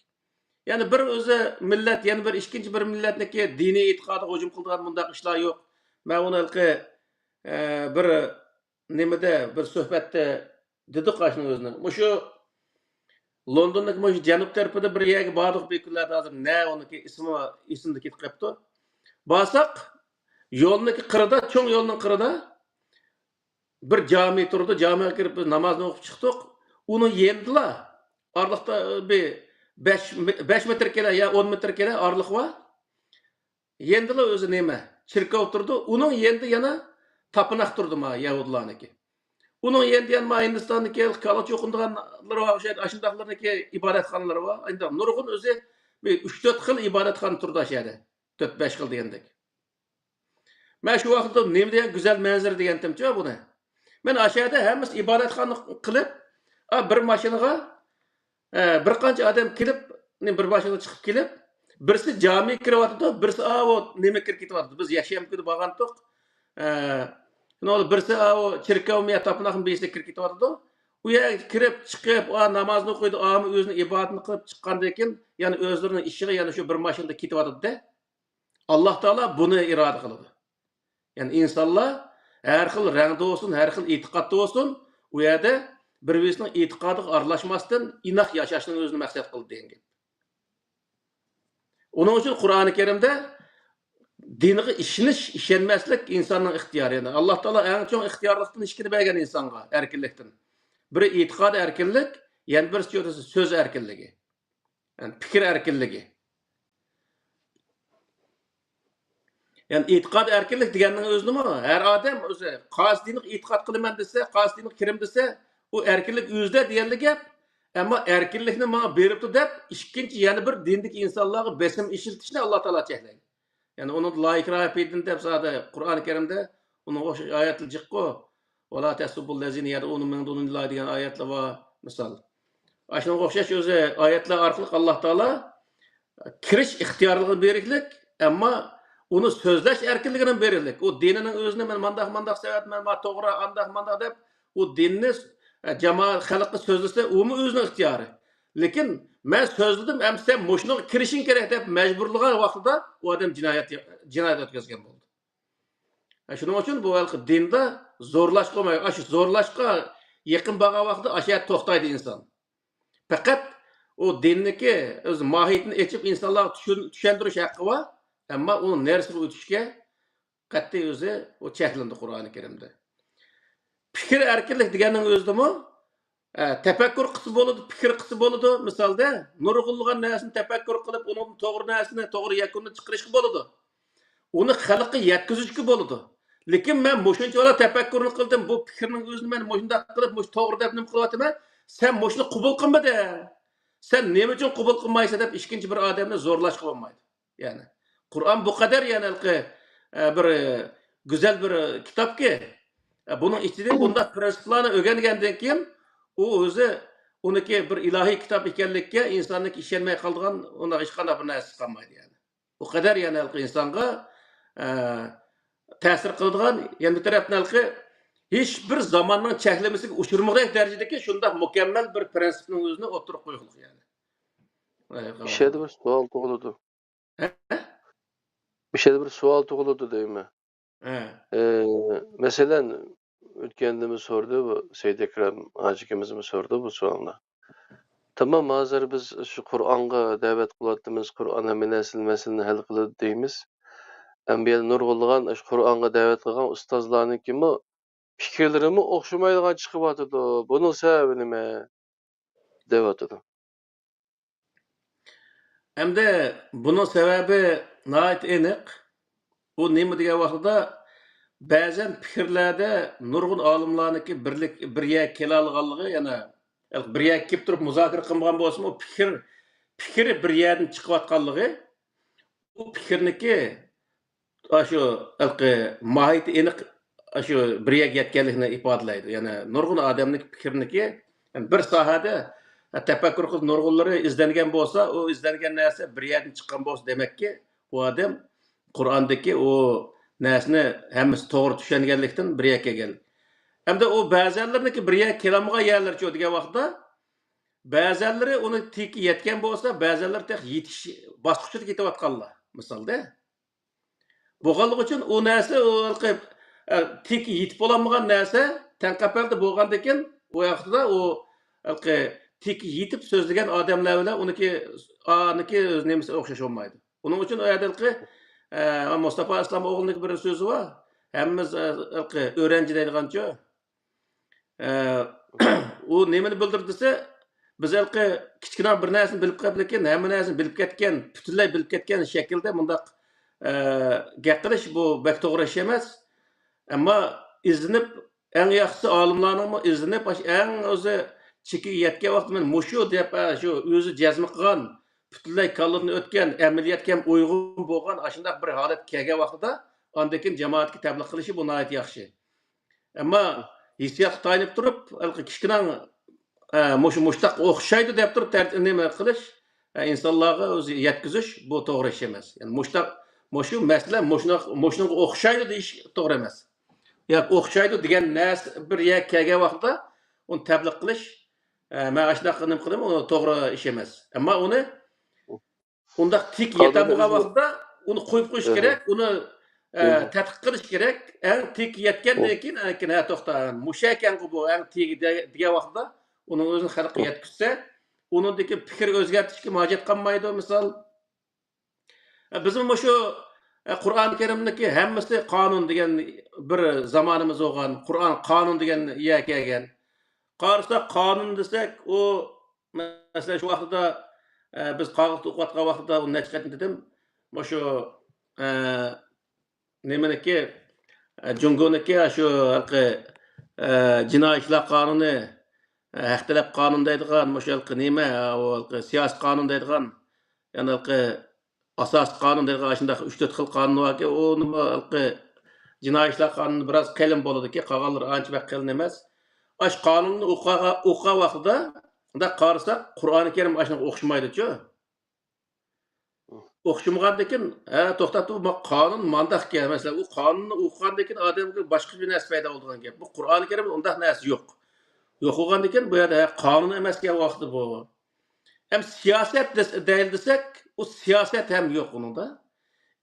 يەنى بىر ئۆزى مىللەت، يەنە بىر ئىككىنچى بىر مىللەتنىڭكى دىنىي ئېتىقادىغا ھۇجۇم قىلىدىغان مۇنداق ئىشلار يوق. مەن ئۇنى ھېلىقى، ئە، بىر نېمىدە، بىر سۆھبەتتە دېدۇق ئاشۇنى ئۆزىنى. مۇشۇ لوندوندىكى مۇشۇ جەنۇب تەرىپىدە بىر يەرگە باردۇق بىر كۈنلەردە، ھازىر نە ئۇنىڭكى ئىسمى ئېسىمدىن كېتىپ قاپتۇ. بارساق، يولنىڭكى قىرىدا، چوڭ يولنىڭ قىرىدا بىر جامى تۇرىدۇ. جامىغا كىرىپ بىز نامازنى ئوقۇپ چىقتۇق. ئۇنىڭ يېنىدىلا ئارىلىقتا بىر بەش، بەش مېتىر كېلە يا ئون مېتىر كېلە ئارىلىق بار. يېنىدىلا ئۆزى نېمە؟ چېركاۋ تۇرىدۇ. ئۇنىڭ يېنىدا يەنە تاپىناق تۇرىدۇ، ما يەھۇدىيلارنىڭكى. ئۇنىڭ يېنىدا يەنە ما ھىندىستاندىكى كالا چوقۇندىغانلىرى بار ئوخشايدۇ. ئاشۇنداقلىرىنىڭكى ئىبادەتخانىلىرى بار. ئەندى نۇرغۇن ئۆزى بىر ئۈچ تۆت خىل ئىبادەتخانا تۇرىدۇ ئاشۇ يەردە. تۆت بەش خىل دېگەندەك. مەن شۇ ۋاقىتتا نېمە دېگەن گۈزەل مەنزىرە دېگەنتىمچۇ بۇنى. مەن ئاشۇ يەردە ھەممىسى ئىبادەتخانا قىلىپ، ئا، بىر ماشىنىغا، ئە، بىر قانچە ئادەم كېلىپ، نېمە، بىر ماشىنىغا چىقىپ كېلىپ، بىرسى جامىگە كىرىۋاتىدۇ، بىرسى ئاۋۇ نېمە كىرىپ كېتىۋاتىدۇ. بىز يەكشەنبە كۈنى بارغانتۇق. ئە، شۇنىڭ بىلەن بىرسى ئاۋۇ چېركاۋمۇ يا تاپىناقمۇ بىرسى كىرىپ كېتىۋاتىدۇ. ئۇ يەرگە كىرىپ چىقىپ، ئا، نامازنى ئوقۇيدۇ، ئامۇ ئۆزىنىڭ ئىبادىتىنى قىلىپ چىققاندىن كېيىن، يەنە ئۆزلىرىنىڭ ئىشىغا يەنە شۇ بىر ماشىنىدا كېتىۋاتىدۇ-دە. ئاللا تائالا بۇنى ئىرادە قىلىدۇ. يەنى ئىنسانلار ھەر خىل رەڭدە بولسۇن، ھەر خىل ئېتىقادتا بولسۇن، ئۇ يەردە بىر-بىرسىنىڭ ئېتىقادىغا ئارىلاشماستىن ئىناق ياشاشنى ئۆزىنى مەقسەت قىلدى دېگەن گەپ. ئۇنىڭ ئۈچۈن قۇرئانى كەرىمدە دىنغا ئىشىنىش، ئىشەنمەسلىك ئىنساننىڭ ئىختىيارى. يەنى ئاللا تائالا ئەڭ چوڭ ئىختىيارلىقتىن ئىككىنى بەرگەن ئىنسانغا، ئەركىنلىكتىن. بىرى ئېتىقاد ئەركىنلىك، يەنە بىرسى سۆز ئەركىنلىكى. يەنى پىكىر ئەركىنلىكى. يەنى ئېتىقاد ئەركىنلىك دېگەننىڭ ئۆزىنىمۇ ھەر ئادەم ئۆزى قايسى دىنغا ئېتىقاد قىلىمەن دېسە، قايسى دىنغا كىرىمەن دېسە، ئۇ ئەركىنلىك ئۆزىدە دېگەنلا گەپ. ئەمما ئەركىنلىكنى ماڭا بېرىپتۇ دەپ، ئىككىنچى يەنە بىر دىندىكى ئىنسانلارغا بېسىم ئىشلىتىشنى ئاللا تائالا چەكلەيدۇ. يەنى ئۇنىڭدا لا ئىكراھە فىددىن دەپ زادى قۇرئانى كەرىمدە ئۇنىڭغا ئوخشاش ئايەتلەر جىققۇ. ۋەلا تەسسۇبۇللەزىنە يەدئۇنە مىن دۇنىللاھ دېگەن ئايەتلەر بار، مىسال. ئاشۇنىڭغا ئوخشاش ئۆزى ئايەتلەر ئارقىلىق ئاللا تائالا كىرىش ئىختىيارلىقىنى بېرىكلىك، ئەمما ئۇنى سۆزلەش ئەركىنلىكىنى بېرىكلىك. ئۇ دىنىنىڭ ئۆزىنى مەن مانداق، مانداق سەۋەب، مەن ما توغرا، ئانداق، مانداق دەپ، ئۇ دىننى، ئە، جامائەت، خەلققە سۆزلىسە، ئۇمۇ ئۆزىنىڭ ئىختىيارى. لېكىن مەن سۆزلىدىم، ئەمدى سەن مۇشۇنىڭغا كىرىشىڭ كېرەك دەپ مەجبۇرلىغان ۋاقتىدا ئۇ ئادەم جىنايەت، جىنايەت ئۆتكۈزگەن بولدى. شۇنىڭ ئۈچۈن بۇ ھېلىقى دىندا زورلاش قىلمايدۇ. ئاشۇ زورلاشقا يېقىن بارغان ۋاقتىدا ئاشۇ يەردە توختايدۇ ئىنسان. پەقەت ئۇ دىننىكى ئۆز ماھىيىتىنى ئېچىپ ئىنسانلارغا چۈشەن-، چۈشەندۈرۈش ھەققى بار. ئەمما ئۇنىڭ نېرىسىغا ئۆتۈشكە قەتئىي ئۆزى ئۇ چەكلىنىدۇ قۇرئانى كەرىمدە. پىكىر ئەركىنلىك دېگەننىڭ ئۆزىدىمۇ، ئە، تەپەككۇر قىلسا بولىدۇ، پىكىر قىلسا بولىدۇ. مىسالدا، نۇرغۇنلىغان نەرسىنى تەپەككۇر قىلىپ، ئۇنىڭدىن توغرا نەرسىنى، توغرا يەكۈننى چىقىرىشقا بولىدۇ. ئۇنى خەلققە يەتكۈزۈشكە بولىدۇ. لېكىن مەن مۇشۇنچىۋالا تەپەككۇرنى قىلدىم، بۇ پىكىرنىڭ ئۆزىنى مەن مۇشۇنداق قىلىپ، مۇشۇ توغرا دەپ نېمە قىلىۋاتىمەن، سەن مۇشۇنى قوبۇل قىلمىدىڭ. سەن نېمە ئۈچۈن قوبۇل قىلمايسەن دەپ ئىككىنچى بىر ئادەمنى زورلاشقا بولمايدۇ. يەنى قۇرئان بۇ قەدەر يەنى ھېلىقى، ئە، بىر، ئە، گۈزەل بىر، ئە، كىتابكى، ئە، بۇنىڭ ئىچىدىن بۇنداق پرىنسىپلارنى ئۆگەنگەندىن كېيىن ئۇ ئۆزى ئۇنىڭكى بىر ئىلاھىي كىتاب ئىكەنلىكىگە ئىنساننىڭكى ئىشەنمەي قالىدىغان ئۇنداق ھېچقانداق بىر نەرسىسى قالمايدۇ يەنى. ئۇ قەدەر يەنى ھېلىقى ئىنسانغا، ئە، تەسىر قىلىدىغان، يەنە بىر تەرەپتىن ھېلىقى ھېچ بىر زاماننىڭ چەكلىمىسىگە ئۇچرىمىغۇدەك دەرىجىدىكى شۇنداق مۇكەممەل بىر پرىنسىپنىڭ ئۆزىنى ئوتتۇرىغا قويغانلىق يەنى. ھەي، مۇشۇ يەردە بىر سوئال تۇغۇلىدۇ. ھە؟ مۇشۇ يەردە بىر سوئال تۇغۇلىدۇ دەيمەن. ھە. ئى، مەسىلەن، ئۆتكەندىمۇ سورىدى بۇ سەيدەكرەم ھاجىكىمىزمۇ سورىدى بۇ سوئالنى. تامام، ھازىر بىز شۇ قۇرئانغا دەۋەت قىلىۋاتىمىز، قۇرئان ھەممە نەرسىنى، مەسىلىنى ھەل قىلىدۇ دەيمىز. ئەمما بۇ يەردە نۇرغۇنلىغان شۇ قۇرئانغا دەۋەت قىلغان ئۇستازلارنىڭكىمۇ پىكىرلىرىمۇ ئوخشىمايدىغان چىقىۋاتىدۇ. بۇنىڭ سەۋەبى نېمە؟ دەۋاتىدۇ. ئەمدى بۇنىڭ سەۋەبى ناھايىتى ئېنىق. ئۇ نېمە دېگەن ۋاقتىدا، بەزەن پىكىرلەردە نۇرغۇن ئالىملارنىڭكى بىرلىك، بىر يەرگە كېلەلىغانلىقى، يەنە بىر يەرگە كېلىپ تۇرۇپ مۇزاكىرە قىلمىغان بولسىمۇ، پىكىر، پىكىرى بىر يەردىن چىقىۋاتقانلىقى، ئۇ پىكىرنىكى ئاشۇ ھېلىقى ماھىيىتى ئېنىق، ئاشۇ بىر يەرگە يەتكەنلىكىنى ئىپادىلەيدۇ. يەنى نۇرغۇن ئادەمنىڭ پىكرىنىكى، يەنى بىر ساھەدە تەپەككۇر قىلىپ نۇرغۇنلىرى ئىزدەنگەن بولسا، ئۇ ئىزدەنگەن نەرسە بىر يەردىن چىققان بولسا، دېمەككى، ئۇ ئادەم قۇرئاندىكى ئۇ نەرسىنى ھەممىسى توغرا چۈشەنگەنلىكتىن بىر يەرگە كەلگەن. ئەمدى ئۇ بەزەنلىرىنىڭكى بىر يەرگە كېلەلمىگەن يەرلىرىچۇ دېگەن ۋاقىتتا، بەزەنلىرى ئۇنى تېگىگە يەتكەن بولسا، بەزەنلىرى تېخى يېتىش باسقۇچىدا كېتىۋاتقانلار، مىسالدا. بولغانلىقى ئۈچۈن ئۇ نەرسە، ئۇ ھېلىقى، ئە، تېگىگە يېتىپ بولالمىغان نەرسە، تەڭ قەپەلدە بولغاندىكىن، ئۇ ۋاقتىدا ئۇ ھېلىقى تېگىگە يېتىپ سۆزلىگەن ئادەملەر بىلەن ئۇنىڭكى، ئانىڭكى ئۆز نېمىسى ئوخشاش بولمايدۇ. ئۇنىڭ ئۈچۈن ئۇ يەردە ھېلىقى، ئە، مۇستاپا ئىسلام ئوغلىنىڭكى بىر سۆزى بار. ھەممىمىز، ئە، ھېلىقى ئۆرەنچى دەيدىغانچۇ. ئە، ئۇ نېمىنى بىلدۈردى دېسە، بىز ھېلىقى كىچىككىنە بىر نەرسىنى بىلىپ قېلىپ، لېكىن ھەممە نەرسىنى بىلىپ كەتكەن، پۈتۈنلەي بىلىپ كەتكەن شەكىلدە مۇنداق، ئە، گەپ قىلىش، بۇ بەك توغرا ئىش ئەمەس. ئەمما ئىزدىنىپ، ئەڭ ياخشىسى ئالىملارنىڭمۇ ئىزدىنىپ، ئاشۇ ئەڭ ئۆزى چېكىگە يەتكەن ۋاقتىدا مەن مۇشۇ دەپ، ئە، شۇ ئۆزى جەزم قىلغان، پۈتۈنلەي كاللىدىن ئۆتكەن، ئەمەلىيەتكە ھەم ئۇيغۇن بولغان ئاشۇنداق بىر ھالەتكە كەلگەن ۋاقتىدا، ئاندىن كېيىن جامائەتكە تەبلىغ قىلىشى بۇ ناھايىتى ياخشى. ئەمما ھېسسىياتقا تايىنىپ تۇرۇپ، ھېلىقى كىچىككىنە، ئە، مۇشۇ، مۇشتاق ئوخشايدۇ دەپ تۇرۇپ تەر-، نېمە قىلىش، ئە، ئىنسانلارغا ئۆزى يەتكۈزۈش، بۇ توغرا ئىش ئەمەس. يەنى مۇشتاق، مۇشۇ مەسىلە مۇشۇنىڭ-، مۇشۇنىڭغا ئوخشايدۇ دېيىش توغرا ئەمەس. ياكى ئوخشايدۇ دېگەن نەرسە بىر يەرگە كەلگەن ۋاقتىدا ئۇنى تەبلىغ قىلىش، ئە، مەن ئاشۇنداق نېمە قىلدىم، ئۇ توغرا ئىش ئەمەس. ئەمما ئۇنى ئۇنداق تېگىگە يېتەلمىگەن ۋاقىتتا ئۇنى قويۇپ قويۇش كېرەك، ئۇنى، ئە، تەتقىق قىلىش كېرەك. ئەڭ تېگىگە يەتكەندىن كېيىن، ئەڭ كېيىن، ھە، توختا، مۇشۇ ئىكەنغۇ بۇ، ئەڭ تېگى دە-، دېگەن ۋاقىتتا ئۇنىڭ ئۆزىنى خەلققە يەتكۈزسە، ئۇنىڭدىن كېيىن پىكىر ئۆزگەرتىشكە ھاجەت قالمايدۇ، مىسال. ئە، بىزمۇ مۇشۇ، ئە، قۇرئان كەرىمنىڭكى ھەممىسى قانۇن دېگەن بىر زامانىمىز بولغان، قۇرئان قانۇن دېگەن يەرگە كەلگەن. قارىساق، قانۇن دېسەك، ئۇ، مەسىلەن، شۇ ۋاقتىدا، ئە، بىز قاغىلىقتا ئوقۇۋاتقان ۋاقتىدا ئۇنى نەچچە قېتىم دېدىم. مۇشۇ، ئە، نېمىنىكى، ئە، جۇڭگونىڭكى شۇ ھېلىقى، ئە، جىنايى ئىشلار قانۇنى، ئە، ھەق تەلەپ قانۇن دەيدىغان، مۇشۇ ھېلىقى نېمە، ئۇ ھېلىقى سىياسىي قانۇن دەيدىغان، يەنى ھېلىقى ئاساسىي قانۇن دەيدىغان ئاشۇنداق ئۈچ تۆت خىل قانۇن باركەن، ئۇنىمۇ ھېلىقى جىنايى ئىشلار قانۇنى بىراز قېلىن بولىدىكەن، قالغانلىرى ئانچە بەك قېلىن ئەمەس. ئاشۇ قانۇننى ئوقۇغان، ئوقۇغان ۋاقتىدا، مۇنداق قارىساق، قۇرئانى كەرىم ئاشۇنىڭغا ئوخشىمايدۇچۇ. ئوخشىمىغاندىكىن، ھە، توختاپ تۇر، ما-، قانۇن مانداقكەن. مەسىلەن، ئۇ قانۇننى ئوقۇغاندىكىن ئادەمگە باشقا بىر نەرسە پەيدا بولىدىغان گەپ. بۇ قۇرئانى كەرىمدە ئۇنداق نەرسە يوق. يوق بولغاندىكىن، بۇ يەردە، ھە، قانۇن ئەمەسكەن ۋاقتى بۇ. ھەم سىياسەت دەس-، دەيلى دېسەك، ئۇ سىياسەت ھەم يوق ئۇنىڭدا.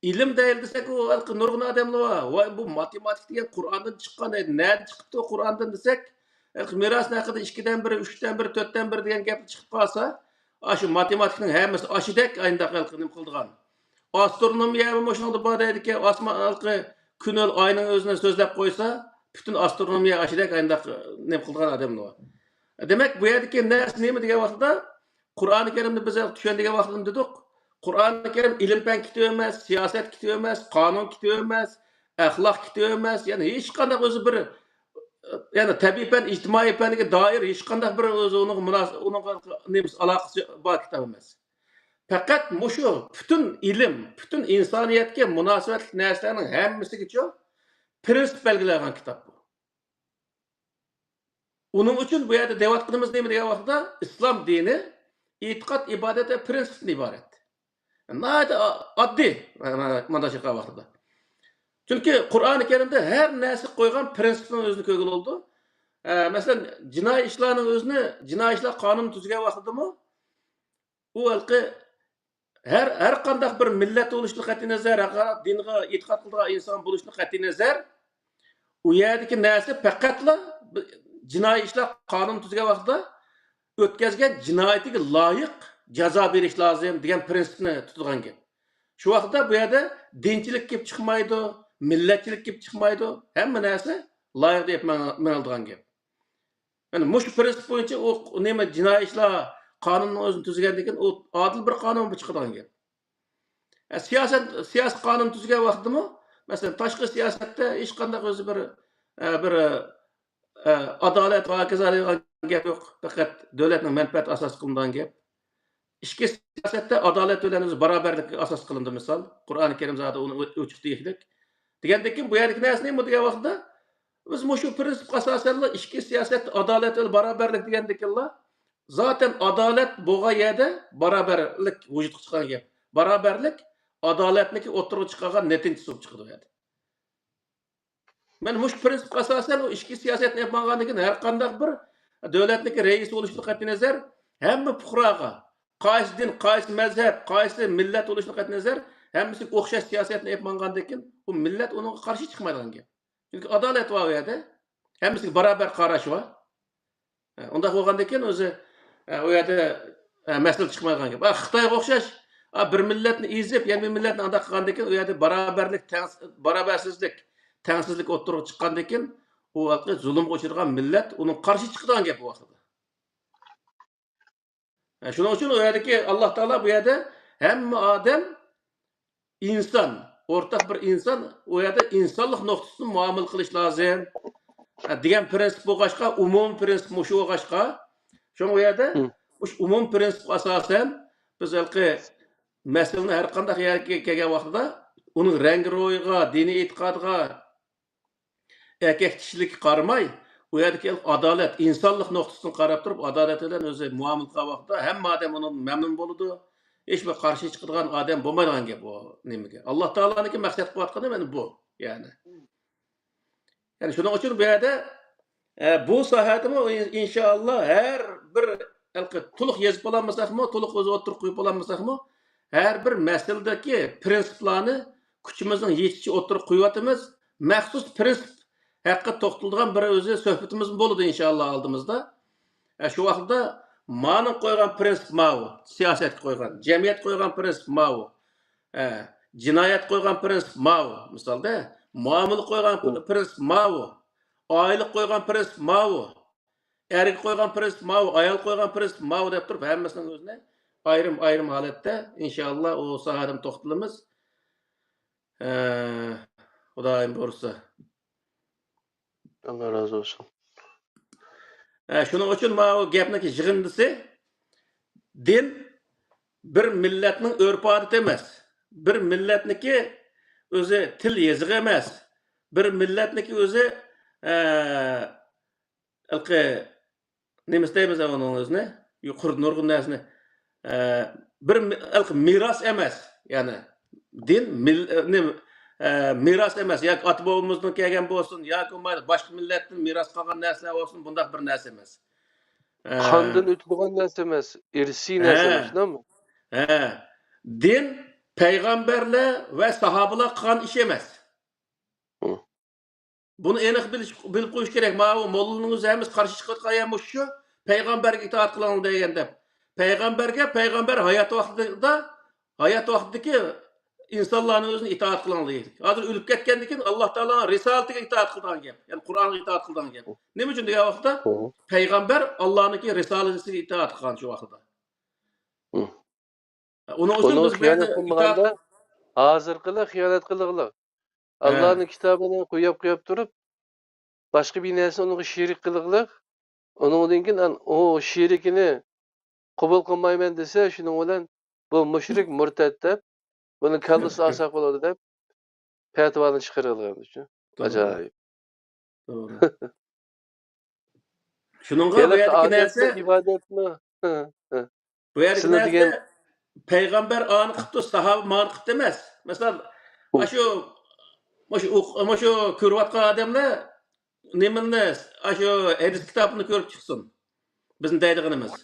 ئىلىم دەيلى دېسەك، ئۇ ھېلىقى نۇرغۇن ئادەملەر بار. ۋاي، بۇ ماتېماتىكا دېگەن قۇرئاندىن چىققان دەيدۇ. نەدە چىقىپتۇ قۇرئاندىن دېسەك، ھېلىقى مىراسنىڭ ھەققىدە ئىككىدىن بىرى، ئۈچتىن بىرى، تۆتتىن بىرى دېگەن گەپ چىقىپ قالسا، ئاشۇ ماتېماتىكىنىڭ ھەممىسى ئاشۇدەك ئاينداق ھېلىقى نېمە قىلىدىغان. ئاسترونومىيە مۇشۇنىڭدا بار دەيدىكەن، ئاسمان ھېلىقى كۈن ۋە ئاينىڭ ئۆزىنى سۆزلەپ قويسا، پۈتۈن ئاسترونومىيە ئاشۇدەك ئاينداق نېمە قىلىدىغان ئادەملەر بار. دېمەك، بۇ يەردىكى نەرسە نېمە دېگەن ۋاقتىدا، قۇرئانى كەرىمنى بىز چۈشەندۈرگەن ۋاقتىدا دېدۇق، قۇرئانى كەرىم ئىلىم-پەن كىتابى ئەمەس، سىياسەت كىتابى ئەمەس، قانۇن كىتابى ئەمەس، ئەخلاق كىتابى ئەمەس، يەنى ھېچقانداق ئۆزى بىر، يەنى تەبىئىي پەن، ئىجتىمائىي پەنگە دائىر ھېچقانداق بىر ئۆزى ئۇنىڭغا مۇناس-، ئۇنىڭغا نېمىسى، ئالاقىسى بار كىتاب ئەمەس. پەقەت مۇشۇ پۈتۈن ئىلىم، پۈتۈن ئىنسانىيەتكە مۇناسىۋەتلىك نەرسىلەرنىڭ ھەممىسىگىچۇ پىرىنسىپ بەلگىلەنگەن كىتاب بۇ. ئۇنىڭ ئۈچۈن بۇ يەردە دەۋاتقىنىمىز نېمە دېگەن ۋاقىتتا، ئىسلام دىنى ئېتىقاد، ئىبادەت ۋە پىرىنسىپتىن ئىبارەت. ناھايىتى ئا-، ئاددىي، مانا، مانا شۇ ۋاقتىدا. چۈنكى قۇرئانى كەرىمدە ھەر نەرسە قويغان پىرىنسىپنىڭ ئۆزىنى كۆرگىلى بولىدۇ. ئە، مەسىلەن، جىنايى ئىشلارنىڭ ئۆزىنى، جىنايى ئىشلار قانۇنى تۈزگەن ۋاقتىدىمۇ، ئۇ ھېلىقى ھەر، ھەر قانداق بىر مىللەت بولۇشىدىن قەتئىينەزەر، ھەر قانداق دىنغا ئېتىقاد قىلىدىغان ئىنسان بولۇشىدىن قەتئىينەزەر، ئۇ يەردىكى نەرسە پەقەتلا بىر جىنايى ئىشلار قانۇنى تۈزگەن ۋاقتىدا ئۆتكەزگەن جىنايىتىگە لايىق جازا بېرىش لازىم دېگەن پىرىنسىپنى تۇتىدىغان گەپ. شۇ ۋاقىتتا بۇ يەردە دىنچىلىك كېلىپ چىقمايدۇ، مىللەتچىلىك كېلىپ چىقمايدۇ، ھەممە نەرسە لايىق دەپ ماڭ-، ماڭىدىغان گەپ. يەنى مۇشۇ پىرىنسىپ بويىچە ئۇ نېمە جىنايى ئىشلار قانۇنىنىڭ ئۆزىنى تۈزگەندىن كېيىن ئۇ ئادىل بىر قانۇن بولۇپ چىقىدىغان گەپ. ئە، سىياسەت، سىياسىي قانۇن تۈزگەن ۋاقتىمۇ، مەسىلەن، تاشقى سىياسەتتە ھېچقانداق ئۆزى بىر، ئە، بىر، ئە، ئادالەت ۋە ھاكازا دەيدىغان گەپ يوق. پەقەت دۆلەتنىڭ مەنپەئەتى ئاساس قىلىنىدىغان گەپ. ئىچكى سىياسەتتە ئادالەت بىلەن ئۆزى باراۋەرلىك ئاساس قىلىنىدۇ، مىسال. قۇرئانى كەرىم زادى ئۇنى ئوچۇق دېيىشلىك. دېگەندىن كېيىن بۇ يەردىكى نەرسە نېمە دېگەن ۋاقىتتا، بىز مۇشۇ پىرىنسىپقا ئاساسەنلا ئىچكى سىياسەتتە ئادالەت بىلەن باراۋەرلىك دېگەندىكىنلا، زاتەن ئادالەت بولغان يەردە باراۋەرلىك ۋۇجۇدقا چىققان گەپ. باراۋەرلىك ئادالەتنىكى ئوتتۇرىغا چىقارغان نەتىجىسى بولۇپ چىقىدۇ بۇ يەردە. مەن مۇشۇ پىرىنسىپقا ئاساسەن ئۇ ئىچكى سىياسەتنى ئېلىپ ماڭغاندىن كېيىن ھەر قانداق بىر دۆلەتنىڭكى رەئىسى بولۇشىدىن قەتئىينەزەر، ھەممە پۇقراغا، قايسى دىن، قايسى مەزھەپ، قايسى مىللەت بولۇشىدىن قەتئىينەزەر، ھەممىسىگە ئوخشاش سىياسەتنى ئېلىپ ماڭغاندىن كېيىن ئۇ مىللەت ئۇنىڭغا قارشى چىقمايدىغان گەپ. چۈنكى ئادالەت بار ئۇ يەردە. ھەممىسىگە باراۋەر قاراش بار. ئۇنداق بولغاندىن كېيىن ئۆزى، ئە، ئۇ يەردە، ئە، مەسىلە چىقمايدىغان گەپ. ئا، خىتايغا ئوخشاش، ئا، بىر مىللەتنى ئېزىپ، يەنە بىر مىللەتنى ئانداق قىلغاندىن كېيىن ئۇ يەردە باراۋەرلىك، تەڭ-، باراۋەرسىزلىك، تەڭسىزلىك ئوتتۇرىغا چىققاندىن كېيىن ئۇ ھېلىقى زۇلۇمغا ئۇچرىغان مىللەت ئۇنىڭغا قارشى چىقىدىغان گەپ بۇ ۋاقىتتا. ئە، شۇنىڭ ئۈچۈن ئۇ يەردىكى ئاللا تائالا بۇ يەردە ھەممە ئادەم ئىنسان، ئورتاق بىر ئىنسان، ئۇ يەردە ئىنسانلىق نۇقتىسىدىن مۇئامىلە قىلىش لازىم، ئە، دېگەن پىرىنسىپ بولغاچقا، ئومۇمىي پىرىنسىپ مۇشۇ بولغاچقا، شۇڭا ئۇ يەردە مۇشۇ ئومۇمىي پىرىنسىپقا ئاساسەن بىز ھېلىقى مەسىلىنى ھەر قانداق يەرگە كەلگەن ۋاقتىدا ئۇنىڭ رەڭگى روھىغا، دىنىي ئېتىقادىغا، ئەركەك كىشىلىككە قارىماي، ئۇ يەردىكى ئادالەت، ئىنسانلىق نۇقتىسىدىن قاراپ تۇرۇپ، ئادالەت بىلەن ئۆزى مۇئامىلە قىلغان ۋاقىتتا ھەممە ئادەم ئۇنىڭدىن مەمنۇن بولىدۇ. ھېچبىر قارشى چىقىدىغان ئادەم بولمايدىغان گەپ ئۇ نېمىگە. ئاللا تائالانىڭكى مەقسەت قىلىۋاتقىنى مانا بۇ، يەنى. يەنى شۇنىڭ ئۈچۈن بۇ يەردە، ئە، بۇ ساھەدىمۇ ئىن-، ئىنشائاللا ھەر بىر ھېلىقى تولۇق يېزىپ بولالمىساقمۇ، تولۇق ئۆزى ئوتتۇرىغا قويۇپ بولالمىساقمۇ، ھەر بىر مەسىلىدىكى پىرىنسىپلارنى كۈچىمىزنىڭ يېتىشىچە ئوتتۇرىغا قويۇۋاتىمىز. مەخسۇس پىرىنسىپ ھەققىدە توختىلىدىغان بىر ئۆزى سۆھبىتىمىزمۇ بولىدۇ ئىنشائاللا ئالدىمىزدا. ئە، شۇ ۋاقىتتا مانىڭ قويغان پىرىنسىپ ماۋۇ، سىياسەتكە قويغان، جەمئىيەت قويغان پىرىنسىپ ماۋۇ، ئە، جىنايەت قويغان پىرىنسىپ ماۋۇ، مىسالدا، مۇئامىلە قويغان پىرىنسىپ ماۋۇ، ئائىلە قويغان پىرىنسىپ ماۋۇ، ئەرگە قويغان پىرىنسىپ ماۋۇ، ئايال قويغان پىرىنسىپ ماۋۇ دەپ تۇرۇپ، ھەممىسىنىڭ ئۆزىنى ئايرىم-ئايرىم ھالەتتە، ئىنشائاللا، ئۇ ساھەدىمۇ توختىلىمىز. ئە، خۇدايىم بۇيرۇسا. ئاللا رازى بولسۇن. ئە، شۇنىڭ ئۈچۈن ماۋۇ گەپنىڭكى يىغىندىسى، دىن بىر مىللەتنىڭ ئۆرپ-ئادىتى ئەمەس، بىر مىللەتنىڭكى ئۆزى تىل يېزىقى ئەمەس، بىر مىللەتنىڭكى ئۆزى، ئە، ھېلىقى نېمىسى دەيمىز ئۇنىڭ ئۆزىنى؟ يۇقىرىدا نۇرغۇن نەرسىنى، ئە، بىر مى-، ھېلىقى مىراس ئەمەس. يەنى دىن مىل-، ئە، نېمە، ئە، مىراس ئەمەس. ياكى ئاتا-بوۋىمىزدىن كەلگەن بولسۇن، ياكى بولمايدۇ باشقا مىللەتتىن مىراس قالغان نەرسىلەر بولسۇن، بۇنداق بىر نەرسە ئەمەس. قاندىن ئۆتىدىغان نەرسە ئەمەس، ئىرسىي نەرسە، ھە، شۇنداقمۇ؟ ھە. دىن پەيغەمبەرلەر ۋە ساھابىلار قىلغان ئىش ئەمەس. ھە. بۇنى ئېنىق بىلىش، بىلىپ قويۇش كېرەك. ماۋۇ موللىنىڭ ئۆزى ھەممىسى قارشى چىقىۋاتقان يەر مۇشۇ، پەيغەمبەرگە ئىتائەت قىلىڭ دېگەن دەپ. پەيغەمبەرگە پەيغەمبەر ھايات ۋاقتىدا، ھايات ۋاقتىدىكى ئىنسانلارنىڭ ئۆزىنى ئىتائەت قىلىڭ دېگەن. ھازىر ئۆلۈپ كەتكەندىن كېيىن ئاللا تائالانىڭ رىسالىتىگە ئىتائەت قىلىدىغان گەپ. يەنى قۇرئانغا ئىتائەت قىلىدىغان گەپ. نېمە ئۈچۈن دېگەن ۋاقىتتا، ھە، پەيغەمبەر ئاللانىڭكى رىسالىتىگە ئىتائەت قىلغان شۇ ۋاقتىدا. ھە. ئۇنىڭ ئۈچۈن ئۇنىڭغا بىز بۇ يەردە خىيانەت قىلمىغاندا، ئىتائەت ھازىرقىلا خىيانەت قىلىغلىق. ھە. ئاللانىڭ كىتابىنى قويۇپ قويۇپ تۇرۇپ، باشقا بىر نەرسىنى ئۇنىڭغا شېرىك قىلىغلىق. ئۇنىڭدىن كېيىن ئان-، ئۇ شېرىكىنى قوبۇل قىلمايمەن دېسە، شۇنىڭ بىلەن بۇ مۇشرىك، مۇرتەت دەپ، بۇنىڭ كاللىسى ئاساق بولىدۇ دەپ پەتىۋانى چىقىرىۋالغان ئۈچۈن. توغرا. ئاجايىپ. توغرا. شۇنىڭغا بۇ يەردىكى ئادەتمۇ، نەرسە، ئىبادەتمۇ؟ ھە، ھە. بۇ يەردىكى سىلەر نەرسە دېگەن پەيغەمبەر ئانى قىپتۇ، ساھابە مانى قىپتۇ ئەمەس. مەسىلەن، ھە، ئاشۇ، مۇشۇ ئوق-، مۇشۇ كۆرۈۋاتقان ئادەملەر نېمىنى، ئاشۇ ھەدىس كىتابىنى كۆرۈپ چىقسۇن. بىزنى دەيدىغىنىمىز.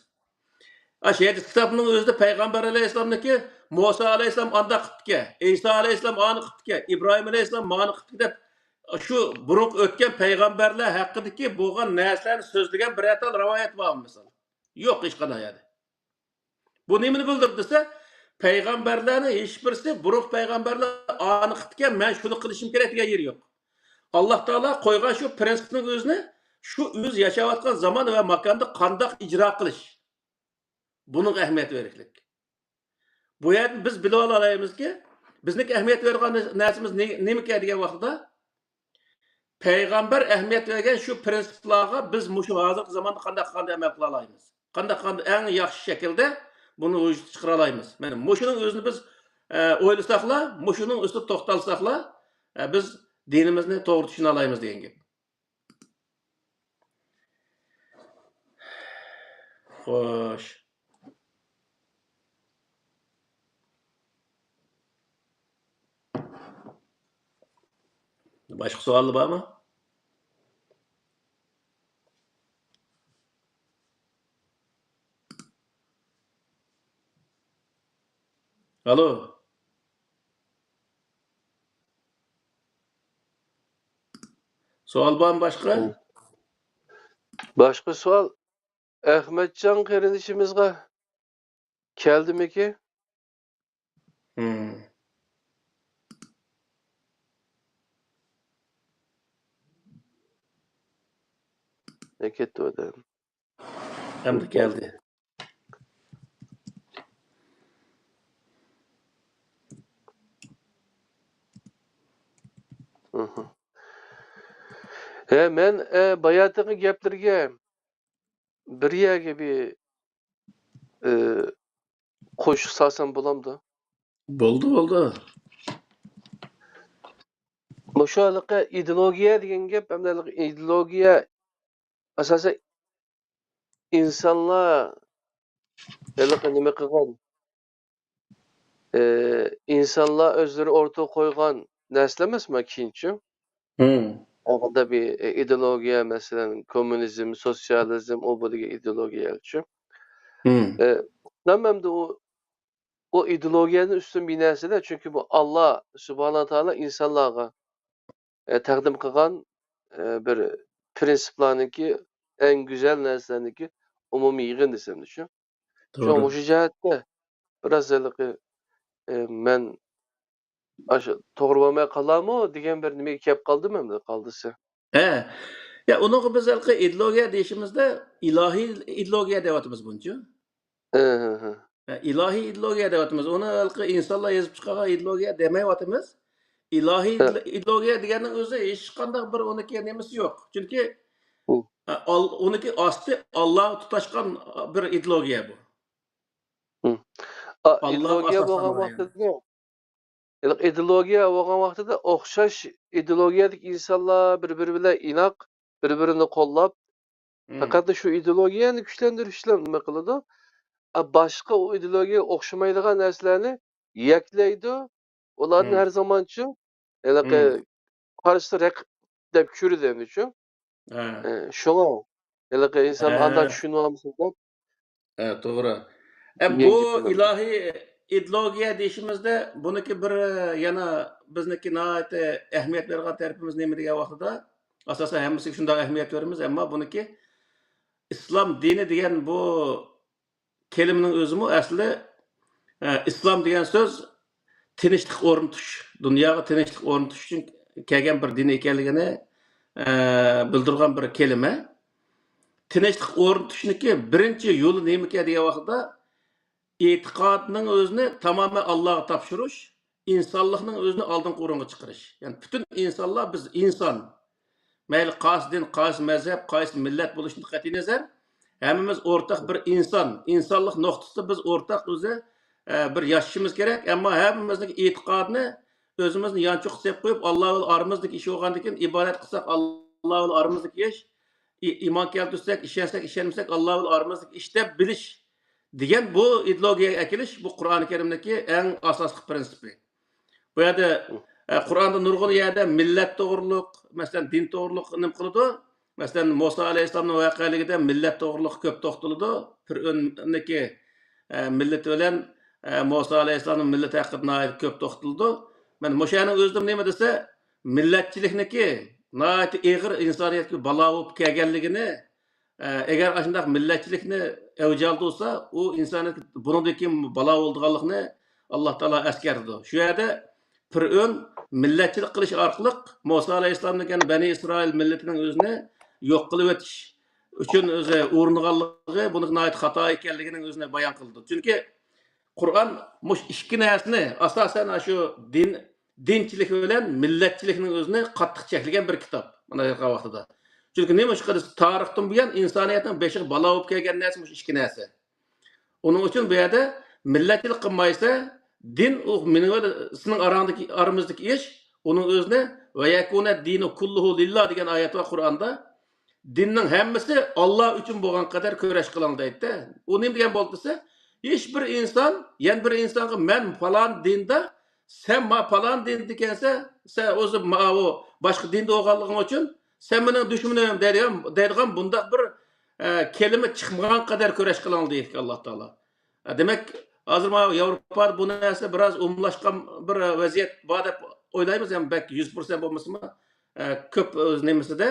ئاشۇ ھەدىس كىتابنىڭ ئۆزىدە پەيغەمبەر ئەلەيھىسسالامنىڭكى، مۇسا ئەلەيھىسسالام ئانداق قىپتىكەن، ئەيسا ئەلەيھىسسالام ئانى قىپتىكەن، ئىبراھىم ئەلەيھىسسالام مانى قىپتىكەن دەپ، شۇ بۇرۇنقى ئۆتكەن پەيغەمبەرلەر ھەققىدىكى بولغان نەرسىلەرنى سۆزلىگەن بىرەر تال رىۋايەت بارمۇ، مىسال؟ يوق، ھېچقانداق يەردە. بۇ نېمىنى بىلدۈرىدۇ دېسە، پەيغەمبەرلەرنىڭ ھېچبىرسى، بۇرۇنقى پەيغەمبەرلەر ئانى قىپتىكەن، مەن شۇنى قىلىشىم كېرەك دېگەن يېرى يوق. ئاللا تائالا قويغان شۇ پرىنسىپنىڭ ئۆزىنى شۇ ئۆز ياشاۋاتقان زامان ۋە ماكاندا قانداق ئىجرا قىلىش، بۇنىڭغا ئەھمىيەت بېرىشلىك. بۇ يەردىن بىز بىلىۋالالايمىزكى، بىزنىڭكى ئەھمىيەت بېرىدىغان نەرسىمىز نېمىكەن دېگەن ۋاقتىدا، پەيغەمبەر ئەھمىيەت بەرگەن شۇ پرىنسىپلارغا بىز مۇشۇ ھازىرقى زاماندا قانداق قىلغاندا ئەمەل قىلالايمىز؟ قانداق قىلغاندا ئەڭ ياخشى شەكىلدە بۇنى ۋۇجۇدقا چىقىرالايمىز؟ مانا مۇشۇنىڭ ئۆزىنى بىز، ئە، ئويلىساقلا، مۇشۇنىڭ ئۈستىدە توختالساقلا، ئە، بىز دىنىمىزنى توغرا چۈشىنەلايمىز دېگەن گەپ. خوش. باشقا سوئاللار بارمۇ؟ ئالو. سوئال بارمۇ باشقا؟ باشقا سوئال ئەخمەتجان قېرىندىشىمىزغا كەلدىمىكى؟ ھىم. نە كەتتى ئادەم؟ ئەمدى كەلدى. مھم. ھە، مەن، ئە، باياتىنقى گەپلىرىگە بىر يەرگە بىر، ئە، قوشۇق سالسام بولامدۇ؟ بولدى، بولدى. مۇشۇ ھېلىقى ئىدېئولوگىيە دېگەن گەپ، ھەمدە ھېلىقى ئىدېئولوگىيە ئاساسەن ئىنسانلار ھېلىقى نېمە قىلغان، ئى، ئىنسانلار ئۆزلىرى ئوتتۇرىغا قويغان نەرسىلەر ئەمەسمۇ كېيىنچە؟ ھىم. ئۇندا بىر، ئى، ئىدېئولوگىيە، مەسىلەن، كوممۇنىزم، سوتسىيالىزم، ئۇ بۇ دېگەن ئىدېئولوگىيەلەرچۇ. ھىم. ئى، ئىسلام ھەمدە ئۇ، ئۇ ئىدېئولوگىيەدىن ئۈستۈن بىر نەرسىلەر، چۈنكى بۇ ئاللا سۇبھانەھۇ ۋە تائالا ئىنسانلارغا ئە، تەقدىم قىلغان، ئە، بىر پرىنسىپلارنىڭكى، ئەڭ گۈزەل نەرسىلەرنىڭكى ئومۇمىي يىغىن دېسەمدە شۇ. شۇڭا توغرا. مۇشۇ جەھەتتە بىراز ھېلىقى، ئە، مەن ئاشۇ توغرا بولماي قالارمۇ دېگەن بىر نېمىگە كەپ قالدىم ئەمدى قالدىسى. ھە. يا، ئۇنىڭغا بىز ھېلىقى ئىدېئولوگىيە دېيىشىمىزدە ئىلاھىي ئىدېئولوگىيە دەۋاتىمىز بۇنچە. ھە، ھە، ھە. ھە، ئىلاھىي ئىدېئولوگىيە دەۋاتىمىز. ئۇنى ھېلىقى ئىنسانلار يېزىپ چىقارغان ئىدېئولوگىيە دەيمەيۋاتىمىز. ئىلاھىي ھە. ئىدېئولوگىيە دېگەننىڭ ئۆزى ھېچقانداق بىر ئۇنىڭكى نېمىسى يوق. چۈنكى، ھە. ئە، ئال-، ئۇنىڭكى ئاستى ئاللاغا تۇتاشقان بىر ئىدېئولوگىيە بۇ. ھە. ئا، ئاللاغا ئىدېئولوگىيە بولغان ئاساسلانغان يەنى. ۋاقتىدا ھېلىقى ئىدېئولوگىيە بولغان ۋاقتىدا ئوخشاش ئىدېئولوگىيەدىكى ئىنسانلار بىر-بىرى بىلەن ئىناق، بىر-بىرىنى قوللاپ، مم. پەقەت شۇ ئىدېئولوگىيەنى كۈچلەندۈرۈش بىلەن نېمە قىلىدۇ؟ ئا، باشقا ئۇ ئىدېئولوگىيەگە ئوخشىمايدىغان نەرسىلەرنى يەكلەيدۇ. ئۇلارنى مم. ھەر زامانچۇ ھېلىقى مم. قارشى رەقىب دەپ كۆرىدۇ ئەمدىچۇ. ھە. ئە، شۇڭا ھېلىقى ئىنسان ئانداق ھە. چۈشىنىۋالمىسۇن دەپ. ھە، توغرا. ئە، بۇ يەڭگىل قىلىدۇ. ئىلاھىي ئىدېئولوگىيە دېيىشىمىزدە بۇنىڭكى بىر، يەنە بىزنىڭكى ناھايىتى ئەھمىيەت بېرىدىغان تەرىپىمىز نېمە دېگەن ۋاقتىدا، ئاساسەن ھەممىسىگە شۇنداق ئەھمىيەت بېرىمىز، ئەمما بۇنىڭكى ئىسلام دىنى دېگەن بۇ كەلىمىنىڭ ئۆزىمۇ ئەسلى، ئە، ئىسلام دېگەن سۆز تىنچلىق ئورنىتىش، دۇنياغا تىنچلىق ئورنىتىش ئۈچۈن كەلگەن بىر دىن ئىكەنلىكىنى، ئە، بىلدۈرگەن بىر كەلىمە. تىنچلىق ئورنىتىشنىڭكى بىرىنچى يولى نېمىكەن دېگەن ۋاقىتتا، ئېتىقادنىڭ ئۆزىنى تامامەن ئاللاغا تاپشۇرۇش، ئىنسانلىقنىڭ ئۆزىنى ئالدىنقى ئورۇنغا چىقىرىش. يەنى پۈتۈن ئىنسانلار بىز ئىنسان. مەيلى قايسى دىن، قايسى مەزھەپ، قايسى مىللەت بولۇشىدىن قەتئىينەزەر، ھەممىمىز ئورتاق بىر ئىنسان. ئىنسانلىق نۇقتىسىدا بىز ئورتاق ئۆزى، ئە، بىر ياشىشىمىز كېرەك. ئەمما ھەممىمىزنىڭ ئېتىقادىنى ئۆزىمىزنى يانچۇققا سېلىپ قويۇپ، ئاللا بىلەن ئارىمىزدىكى ئىش بولغاندىكىن، ئىبادەت قىلساق، ئاللا بىلەن ئارىمىزدىكى ئىش، ئى-، ئىمان كەلتۈرسەك، ئىشەنسەك، ئىشەنمىسەك، ئاللا بىلەن ئارىمىزدىكى ئىش دەپ بىلىش دېگەن بۇ ئىدېئولوگىيەگە ئەكېلىش، بۇ قۇرئانى كەرىمدىكى ئەڭ ئاساسلىق پىرىنسىپى. بۇ يەردە، ئە، قۇرئاندا نۇرغۇن يەردە مىللەت توغرۇلۇق، مەسىلەن، دىن توغرۇلۇق نېمە قىلىدۇ؟ مەسىلەن، مۇسا ئەلەيھىسسالامنىڭ ۋەقەلىكىدە مىللەت توغرۇلۇق كۆپ توختىلىدۇ. پىرئۆننىكى، ئە، مىللىتى بىلەن، ئە، مۇسا ئەلەيھىسسالامنىڭ مىللىتى ھەققىدە ناھايىتى كۆپ توختىلىدۇ. مانا مۇشۇ يەرنىڭ ئۆزىدە نېمە دېسە، مىللەتچىلىكنىكى ناھايىتى ئېغىر ئىنسانىيەتكە بالا بولۇپ كەلگەنلىكىنى، ئە، ئەگەر ئاشۇنداق مىللەتچىلىكنى ئەۋج ئالدۇرسا، ئۇ ئىنسانىيەتكە بۇنىڭدىن كېيىن بالا بولىدىغانلىقىنى ئاللا تائالا ئەسكەرتىدۇ. شۇ يەردە پىرئۆن مىللەتچىلىك قىلىش ئارقىلىق مۇسا ئەلەيھىسسالامنىڭ، يەنى بەنى ئىسرائىل مىللىتىنىڭ ئۆزىنى يوق قىلىۋېتىش ئۈچۈن ئۆزى ئۇرۇنغانلىقى، بۇنىڭ ناھايىتى خاتا ئىكەنلىكىنىڭ ئۆزىنى بايان قىلىدۇ. چۈنكى قۇرئان مۇشۇ ئىككى نەرسىنى، ئاساسەن، شۇ دىن، دىنچىلىك بىلەن مىللەتچىلىكنىڭ ئۆزىنى قاتتىق چەكلىگەن بىر كىتاب مانا ھازىرقى ۋاقتىدا. چۈنكى نېمە ئىشقا دېسە، تارىختىن بۇيان ئىنسانىيەتنىڭ بېشىغا بالا بولۇپ كەلگەن نەرسە مۇشۇ ئىككى نەرسە. ئۇنىڭ ئۈچۈن بۇ يەردە مىللەتچىلىك قىلمايسەن، دىن ئۇ مېنىڭ ۋە سېنىڭ ئاراڭدىكى، ئارىمىزدىكى ئىش، ئۇنىڭ ئۆزىنى ۋە يەكۇنە دىنۇ كۇللۇھۇ لىللا دېگەن ئايەت بار قۇرئاندا. دىننىڭ ھەممىسى ئاللا ئۈچۈن بولغان قەدەر كۈرەش قىلىڭ دەيدىدە. ئۇ نېمە دېگەن بولدى دېسە، ھېچ بىر ئىنسان يەنە بىر ئىنسانغا مەن پالان دىندا، سەن ما پالان دىندا ئىكەنسەن، سەن ئۆزى ماۋۇ باشقا دىندا بولغانلىقىڭ ئۈچۈن سەن مېنىڭ دۈشمىنىم دەيدىغان، دەيدىغان بۇنداق بىر، ئە، كەلىمە چىقمىغان قەدەر كۈرەش قىلىڭ دېيىدىكەن ئاللا تائالا. ئە، دېمەك، ھازىر ماۋۇ ياۋروپادا بۇ نەرسە بىراز ئومۇملاشقان بىر ۋەزىيەت بار دەپ ئويلايمىز، يەنى بەك يۈز پىرسەنت بولمىسىمۇ، ئە، كۆپ ئۆز نېمىسىدە.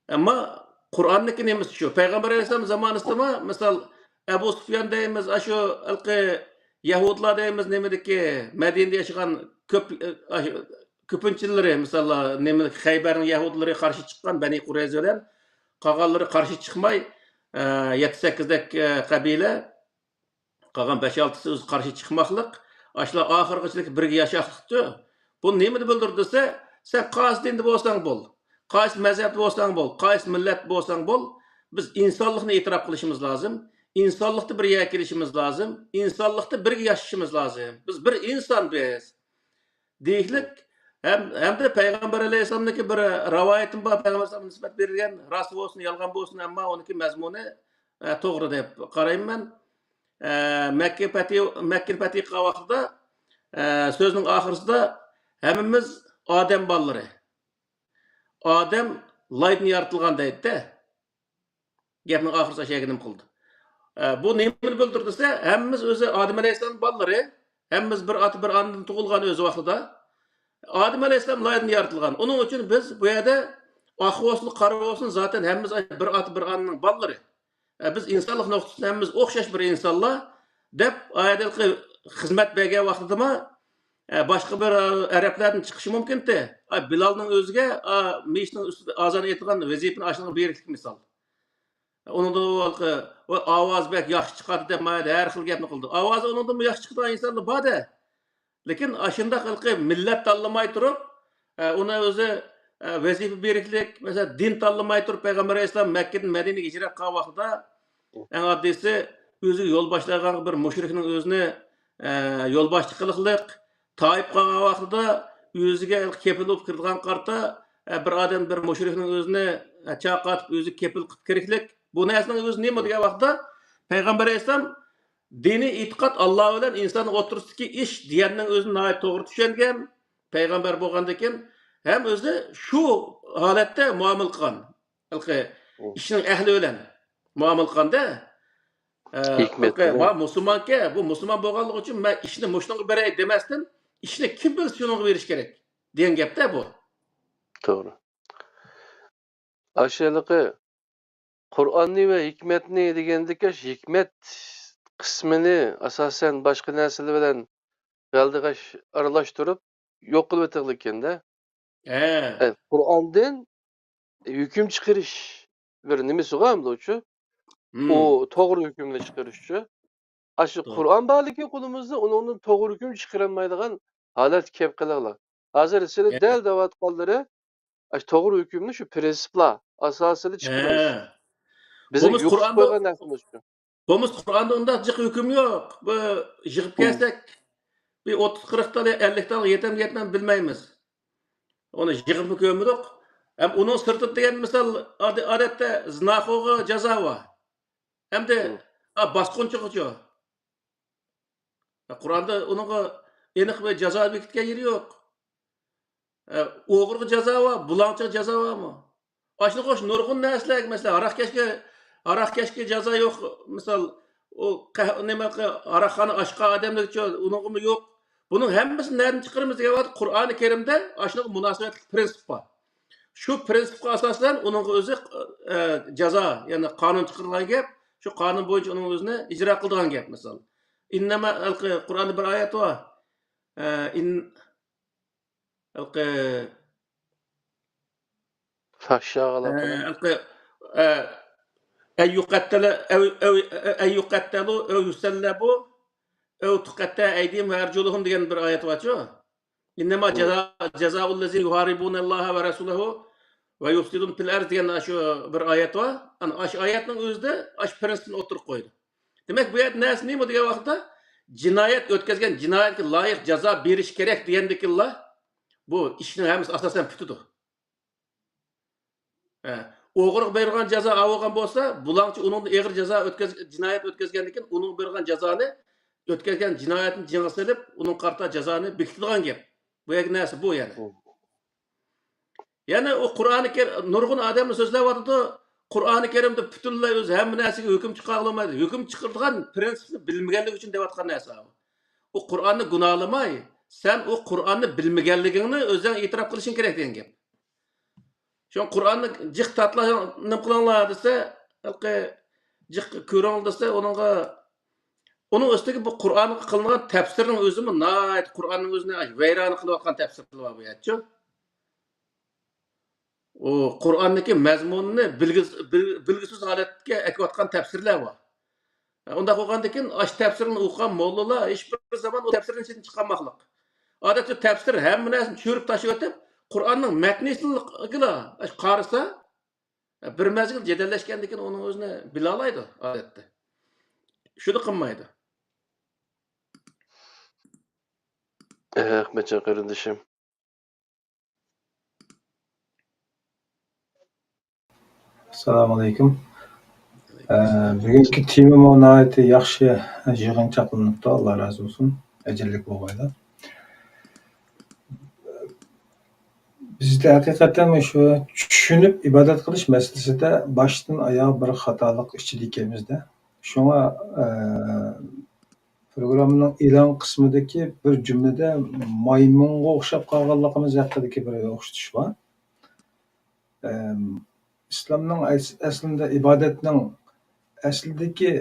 ئەمما قۇرئاننىڭكى نېمىسى شۇ. پەيغەمبەر ئەلەيھىسسالام زامانىسىدىمۇ، مىسال، ئەبۇ سۇفيان دەيمىز، ئاشۇ ھېلىقى يەھۇدلار دەيمىز، نېمىدىكى، مەدىنىدە ياشىغان كۆپ، ئاشۇ كۆپىنچىلىرى، مىسال، نېمە، خەيبەرنىڭ يەھۇدلىرى قارشى چىققان، بەنى قۇرەيزە بىلەن، قالغانلىرى قارشى چىقماي، ئە، يەتتە سەككىزدەك، ئە، قەبىلە، قالغان بەش-ئالتىسى ئۆزى قارشى چىقماقلىق، ئاشۇلار ئاخىرغىچىلىك بىرگە ياشاقلىقتۇ. بۇ نېمىنى بىلدۈرىدۇ دېسە، سەن قايسى دىندا بولساڭ بول، قايسى مەزھەپتە بولساڭ بول، قايسى مىللەتتە بولساڭ بول، بىز ئىنسانلىقنى ئېتىراپ قىلىشىمىز لازىم، ئىنسانلىقتا بىر يەرگە كېلىشىمىز لازىم، ئىنسانلىقتا بىرگە ياشىشىمىز لازىم. بىز بىر ئىنسان بىز. دېيىشلىك ھەم، ھەمدە پەيغەمبەر ئەلەيھىسسالامنىڭكى بىر رىۋايىتىمۇ بار، پەيغەمبەر ئەلەيھىسسالامغا نىسبەت بېرىلگەن، راست بولسۇن، يالغان بولسۇن، ئەمما ئۇنىڭكى مەزمۇنى، ئە، توغرا دەپ قارايمەن مەن. ئە، مەككە پەتھى، مەككىنى پەتھى قىلغان ۋاقتىدا، ئە، سۆزنىڭ ئاخىرىسىدا ھەممىمىز ئادەم بالىلىرى. ئادەم لايدىن يارىتىلغان دەيدىدە. گەپنىڭ ئاخىرىسى ئاشۇ يەرگە نېمە قىلدى؟ ئە، بۇ نېمىنى بىلدۈرىدۇ دېسە، ھەممىمىز ئۆزى ئادەم ئەلەيھىسسالام بالىلىرى، ھەممىمىز بىر ئاتا، بىر ئانىدىن تۇغۇلغان ئۆز ۋاقتىدا. ئادەم ئەلەيھىسسالام لايدىن يارىتىلغان. ئۇنىڭ ئۈچۈن بىز بۇ يەردە ئاق بولسۇن، قارا بولسۇن، زاتەن ھەممىمىز بىر ئاتا، بىر ئانىنىڭ بالىلىرى. ئە، بىز ئىنسانلىق نۇقتىسىدىن ھەممىمىز ئوخشاش بىر ئىنسانلار، دەپ ئايەتلىكى خىزمەت بەرگەن ۋاقتىدىمۇ، ئە، باشقا بىر، ئە، ئەرەبلەردىن چىقىشى مۇمكىنتى. ئا، بىلالنىڭ ئۆزىگە، ئا، مېيىتنىڭ ئۈستىدە ئازان ئېيتىدىغان ۋەزىپىنى ئاشۇنىڭغا بېرىشلىك مىسال. ئۇنىڭدا ئۇ ھېلىقى، ئۇ ئاۋازى بەك ياخشى چىقاتتى دەپ، مانا ھەر خىل گەپنى قىلدى. ئاۋازى ئۇنىڭدىنمۇ ياخشى چىقىدىغان ئىنسانلار بار-دە. لېكىن ئاشۇنداق ھېلىقى مىللەت تاللىماي تۇرۇپ، ئە، ئۇنى ئۆزى، ئە، ۋەزىپە بېرىشلىك، مەسىلەن، دىن تاللىماي تۇرۇپ، پەيغەمبەر ئەلەيھىسسالام مەككىدىن مەدىنىگە ھىجرەت قىلغان ۋاقتىدا، ئەڭ ئاددىيسى، ئۆزىگە يول باشلايدىغان بىر مۇشرىكنىڭ ئۆزىنى، ئە، يولباشچى قىلىقلىق، تائىپ قالغان ۋاقتىدا ئۆزىگە كېپىل بولۇپ كىرىدىغان قارتا، ئە، بىر ئادەم، بىر مۇشرىكنىڭ ئۆزىنى، ئە، چاقاتىپ، ئۆزىگە كېپىل قىلىپ كىرىكلىك. بۇ نەرسىنىڭ ئۆزى نېمە دېگەن ۋاقىتتا، پەيغەمبەر ئەلەيھىسسالام دىنىي ئېتىقاد ئاللا بىلەن ئىنساننىڭ ئوتتۇرىسىدىكى ئىش دېگەننىڭ ئۆزىنى ناھايىتى توغرا چۈشەنگەن، پەيغەمبەر بولغاندىكىن ھەم ئۆزى شۇ ھالەتتە مۇئامىلە قىلغان. ھېلىقى ئىشنىڭ ئەھلى بىلەن مۇئامىلە قىلغاندا، ئە، ھېكمەت بىلەن. مۇسۇلمانكەن، بۇ مۇسۇلمان بولغانلىقى ئۈچۈن مەن ئىشنى مۇشۇنىڭغا بېرەي دېمەستىن، ئىشنى كىم بىلسە شۇنىڭغا بېرىش كېرەك دېگەن گەپتە بۇ. توغرا. ئاشۇ ھېلىقى قۇرئاننى ۋە ھېكمەتنى دېگەندىكى، ھېكمەت قىسمىنى ئاساسەن باشقا نەرسىلەر بىلەن غەلدىغاش ئارىلاشتۇرۇپ يوق قىلىۋېتىلگەنكەن-دە. ھە. ئە، قۇرئاندىن ھۆكۈم چىقىرىش بىر نېمىسىغۇ ئەمدىچۇ؟ مم. ئۇ توغرا ھۆكۈمنى چىقىرىشچۇ. ئاشۇ توغرا. قۇرئان بارلىكى قولىمىزدا ئۇنىڭدىن توغرا ھۆكۈم چىقىرالمايدىغان ھالەتكە كېلىپ قېلىغلا. ھازىر سىلەر ھە. دەل دەۋاتقانلىرى، ئاشۇ توغرا ھۆكۈمنى شۇ پرىنسىپلار ئاساسىدا چىقىرىش. ھە. بىزنىڭ بولمىسا يوقىتىپ قويغان نەرسىمىز شۇ. بولمىسا قۇرئاندا ئۇنداق جىق ھۆكۈم يوق. بۇ يىغىپ كەلسەك، بىر ئوتتۇز، قىرىق تال يا ئەللىك تالغا يېتەمدۇ يەتمەمدۇ بىلمەيمىز. ئۇنى يىغىپمۇ كۆرمىدۇق. ھەم ئۇنىڭ سىرتىدا دېگەن مىسال، ئادە-، ئادەتتە زىناخورغا جازا بار. ئەمدى، ھە، باسقۇنچىغىچۇ؟ قۇرئاندا ئۇنىڭغا ئېنىق بىر جازا بېكىتكەن يېرى يوق. ئە، ئوغرىغا جازا بار، بۇلاڭچىغا جازا بارمۇ؟ ئاشۇنىڭغا ئوخشاش نۇرغۇن نەرسىلەرگە، مەسىلەن، ھاراقكەشكە، ھاراقكەشكە جازا يوق. مىسال، ئۇ قەھ-، نېمە، ھاراقخانا ئاچقان ئادەملەرگىچۇ، ئۇنىڭغىمۇ يوق. بۇنىڭ ھەممىسىنى نەدىن چىقىرىمىز دېگەن ۋاقىتتا، قۇرئانى كەرىمدە ئاشۇنىڭغا مۇناسىۋەتلىك پرىنسىپ بار. شۇ پرىنسىپقا ئاساسەن ئۇنىڭغا ئۆزى، ئە، جازا، يەنى قانۇن چىقىرىدىغان گەپ. شۇ قانۇن بويىچە ئۇنىڭ ئۆزىنى ئىجرا قىلىدىغان گەپ، مىسال. ئىننەما، قۇرئاندا بىر ئايەت بار. ئە، ئىن-، ھېلىقى فاھىشە، ئە، ھېلىقى، ئە، ئەن يۇقەتتەلە-، ئەو، ئەو، ئەن يۇقەتتەلۇ، ئەو يۇسەللەبۇ، ئەو تۇقەتتە ئەيدىھىم ۋە ئەرجۇلۇھۇم دېگەن بىر ئايەت بارچۇ. ئىننەما جازا-، جازاء الذين يحاربون الله ورسوله ويفسدون في الأرض دېگەن شۇ بىر ئايەت بار. ئەنە ئاشۇ ئايەتنىڭ ئۆزىدە ئاشۇ پرىنسىپنى ئوتتۇرىغا قويىدۇ. دېمەك، بۇ يەردە نەرسە نېمە دېگەن ۋاقىتتا، جىنايەت ئۆتكەزگەن جىنايەتكە لايىق جازا بېرىش كېرەك دېگەندىكىنلا، بۇ ئىشنىڭ ھەممىسى ئاساسەن پۈتىدۇ. ھە، ئوغرىغا بېرىلغان جازا ئاۋۇ بولغان بولسا، بۇلاڭچى ئۇنىڭدىن ئېغىر جازا ئۆتكەز-، جىنايەت ئۆتكەزگەندىكىن، ئۇنىڭغا بېرىلغان جازانى، ئۆتكەزگەن جىنايەتنى جىڭغا سېلىپ، ئۇنىڭغا قارىتا جازانى بېكىتىدىغان گەپ. بۇ يەرگە نەرسە بۇ يەنە. يەنە ئۇ قۇرئانى كەر-، نۇرغۇن ئادەملەر سۆزلەۋاتىدۇ، قۇرئانى كەرىمدە پۈتۈنلەي ئۆزى ھەممە نەرسىگە ھۆكۈم چىقارغىلى بولمايدۇ. ھۆكۈم چىقىرىدىغان پرىنسىپنى بىلمىگەنلىكى ئۈچۈن دەۋاتقان نەرسە ئۇ. ئۇ قۇرئاننى گۇناھلىماي، سەن ئۇ قۇرئاننى بىلمىگەنلىكىڭنى ئۆزۈڭ ئېتىراپ قىلىشىڭ كېرەك دېگەن گەپ. شۇڭا قۇرئاننى جىق تارتىلا، نېمە قىلىڭلار دېسە، ھېلىقى جىق كۆرۈڭ دېسە، ئۇنىڭغا، ئۇنىڭ ئۈستىگە بۇ قۇرئانغا قىلىنغان تەپسىرنىڭ ئۆزىمۇ ناھايىتى قۇرئاننىڭ ئۆزىنى ۋەيران قىلىۋاتقان تەپسىرلەر بار بۇ يەرچۇ. ئۇ قۇرئاندىكى مەزمۇننى بىلگۈ-، بىل-، بىلگۈسىز ھالەتكە ئەكىۋاتقان تەپسىرلەر بار. ئۇنداق بولغاندىكىن، ئاشۇ تەپسىرنى ئوقۇغان موللىلار ھېچبىر زامان ئۇ تەپسىرنىڭ ئىچىدىن چىقالماسلىق. ئادەتتە تەپسىر ھەممە نەرسىنى چۆرۈپ تاشلىۋېتىپ، قۇرئاننىڭ مەتنىسىنىلا قارىسا، بىر مەزگىل جېدەللەشكەندىن كېيىن ئۇنىڭ ئۆزىنى بىلالايدۇ ئادەتتە. شۇنى قىلمايدۇ. ئەھمەتجان قېرىندىشىم. ئەسسالامۇئەلەيكۇم. ئە، بۈگۈنكى تېمىمۇ ناھايىتى ياخشى يىغىنچاقلىنىپتۇ. ئاللا رازى بولسۇن. ئەجەللىك بولغايلا. بىزدە ھەقىقەتەن شۇ چۈشىنىپ ئىبادەت قىلىش مەسىلىسىدە باشتىن ئاياغ بىر خاتالىق ئىچىدە ئىكەنمىز-دە. شۇڭا، ئە، پروگراممىنىڭ ئېلان قىسمىدىكى بىر جۈملىدە مايمۇنغا ئوخشاپ قالغانلىقىمىز ھەققىدىكى بىر ئوخشىتىش بار. ئەم، ئىسلامنىڭ ئەس-، ئەسلىندە ئىبادەتنىڭ ئەسلىدىكى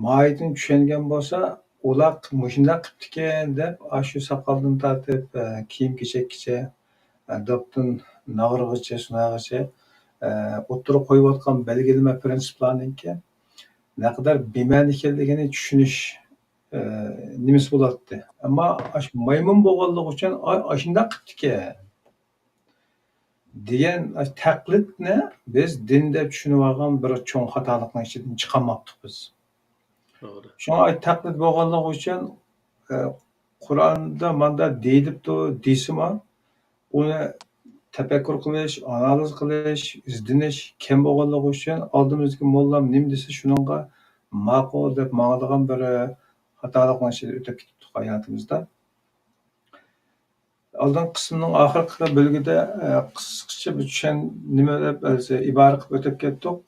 ماھىيىتىنى چۈشەنگەن بولسا، ئۇلار مۇشۇنداق قىپتىكەن دەپ، ئاشۇ ساقالدىن تارتىپ، ئە، كىيىم-كېچەككىچە، ئە، داپتىن ناغرىغىچە، سۇناغىچە، ئە، ئوتتۇرىغا قويۇۋاتقان بەلگىلىمە پىرىنسىپلارنىڭكى نەقەدەر بىمەنە ئىكەنلىكىنى چۈشىنىش، ئە، نېمىسى بولاتتى. ئەمما ئاشۇ مايمۇن بولغانلىقى ئۈچۈن، ئا-، ئاشۇنداق قىپتىكەن دېگەن تەقلىدنى بىز دىن دەپ چۈشىنىۋالغان بىر چوڭ خاتالىقنىڭ ئىچىدىن چىقالماپتۇق بىز. توغرا. شۇڭا تەقلىد بولغانلىقى ئۈچۈن، ئە، قۇرئاندا ماندا دېيىلىپتۇ دېسىمۇ، ئۇنى تەپەككۇر قىلىش، ئانالىز قىلىش، ئىزدىنىش كەم بولغانلىقى ئۈچۈن، ئالدىمىزدىكى موللام نېمە دېسە، شۇنىڭغا ماقۇل دەپ ماڭىدىغان بىر خاتالىقنىڭ ئىچىدە ئۆتۈپ كېتىپتۇق ھاياتىمىزدا. ئالدىنقى قىسىمنىڭ ئاخىرقى بۆلىكىدە، ئە، قىسقىچە بىر چۈشەن-، نېمە دەپ، ئە، ئىبارە قىلىپ ئۆتۈپ كەتتۇق.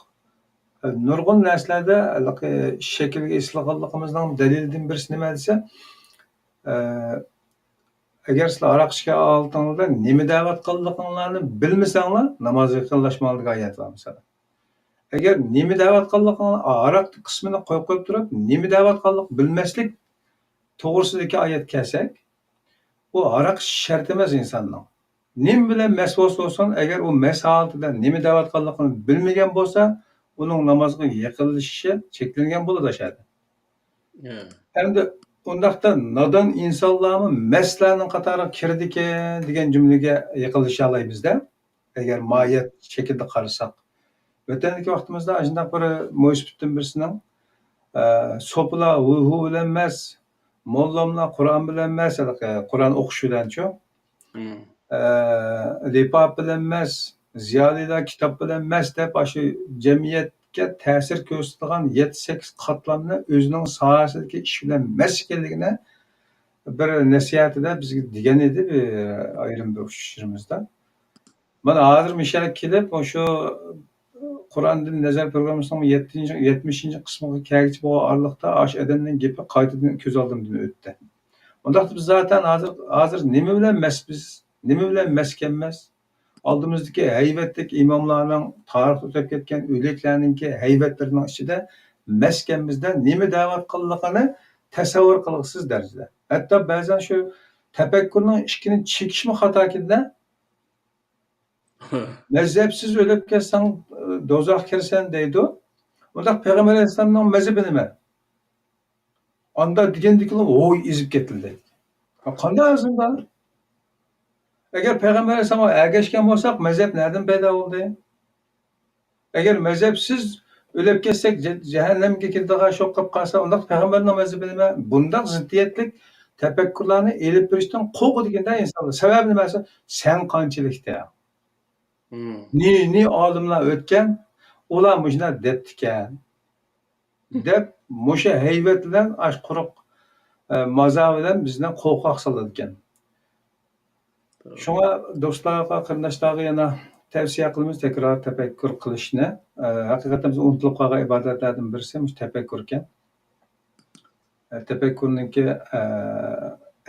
نۇرغۇن نەرسىلەردە ھېلىقى شەكىلگە ئېسىلغانلىقىمىزنىڭ دەلىلىدىن بىرسى نېمە دېسە، ئە، ئەگەر سىلەر ھاراق ئىچكەن ھالىتىڭلاردا نېمە دەۋاتقانلىقىڭلارنى بىلمىسەڭلار، نامازغا يېقىنلاشماڭلار دېگەن ئايەت بار، مىسالەن. ئەگەر نېمە دەۋاتقانلىقىڭ-، ھاراق قىسمىنى قويۇپ، قويۇپ تۇرۇپ، نېمە دەۋاتقانلىقىنى بىلمەسلىك توغرىسىدىكى ئايەت كەلسەك، بۇ ھاراق ئىچىش شەرت ئەمەس ئىنساننىڭ. نېمە بىلەن مەس بولسا بولسۇن، ئەگەر ئۇ مەس ھالىتىدە نېمە دەۋاتقانلىقىنى بىلمىگەن بولسا، ئۇنىڭ نامازغا يېقىنلىشىشى چەكلەنگەن بولىدۇ ئاشۇ يەردە. ھە. ئەمدى ئۇنداقتا نادان ئىنسانلارمۇ مەسلەرنىڭ قاتارىغا كىرىدىكەن دېگەن جۈملىگە يېقىنلىشالايمىز-دە، ئەگەر ماھىيەت شەكلىدە قارىساق. ۋەتەندىكى ۋاقتىمىزدا ئاشۇنداق بىر مۇناسىۋەتتىن بىرسىنىڭ، ئە، سوپىلار ھۇ-ھۇ بىلەن مەس، موللاملار قۇرئان بىلەن مەس، ھېلىقى قۇرئان ئوقۇش بىلەنچۇ. مم. ئە، لىپاپ بىلەن مەس، زىيالىيلار كىتاب بىلەن مەس دەپ، ئاشۇ جەمئىيەتكە تەسىر كۆرسىتىدىغان يەتتە، سەككىز قاتلامنى ئۆزىنىڭ ساھەسىدىكى ئىش بىلەن مەس ئىكەنلىكىنى بىر نەسىھەتىدە بىزگە دېگەن ئىدى، بىر ئايرىم بىر ئۇچرىشىشىمىزدا. مانا ھازىر مۇشۇ يەرگە كېلىپ، مۇشۇ قۇرئاندىن نەزەر پروگراممىسىنىڭ يەتتىنچى، يەتمىشىنچى قىسمىغا كەلگۈچە بولغان ئارىلىقتا ئاشۇ ئادەمنىڭ گېپى قايتىدىن كۆز ئالدىمدىن ئۆتتى. ئۇنداقتا بىز زاتەن ھازىر، ھازىر نېمە بىلەن مەس بىز؟ نېمە بىلەن مەسكەنمىز؟ ئالدىمىزدىكى ھەيۋەتلىك ئىماملارنىڭ، تارىختا ئۆتۈپ كەتكەن ئۆلۈكلەرنىڭكى ھەيۋەتلىرىنىڭ ئىچىدە مەسكەنمىزدە نېمە دەۋاتقانلىقىنى تەسەۋۋۇر قىلغۇسىز دەرىجىدە. ھەتتا بەزەن شۇ تەپەككۇرنىڭ ئىشىكىنى چېكىشمۇ خاتاكەن-دە. مەزھەپسىز ئۆلۈپ كەتسەڭ، دوزاخقا كىرىسەن دەيدۇ. ئۇنداق پەيغەمبەر ئەلەيھىسسالامنىڭ مەزھىپى نېمە؟ ئاندا دېگەندىكىلا ھوي ئېزىپ كېتىلدى. قانداق ئەزىمدار؟ ئەگەر پەيغەمبەر ئەلەيھىسسالامغا ئەگەشكەن بولساق، مەزھەپ نەدىن پەيدا بولدى؟ ئەگەر مەزھەپسىز ئۆلۈپ كەتسەك، جە-، جەھەننەمگە كېتىدىغان شۇ قىلىپ قالسا، ئۇنداق پەيغەمبەرنىڭ مەزھىپى نېمە؟ بۇنداق زىددىيەتلىك تەپەككۇرلارنى ئېلىپ بېرىشتىن قورقىدىكەن-دە ئىنسانلار. سەۋەبى نېمە دېسە، سەن قانچىلىكتە؟ مم. نى، نى ئالىملار ئۆتكەن، ئۇلار مۇشۇنداق دەپتىكەن. دەپ، مۇشۇ ھەيۋەت بىلەن ئاش قۇرۇق، ئە، مازا بىلەن بىزنى قورقاق سالىدىكەن. شۇڭا دوستلارغا، قېرىنداشلارغا يەنە تەۋسىيە قىلىمىز تەكرار تەپەككۇر قىلىشنى. ئە، ھەقىقەتەن بىز ئۇنتۇلۇپ قالغان ئىبادەتلەردىن بىرسى مۇشۇ تەپەككۇركەن. ئە، تەپەككۇرنىڭكى، ئە،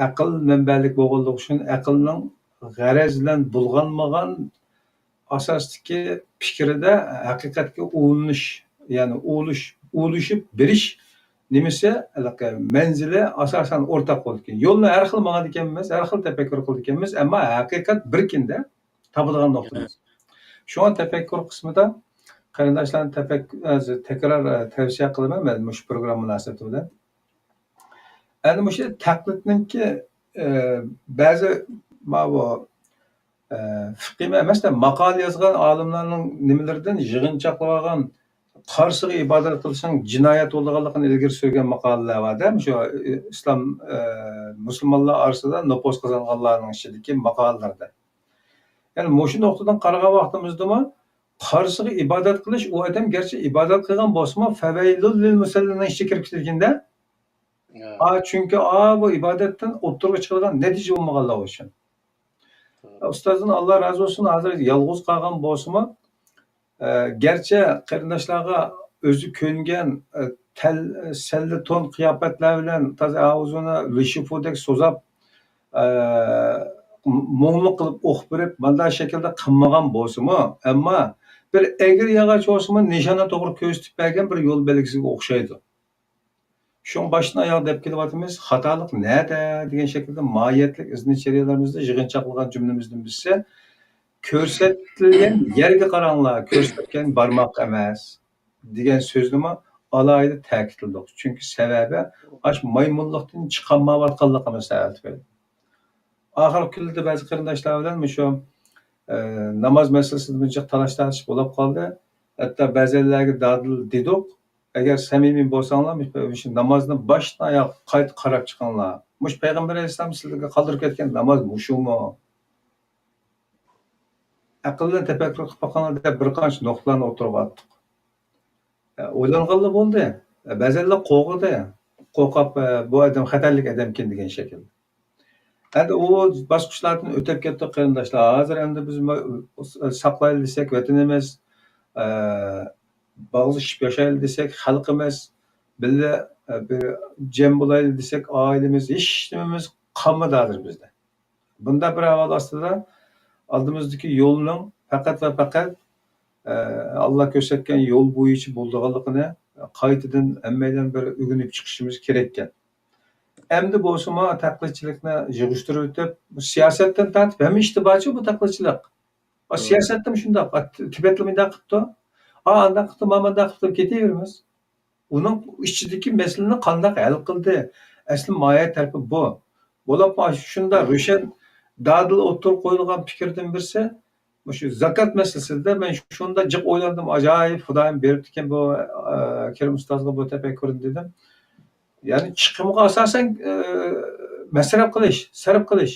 ئەقىل مەنبەلىك بولغانلىقى ئۈچۈن ئەقىلنىڭ غەرەز بىلەن بۇلغانمىغان ئاساستىكى پىكرىدە ھەقىقەتكە ئۇلىنىش، يەنى ئۇلىش-، ئۇلىشىپ بېرىش نېمىسى، ھېلىقى مەنزىلى ئاساسەن ئورتاق بولىدىكەن. يولنى ھەر خىل ماڭىدىكەنمىز، ھەر خىل تەپەككۇر قىلىدىكەنمىز، ئەمما ھەقىقەت بىركىندە تاپىدىغان نۇقتىمىز. شۇڭا تەپەككۇر قىسمىدا قېرىنداشلارنى تەپەككۇ-، تەكرار، ئە، تەۋسىيە قىلىمەن مەن مۇشۇ پروگرامما مۇناسىۋىتى بىلەن. ئەنە مۇشۇ تەقلىدنىڭكى، ئە، بەزى ماۋۇ، ئە، فىقىي ئەمەستە، ماقالە يازغان ئالىملارنىڭ نېمىلىرىدىن يىغىنچاقلىۋالغان قارىسىغا ئىبادەت قىلىشنىڭ جىنايەت بولىدىغانلىقىنى ئىلگىرى سۈرگەن ماقالىلەر بار-دە، مۇشۇ، ئە، ئىسلام، ئە، مۇسۇلمانلار ئارىسىدا نوپۇز قازانغانلارنىڭ ئىچىدىكى ماقالىلەردە. يەنى مۇشۇ نۇقتىدىن قارىغان ۋاقتىمىزدىمۇ قارىسىغا ئىبادەت قىلىش، ئۇ ئادەم گەرچە ئىبادەت قىلغان بولسىمۇ، فەۋەيلۇل لىل مۇسەللىنىڭ ئىچىگە كىرىپ كېتىدىكەن-دە. ھە. ئا، چۈنكى، ئا، بۇ ئىبادەتتىن ئوتتۇرىغا چىقىدىغان نەتىجە بولمىغانلىقى ئۈچۈن. توغرا. ئۇستازدىن ئاللا رازى بولسۇن، ھازىر يالغۇز قالغان بولسىمۇ، ئە، گەرچە قېرىنداشلارغا ئۆزى كۆنگەن، ئە، تەل-، سەللە تون قىياپەتلەر بىلەن تازا ئاۋۇزىنى لىشىفۇدەك سوزاپ، ئە، مۇڭلۇق قىلىپ ئوقۇپ بېرىپ، مانداق شەكىلدە قىلمىغان بولسىمۇ، ئەمما بىر ئەگرى ياغاچ بولسىمۇ، نىشاننى توغرا كۆرسىتىپ بەرگەن بىر يول بەلگىسىگە ئوخشايدۇ. شۇڭا باشتىن ئاياغ دەپ كېلىۋاتىمىز، خاتالىق نەدە دېگەن شەكىلدە ماھىيەتلىك ئىزنا چەريەلىرىمىزدە يىغىنچاقلىغان جۈملىمىزدىن بىرسى، كۆرسەتىلگەن يەرگە قاراڭلار، كۆرسەتكەن بارماق ئەمەس دېگەن سۆزنىمۇ ئالاھىدە تەكىتلىدۇق. چۈنكى سەۋەبى ئاشۇ مايمۇنلۇقتىن چىقالمايۋاتقانلىقىمىز سەۋەب تۈپەيلى. ئاخىرقى كۈنلەردە بەزى قېرىنداشلار بىلەن مۇشۇ، ئە، ناماز مەسىلىسىدە بىر جىق تالاش-تارتىش بولۇپ قالدى. ھەتتا بەزەنلەرگە دادىل دېدۇق، ئەگەر سەمىمىي بولساڭلار، مۇشۇ نامازنى باشتىن ئاياغ قايتا قاراپ چىقىڭلار. مۇشۇ پەيغەمبەر ئەلەيھىسسالام سىلەرگە قالدۇرۇپ كەتكەن ناماز مۇشۇمۇ؟ ئەقىل بىلەن تەپەككۇر قىلىپ باقىڭلار دەپ بىر قانچە نۇقتىلارنى ئوتتۇرىغا ئاتتۇق. ئويلانغانلا بولدى. بەزەنلەر قورقىدۇ. قورقۇپ، بۇ ئادەم خەتەرلىك ئادەمكەن دېگەن شەكىلدە. ئەمدى ئۇ باسقۇچلاردىن ئۆتۈپ كەتتۇق، قېرىنداشلار. ھازىر ئەمدى بىز ما-، ساقلايلى دېسەك، ۋەتىنىمىز، ئە، باغلىشىپ ياشايلى دېسەك، خەلقىمىز بىللە، ئە، بىر جەم بولايلى دېسەك، ئائىلىمىز، ھېچ نېمىمىز قالمىدى ھازىر بىزدە. بۇنداق بىر ئەھۋال ئاستىدا ئالدىمىزدىكى يولنىڭ پەقەت ۋە پەقەت، ئە، ئاللا كۆرسەتكەن يول بويىچە بولىدىغانلىقىنى قايتىدىن ھەممەيلەن بىر ئۆگىنىپ چىقىشىمىز كېرەككەن. ئەمدى بولسىمۇ تەقلىدچىلىكنى يىغىشتۇرۇۋېتىپ، سىياسەتتىن تارتىپ ھەممە ئىشتا بارچۇ بۇ تەقلىدچىلىك. ئا، سىياسەتتىمۇ شۇنداق. ئا، تىبەتلىمۇ مۇنداق قىپتۇ. ئا، ئانداق قىپتۇ، مانا مۇنداق قىپتۇ، كېتىۋېرىمىز. ئۇنىڭ ئىچىدىكى مەسىلىنى قانداق ھەل قىلدى؟ ئەسلى ماھىيەت تەرىپى بۇ. بولۇپمۇ شۇنداق روشەن دادىل ئوتتۇرىغا قويۇلغان پىكىردىن بىرسى، مۇشۇ زاكات مەسىلىسىدە مەن شۇنداق جىق ئويلاندىم، ئاجايىپ خۇدايىم بېرىپتىكەن بۇ، ئە، كېرىم ئۇستازغا بۇ تەپەككۇرنى دېدىم. يەنى چىقىمغا ئاساسەن، ئە، مەسرەپ قىلىش، سەرپ قىلىش.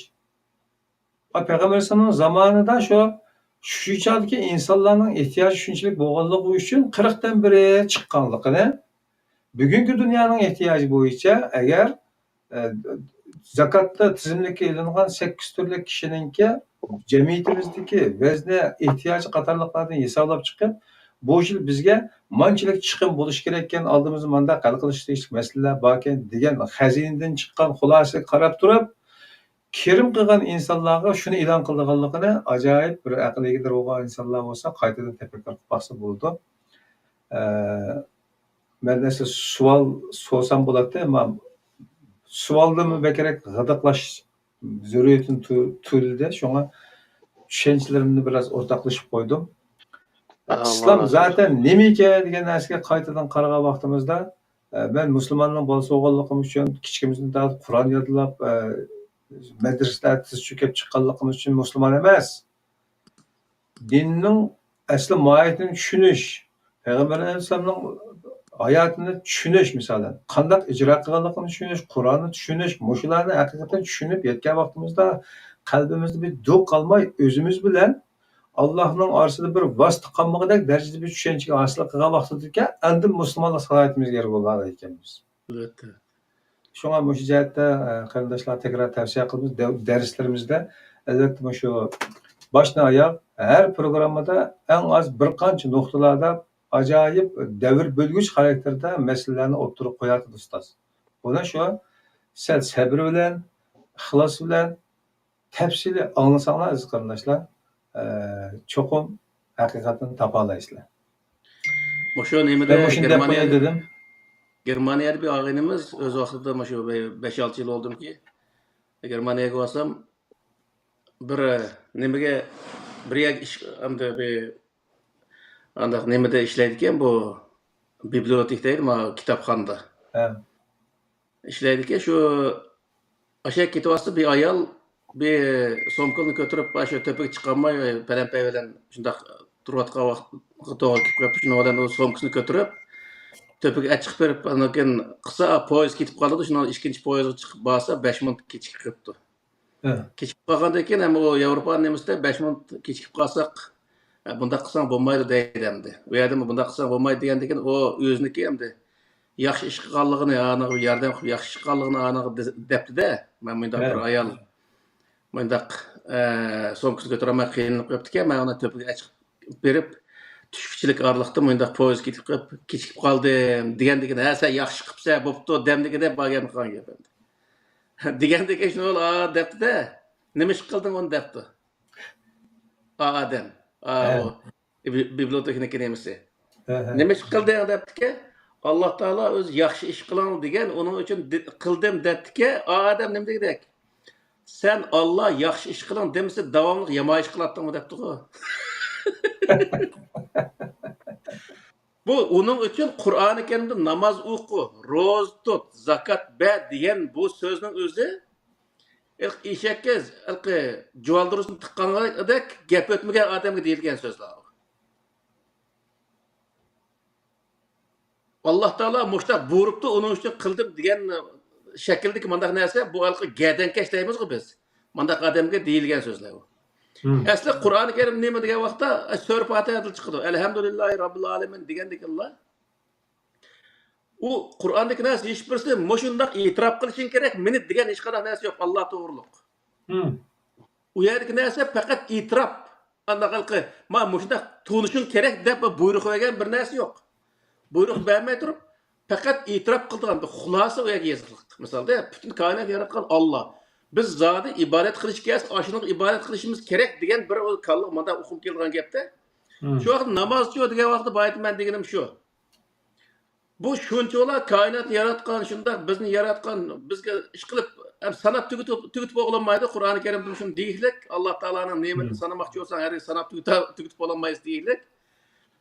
پەيغەمبەر ئەلەيھىسسالامنىڭ زامانىدا شۇ، شۇ چاغدىكى ئىنسانلارنىڭ ئېھتىياجى شۇنچىلىك بولغانلىقى ئۈچۈن قىرىقتىن بىرى چىققانلىقىنى، بۈگۈنكى دۇنيانىڭ ئېھتىياجى بويىچە ئەگەر، ئە، زاكاتتا تىزىملىككە ئېلىنغان سەككىز تۈرلۈك كىشىنىڭكى جەمئىيىتىمىزدىكى ۋەزنە، ئېھتىياجى قاتارلىقلاردىن ھېسابلاپ چىقىپ، بۇ يىل بىزگە مانچىلىك چىقىم بولۇشى كېرەككەن، ئالدىمىزدا مانداق ھەل قىلىش تېگىشلىك مەسىلىلەر باركەن دېگەن خەزىنىدىن چىققان خۇلاسىگە قاراپ تۇرۇپ، كىرىم قىلغان ئىنسانلارغا شۇنى ئېلان قىلىدىغانلىقىنى ئاجايىپ بىر ئەقلىي ئىگىدە بولغان ئىنسانلار بولسا قايتىدىن تەپەككۇر قىلىپ باقسا بولىدۇ. ئە، مەن ئەسلى سوئال سورىسام بولاتتى، ئەمما سوئالدىنمۇ بەكرەك غىدىقلاش زۆرۈرىيىتىنى تۇ-، تۇيۇلدى. شۇڭا چۈشەنچىلىرىمنى بىراز ئورتاقلىشىپ قويدۇم. ئىسلام زاتەن نېمىكەن دېگەن نەرسىگە قايتىدىن قارىغان ۋاقتىمىزدا، ئە، مەن مۇسۇلماننىڭ بالىسى بولغانلىقىم ئۈچۈن، كىچىكىمىزدىن تارتىپ قۇرئان يادلاپ، ئە، مەدرىسىلەردە تىز چۆكۈپ چىققانلىقىم ئۈچۈن مۇسۇلمان ئەمەس. دىننىڭ ئەسلى ماھىيىتىنى چۈشىنىش، پەيغەمبەر ئەلەيھىسسالامنىڭ ھاياتىنى چۈشىنىش، مىسالەن، قانداق ئىجرا قىلغانلىقىنى چۈشىنىش، قۇرئاننى چۈشىنىش، مۇشۇلارنى ھەقىقەتەن چۈشىنىپ يەتكەن ۋاقتىمىزدا قەلبىمىزدە بىر دۇغ قالماي، ئۆزىمىز بىلەن ئاللاھنىڭ ئارىسىدا بىر ۋاسىتە قالمىغۇدەك دەرىجىدە بىر چۈشەنچىگە ھاسىل قىلغان ۋاقتىدىكەن، ئاندىن مۇسۇلمانلىق سالاھىيىتىمىزگە ئىگە بولغان ئىكەنمىز. ئەلۋەتتە. شۇڭا مۇشۇ جەھەتتە، ئە، قېرىنداشلارغا تەكرار تەۋسىيە قىلىمىز، دە-، دەرسلىرىمىزدە، ئەلۋەتتە، مۇشۇ باشتىن ئاياغ ھەر پروگراممىدا ئەڭ ئاز بىر قانچە نۇقتىلاردا ئاجايىپ دەۋر بۆلگۈچ خاراكتېردا مەسىلىلەرنى ئوتتۇرىغا قوياتىدۇ ئۇستاز. بۇنى شۇ سەل سەبرى بىلەن، ئىخلاسى بىلەن، تەپسىلىي ئاڭلىساڭلار، ئەزىز قېرىنداشلار، ئە، چوقۇم ھەقىقەتنى تاپالايسىلەر. مۇشۇ نېمىدە مەن مۇشۇنى دەپ قوياي گېرمانىيەدە، دېدىم. گېرمانىيەدە بىر ئاغىنىمىز ئۆز ۋاقتىدا مۇشۇ بەش-ئالتە يىل بولدىمكى، گېرمانىيەگە بارسام، بىر نېمىگە، بىر يەرگە ئىش، ئەمدى بىر ئانداق نېمىدە ئىشلەيدىكەن، بۇ بىبلىيوتېك دەيدۇ، مانا كىتابخانىدا. ھە. ئىشلەيدىكەن، شۇ ئاشۇ يەرگە كېتىۋاتسا، بىر ئايال بىر سومكىنى كۆتۈرۈپ، ئاشۇ تۆپىگە چىقالماي، پەلەمپەي بىلەن شۇنداق تۇرۇۋاتقان ۋاقىتقا توغرا كېلىپ قېلىپتۇ. شۇنىڭ بىلەن ئۇ سومكىسىنى كۆتۈرۈپ، تۆپىگە ئەچىقىپ بېرىپ، ئاندىن كېيىن قىلسا، پويىز كېتىپ قالىدۇ. شۇنىڭ ئىككىنچى پويىزغا چىقىپ بارسا، بەش مىنۇت كېچىكىپ قېلىپتۇ. ھە. كېچىكىپ قالغاندىن كېيىن ھەم ئۇ ياۋروپانىڭ نېمىسىدە بەش مىنۇت كېچىكىپ قالساق، «ھە، بۇنداق قىلساڭ بولمايدۇ» دەيدۇ ئەمدى. ئۇ يەردىمۇ «بۇنداق قىلساڭ بولمايدۇ» دېگەندىن كېيىن ئۇ ئۆزىنىڭكى ئەمدى ياخشى ئىش قىلغانلىقىنى، ئانىغا ياردەم قىلىپ ياخشى ئىش قىلغانلىقىنى ئانىغا دە-، دەپتۇ-دە. مانا مۇنداق ھە. بىر ئايال مۇنداق، ئە، سومكىسىنى كۆتۈرەلمەي قىينىلىپ قېلىپتىكەن، مەن ئۇنى تۆپىگە ئەچىقىپ بېرىپ، چۈشكۈنچىلىك ئارىلىقتا مۇنداق پويىز كېتىپ قېلىپ، كېچىكىپ قالدىم دېگەندىن كېيىن، «ھە، سەن ياخشى قىپسەن، بوپتۇ» دەمدىكىدە بارگەن قىلغان گەپ ئەمدى. دېگەندىن كېيىن شۇنى ئۇ دەپتۇ-دە، «نېمە ئىش قىلدىڭ ئۇنى؟» دەپتۇ. ئا ئادەم، ئا، ھە. ئۇ بىبلىيوتېكنىڭكى نېمىسى. ھە، ھە. «نېمە ئىش قىلدىڭ؟» دەپتىكەن. «ئاللا تائالا ئۆزى ياخشى ئىش قىلىڭ دېگەن، ئۇنىڭ ئۈچۈن دى-، قىلدىم» دەپتىكەن. ئا ئادەم نېمە دېگۈدەك؟ «سەن ئاللا ياخشى ئىش قىلىڭ دېمىسە، داۋاملىق يامان ئىش قىلاتتىڭمۇ؟» دەپتىغۇ. بۇ ئۇنىڭ ئۈچۈن قۇرئانى كەرىمدە «ناماز ئوقۇ، روزا تۇت، زاكات بەر» دېگەن بۇ سۆزنىڭ ئۆزى ھېلىقى ئېشەككە ھېلىقى جۇۋالدۇرۇسنى تىققانغىدەك گەپ ئۆتمىگەن ئادەمگە دېيىلگەن سۆزلەر. ئاللا تائالا مۇشۇنداق بۇيرۇپتۇ، ئۇنىڭ ئۈچۈن قىلدىم دېگەن شەكىلدىكى مانداق نەرسە، بۇ ھېلىقى گەدەنكەش دەيمىزغۇ بىز. مانداق ئادەمگە دېيىلگەن سۆزلەر بۇ. مم. ئەسلى قۇرئانى كەرىم نېمە دېگەن ۋاقىتتا، سۈرە پاتىھەدىن چىقىدۇ. «ئەلھەمدۇلىللاھى راببىل ئالەمىن» دېگەندىكىنلا. ئۇ قۇرئاندىكى نەرسە ھېچبىرسى مۇشۇنداق ئېتىراپ قىلىشىڭ كېرەك، مېنى دېگەن ھېچقانداق نەرسە يوق، ئاللا توغرۇلۇق. مم. ئۇ يەردىكى نەرسە پەقەت ئېتىراپ. ئانداق ھېلىقى، «ما مۇشۇنداق تونۇشۇڭ كېرەك» دەپ بۇيرۇق بەرگەن بىر نەرسە يوق. بۇيرۇق بەرمەي تۇرۇپ، پەقەت ئېتىراپ قىلىدىغان بىر خۇلاسە ئۇ يەرگە يېزىقلىق. مىسالدا، پۈتۈن كائىنات ياراتقان ئاللا. بىز زادى ئىبادەت قىلىش كەلسە، ئاشۇنىڭغا ئىبادەت قىلىشىمىز كېرەك دېگەن بىر كاللىغا مانداق ئۇقۇم كېلىدىغان گەپتە. شۇ ۋاقىت نامازچۇ دېگەن ۋاقىتتا بايىتى مەن دېگىنىم شۇ. بۇ شۇنچىۋالا كائىناتنى ياراتقان، شۇنداق بىزنى ياراتقان، بىزگە ئىشقىلىپ، ھەم ساناپ تۈگىتىپ، تۈگىتىپ بولغىلىمايدۇ. قۇرئانى كەرىمدە شۇنى دېيىكلىك، ئاللا تائالانىڭ نېمىتىنى سانىماقچى بولساڭ، ھەرگىز ساناپ تۈگىتە-، تۈگىتىپ بولالمايسىز دېيىكلىك.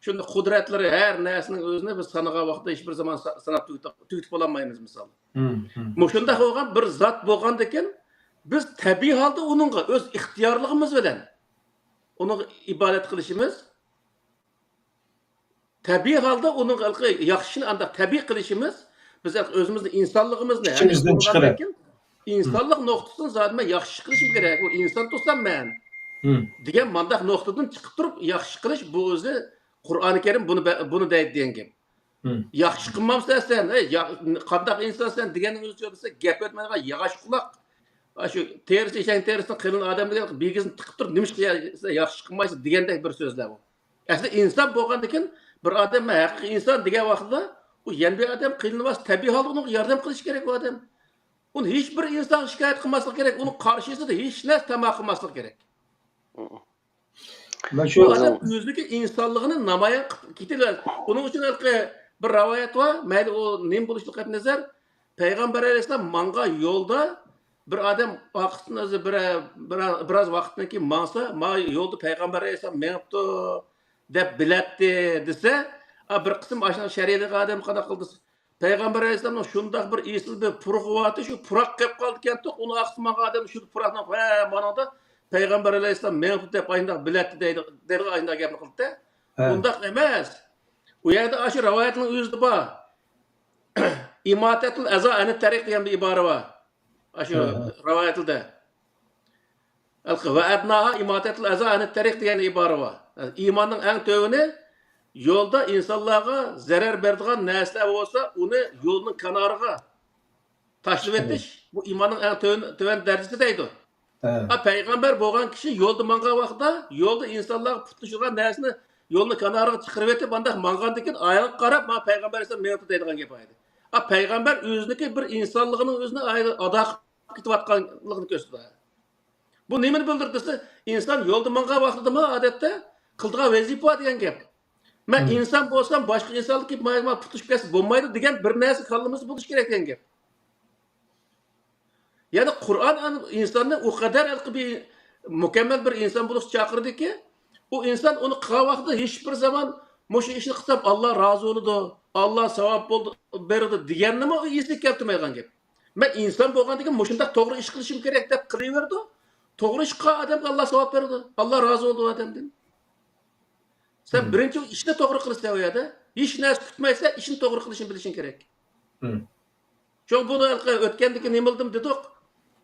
شۇنداق قۇدرەتلىرى، ھەر نەرسىنىڭ ئۆزىنى بىز سانىغان ۋاقىتتا ھېچ بىر زامان سا-، ساناپ تۈگىتىپ، تۈگىتىپ بولالمايمىز، مىسال. مۇشۇنداق بولغان بىر زات بولغاندىكىن، بىز تەبىئىي ھالدا ئۇنىڭغا ئۆز ئىختىيارلىقىمىز بىلەن ئۇنىڭغا ئىبادەت قىلىشىمىز، تەبىئىي ھالدا ئۇنىڭغا ھېلىقى ياخشىنى ئانداق تەبىئىي قىلىشىمىز، بىز ھېلىقى ئۆزىمىزنى، ئىنسانلىقىمىزنى ھەم ئىچىمىزدىن چىقىرىپ. ئىنسانلىق نۇقتىسىدىن زادى مەن ياخشى قىلىشىم كېرەك، ئۇ ئىنسان تۇرسام مەن دېگەن مانداق نۇقتىدىن چىقىپ تۇرۇپ ياخشى قىلىش، بۇ ئۆزى قۇرئانى كەرىم بۇنى بە-، بۇنى دەيدۇ دېگەن گەپ. ياخشى قىلمامسەن سەن، ئەي، يا-، قانداق ئىنسان سەن دېگەننىڭ ئۆزى دېسە، گەپ ئۆتمەيدىغان ياغاچ قۇلاق. ئاشۇ تېرىسى، ئېشەكنىڭ تېرىسىدىن قېلىن ئادەم دېگەن بىگىزنى تىقىپ تۇرۇپ، نېمە قىلىسەن، ياخشى قىلمايسەن دېگەندەك بىر سۆزلەر بۇ. ئەسلى ئىنسان بولغاندىكىن، بىر ئادەم ھەقىقىي ئىنسان دېگەن ۋاقتىدا، ئۇ يەنە بىر ئادەم قىينىلىۋاتسا، تەبىئىي ھالدا ئۇنىڭغا ياردەم قىلىش كېرەك ئۇ ئادەم. ئۇنى ھېچ بىر ئىنسانغا شىكايەت قىلماسلىق كېرەك، ئۇنىڭ قارشىسىدا ھېچ نەرسە تاماق قىلماسلىق كېرەك. مانا شۇ بۇ ئادەم ئۆزىنىڭكى ئىنسانلىقىنى نامايان قىلىپ كېتىۋەر. ئۇنىڭ ئۈچۈن ھېلىقى بىر رىۋايەت بار، مەيلى ئۇ نېمە بولۇشىدىن قەتئىينەزەر، پەيغەمبەر ئەلەيھىسسالام ماڭغان يولدا بىر ئادەم ئارقىسىدىن ئۆزى بىر، بىر، بىراز ۋاقىتتىن كېيىن ماڭسا، ما يولدا پەيغەمبەر ئەلەيھىسسالام مېڭىپتۇ دەپ بىلەتتى دېسە، ئا، بىر قىسىم ئاشۇنىڭ شەرىئەتلىك ئادەم قانداق قىلدى دېسە، پەيغەمبەر ئەلەيھىسسالامنىڭ شۇنداق بىر ئېسىل بىر پۇرىقى بارتى، شۇ پۇراق كەپ قالدىكەنتۇق، ئۇنىڭ ئارقىسىدا ماڭغان ئادەم شۇ پۇراقنىڭ، ھە، مانىڭدا پەيغەمبەر ئەلەيھىسسالام مېڭىپتۇ دەپ ئاشۇنداق بىلەتتى دەيدۇ، دەيدىغان ئاشۇنداق گەپنى قىلدى. ئۇنداق ئەمەس. ئۇ يەردە ئاشۇ رىۋايەتنىڭ ئۆزىدە بار. ئىماتەتۇل ئەزا ئەنىت تەرىق دېگەن بىر ئىبارە بار. ئاشۇ رىۋايەتلىدە. ۋە ئەدناھا ئىماتەتۇل ئەزا ئەنىت تەرىق دېگەن ئىبارە بار. ئىماننىڭ ئەڭ تۆۋىنى يولدا ئىنسانلارغا زەرەر بېرىدىغان نەرسىلەر بولسا، ئۇنى يولنىڭ كەنارىغا تاشلىۋېتىش، بۇ ئىماننىڭ ئەڭ تۆۋەن، تۆۋەن دەرىجىسى دەيدۇ. ئا، پەيغەمبەر بولغان كىشى يولدا ماڭغان ۋاقتىدا، يولدا ئىنسانلارغا پۇتلىشىدىغان نەرسىنى يولنىڭ كەنارىغا چىقىرىۋېتىپ، ئانداق ماڭغاندىكىن ئاياغغا قاراپ، مانا پەيغەمبەر ئەلەيھىسسالام مېڭىپتۇ دەيدىغان گەپ ئىدى. ئا، پەيغەمبەر ئۆزىنىڭكى بىر ئىنسانلىقىنىڭ ئۆزىنى ئايا-، ئادا قىلىپ كېتىۋاتقانلىقىنى كۆرسىتىدۇ. بۇ نېمىنى بىلدۈرىدۇ دېسە، ئىنسان يولدا ماڭغان ۋاقتىدىمۇ ئادەتتە قىلىدىغان ۋەزىپە بار دېگەن گەپ. مەن ئىنسان بولسام، باشقا ئىنسانلار كېلىپ ماڭا، ماڭا پۇتلىشىپ كەتسە بولمايدۇ دېگەن بىر نەرسە كاللىمىزدا بولۇشى كېرەك دېگەن گەپ. يەنى قۇرئان ئىنساننى ئۇ قەدەر ھېلىقى بىر مۇكەممەل بىر ئىنسان بولۇشقا چاقىردىكى، ئۇ ئىنسان ئۇنى قىلغان ۋاقتىدا ھېچ بىر زامان مۇشۇ ئىشنى قىلسام ئاللا رازى بولىدۇ، ئاللا ساۋاب بولدى، بېرىدۇ دېگەننىمۇ ئۇ ئېسىگە كەلتۈرمەيدىغان گەپ. مەن ئىنسان بولغاندىكىن مۇشۇنداق توغرا ئىش قىلىشىم كېرەك دەپ قىلىۋېرىدۇ. توغرا ئىش قىلغان ئادەمگە ئاللا ساۋاب بېرىدۇ، ئاللا رازى بولىدۇ ئۇ ئادەمدىن. سەن بىرىنچى ئىشنى توغرا قىلىسەن ئۇ يەردە. ھېچ نەرسە كۈتمەيسەن، ئىشنى توغرا قىلىشنى بىلىشىڭ كېرەك. شۇڭا بۇنى ئۆتكەندىكى نېمە قىلدىم دېدۇق؟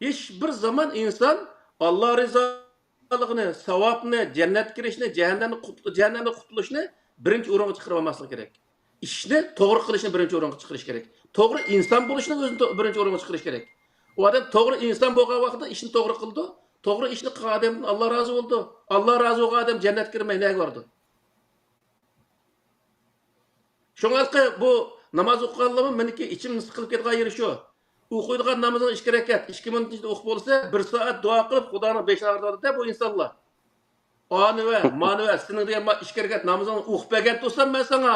ھېچ بىر زامان ئىنسان ئاللا رىزالىقىنى، ساۋابنى، جەننەتكە كىرىشنى، جەھەننەمنى قۇت-، جەھەننەمدىن قۇتۇلۇشنى بىرىنچى ئورۇنغا چىقىرىپ ئالماسلىق كېرەك. ئىشنى توغرا قىلىشنى بىرىنچى ئورۇنغا چىقىرىش كېرەك. توغرا ئىنسان بولۇشنى ئۆزىنى تو-، بىرىنچى ئورۇنغا چىقىرىش كېرەك. ئۇ ئادەم توغرا ئىنسان بولغان ۋاقتىدا ئىشنى توغرا قىلىدۇ. توغرا ئىشنى قىلغان ئادەمدىن ئاللا رازى بولىدۇ. ئاللا رازى بولغان ئادەم جەننەتكە كىرمەي نەگە بارىدۇ؟ شۇڭا بۇ ناماز ئوقۇغانلارمۇ مېنىڭكى ئىچىمنى سىقىلىپ كېتىدىغان يېرى شۇ. ئوقۇيدىغان نامىزىڭ ئىككى رەكەت، ئىككى مىنۇت ئىچىدە ئوقۇپ بولسا، بىر سائەت دۇئا قىلىپ، خۇدانىڭ بېشىنى ئاغرىتىۋاتىدۇ-دە بۇ ئىنسانلار. ئانىۋە، مانىۋە، سېنىڭ دېگەن ما ئىككى رەكەت نامىزىڭنى ئوقۇپ بەرگەن تۇرسام مەن ساڭا.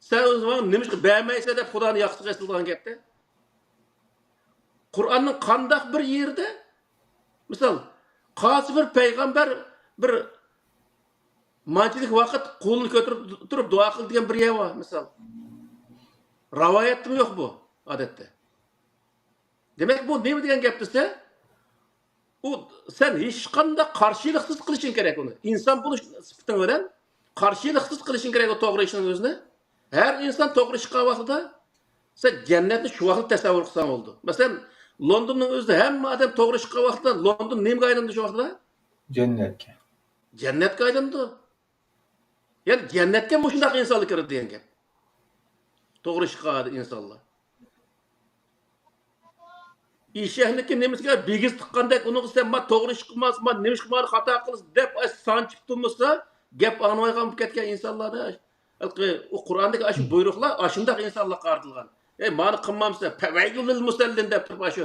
سەن ئۆزۈڭ نېمىشقا بەرمەيسەن دەپ خۇدانى ياقىسىغا ئېسىلىدىغان گەپتە. قۇرئاننىڭ قانداق بىر يېرىدە، مىسال، قايسى بىر پەيغەمبەر بىر مانچىلىك ۋاقىت قولىنى كۆتۈرۈپ تۇرۇپ دۇئا قىلدى دېگەن بىر يەر بار، مىسال. رىۋايەتتىمۇ يوق بۇ، ئادەتتە. دېمەك، بۇ نېمە دېگەن گەپ دېسە، ئۇ سەن ھېچقانداق قارشىلىقسىز قىلىشىڭ كېرەك ئۇنى. ئىنسان بولۇش سۈپىتىڭ بىلەن قارشىلىقسىز قىلىشىڭ كېرەك ئۇ توغرا ئىشنىڭ ئۆزىنى. ھەر ئىنسان توغرا ئىش قىلغان ۋاقتىدا سەن جەننەتنى شۇ ۋاقىتتا تەسەۋۋۇر قىلساڭ بولىدۇ. مەسىلەن، لوندوننىڭ ئۆزىدە ھەممە ئادەم توغرا ئىش قىلغان ۋاقتىدا لوندون نېمىگە ئايلاندى شۇ ۋاقىتتا؟ جەننەتكە. جەننەتكە ئايلىنىدۇ. يەنى جەننەتكە مۇشۇنداق ئىنسانلار كىرىدۇ دېگەن گەپ. توغرا ئىش قىلغان ئىنسانلار. ئېشەكنىڭكى نېمىسىگە بىگىز تىققاندەك، ئۇنىڭغا سەن ما توغرا ئىش قىلماسا، ما نېمە ئىش قىلماي خاتا قىلىسەن دەپ سانچىپ تۇرمىسا، گەپ ئاڭلىمايدىغان بولۇپ كەتكەن ئىنسانلاردا ھېلىقى ئۇ قۇرئاندىكى ئاشۇ بۇيرۇقلار ئاشۇنداق ئىنسانلارغا قارىتىلغان. ئەي، مانا قىلمامسىلەر، پەۋەيلۇل لىل مۇسەللىن دەپ تۇرۇپ، ئاشۇ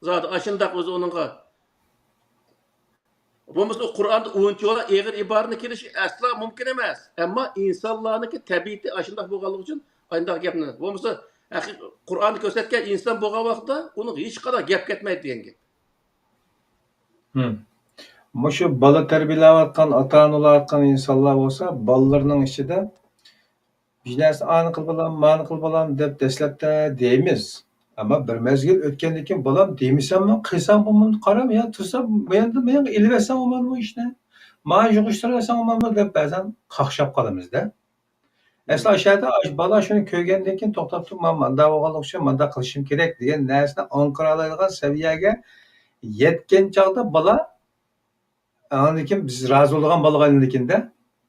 زادى ئاشۇنداق ئۆزى ئۇنىڭغا. بولمىسا ئۇ قۇرئاندا ئۇنچىۋالا ئېغىر ئىبارىنى كېلىشى ئەسلا مۇمكىن ئەمەس. ئەمما ئىنسانلارنىڭكى تەبىئىتى ئاشۇنداق بولغانلىقى ئۈچۈن ئانداق گەپنى. بولمىسا ھەقىقىي قۇرئان كۆرسەتكەن ئىنسان بولغان ۋاقىتتا ئۇنىڭ ھېچقانداق گەپ كەتمەيدۇ دېگەن گەپ. مۇشۇ بالا تەربىيەلەۋاتقان، ئاتا-ئانىلار ئاتقان ئىنسانلار بولسا، بالىلىرىنىڭ ئىچىدە بىر نەرسە، ئانى قىل بالام، مانى قىل بالام دەپ دەسلەپتە دەيمىز. ئەمما بىر مەزگىل ئۆتكەندىن كېيىن، بالام دېمىسەممۇ، قىلساڭ بولمامدۇ، قارا، يا تۇرسا، بۇ يەردە مېنىڭ ئېلىۋەتسەڭ بولمامدۇ بۇ ئىشنى؟ ماڭا يىغىشتۇرۇۋەتسەڭ بولمامدۇ دەپ بەزەن قاقشاپ قالىمىز-دە. ئەسلى ئاشۇ يەردە ئاش-، بالا شۇنى كۆرگەندىن كېيىن توختاپ تۇرۇپ، مانا مانداق بولغانلىقى ئۈچۈن مانداق قىلىشىم كېرەك دېگەن نەرسىنى ئاڭقىرالايدىغان سەۋىيەگە يەتكەن چاغدا بالا ئاندىن كېيىن بىز رازى بولىدىغان بالىغا ئايلىنىدىكىن-دە.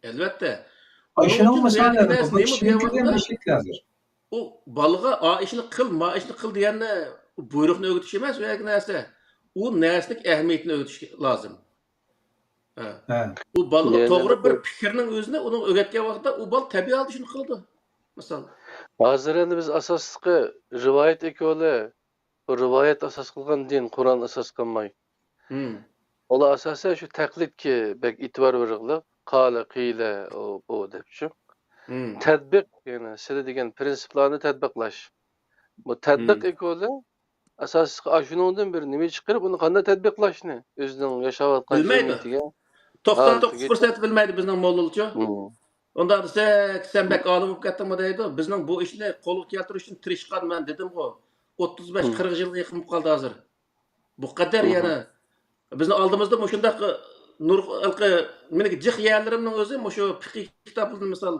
ئەلۋەتتە. ئۇنىڭ ئۈچۈن بۇ يەردىكى نەرسە نېمە دېگەن ۋاقىتتا، ئۇ بالىغا ئا ئىشنى قىل، ما ئىشنى قىل دېگەننى، بۇيرۇقنى ئۆگىتىش ئەمەس، ئۇ يەردىكى نەرسە. ئۇ نەرسىنىڭ ئەھمىيىتىنى ئۆگىتىش لازىم. ھە. ئۇ بالىغا توغرا بىر پىكىرنىڭ ئۆزىنى ئۇنىڭغا ئۆگەتكەن ۋاقىتتا ئۇ بالا تەبىئىي ھالدا شۇنى قىلىدۇ. مىسال. ھازىر ئەمدى بىز ئاساسلىقى رىۋايەت ئېكولى، بۇ رىۋايەت ئاساس قىلغان دىن، قۇرئان ئاساس قىلماي. ئۇلار ئاساسەن شۇ تەقلىدكە بەك ئېتىبار بېرىدىغان. قالە، قىيلە، ئۇ، بۇ دەپ شۇ. تەتبىق، يەنى سىلە دېگەن پىرىنسىپلارنى تەتبىقلاش. بۇ تەتبىق ئېكولى ئاساسلىقى ئاشۇنىڭدىن بىر نېمە چىقىرىپ، ئۇنى قانداق تەتبىقلاشنى ئۆزىنىڭ ياشاۋاتقان بىلمەيدۇ. جەمئىيىتىگە. توقسان توققۇز پىرسەنت بىلمەيدۇ بىزنىڭ موللىلارچۇ. ئۇنداق دېسەك، سەن بەك ئالىم بولۇپ كەتتىڭمۇ دەيدۇ. بىزنىڭ بۇ ئىشنى قولغا كەلتۈرۈش ئۈچۈن تىرىشقان، مەن دېدىمغۇ، ئوتتۇز بەش، قىرىق يىلغا يېقىن بولۇپ قالدى ھازىر. بۇ قەدەر يەنە بىزنىڭ ئالدىمىزدا مۇشۇنداق نۇر، ھېلىقى مېنىڭ جىق يەرلىرىمنىڭ ئۆزى مۇشۇ پىقىي كىتابلىرىدىن، مىسال،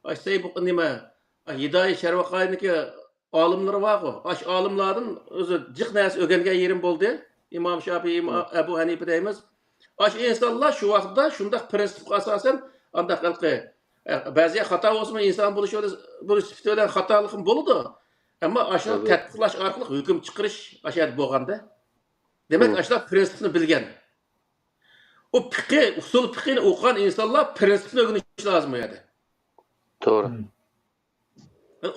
ئاي، سەي بۇ نېمە، ئاي، ھىدايە شەرۋەقاينىڭكى ئالىملىرى بارغۇ، ئاشۇ ئالىملاردىن ئۆزى جىق نەرسە ئۆگەنگەن يېرىم بولدى. ئىمام شاپىي، ئىمام ئەبۇ ھەنىپە دەيمىز. ئاشۇ ئىنسانلار شۇ ۋاقىتتا شۇنداق پىرىنسىپقا ئاساسەن، ئانداق ھېلىقى، ئە، بەزى خاتا بولسىمۇ، ئىنسان بولۇش، بولۇش سۈپىتى بىلەن خاتالىقىمۇ بولىدۇ. ئەمما ئاشۇنى تەتبىقلاش ئارقىلىق ھۆكۈم چىقىرىش ئاشۇ يەردە بولغاندا. دېمەك، ئاشۇنداق پىرىنسىپنى بىلگەن. ئۇ پىقى، ئۇسۇل پىقىنى ئوقۇغان ئىنسانلار پىرىنسىپنى ئۆگىنىشى لازىم ئۇ يەردە. توغرا.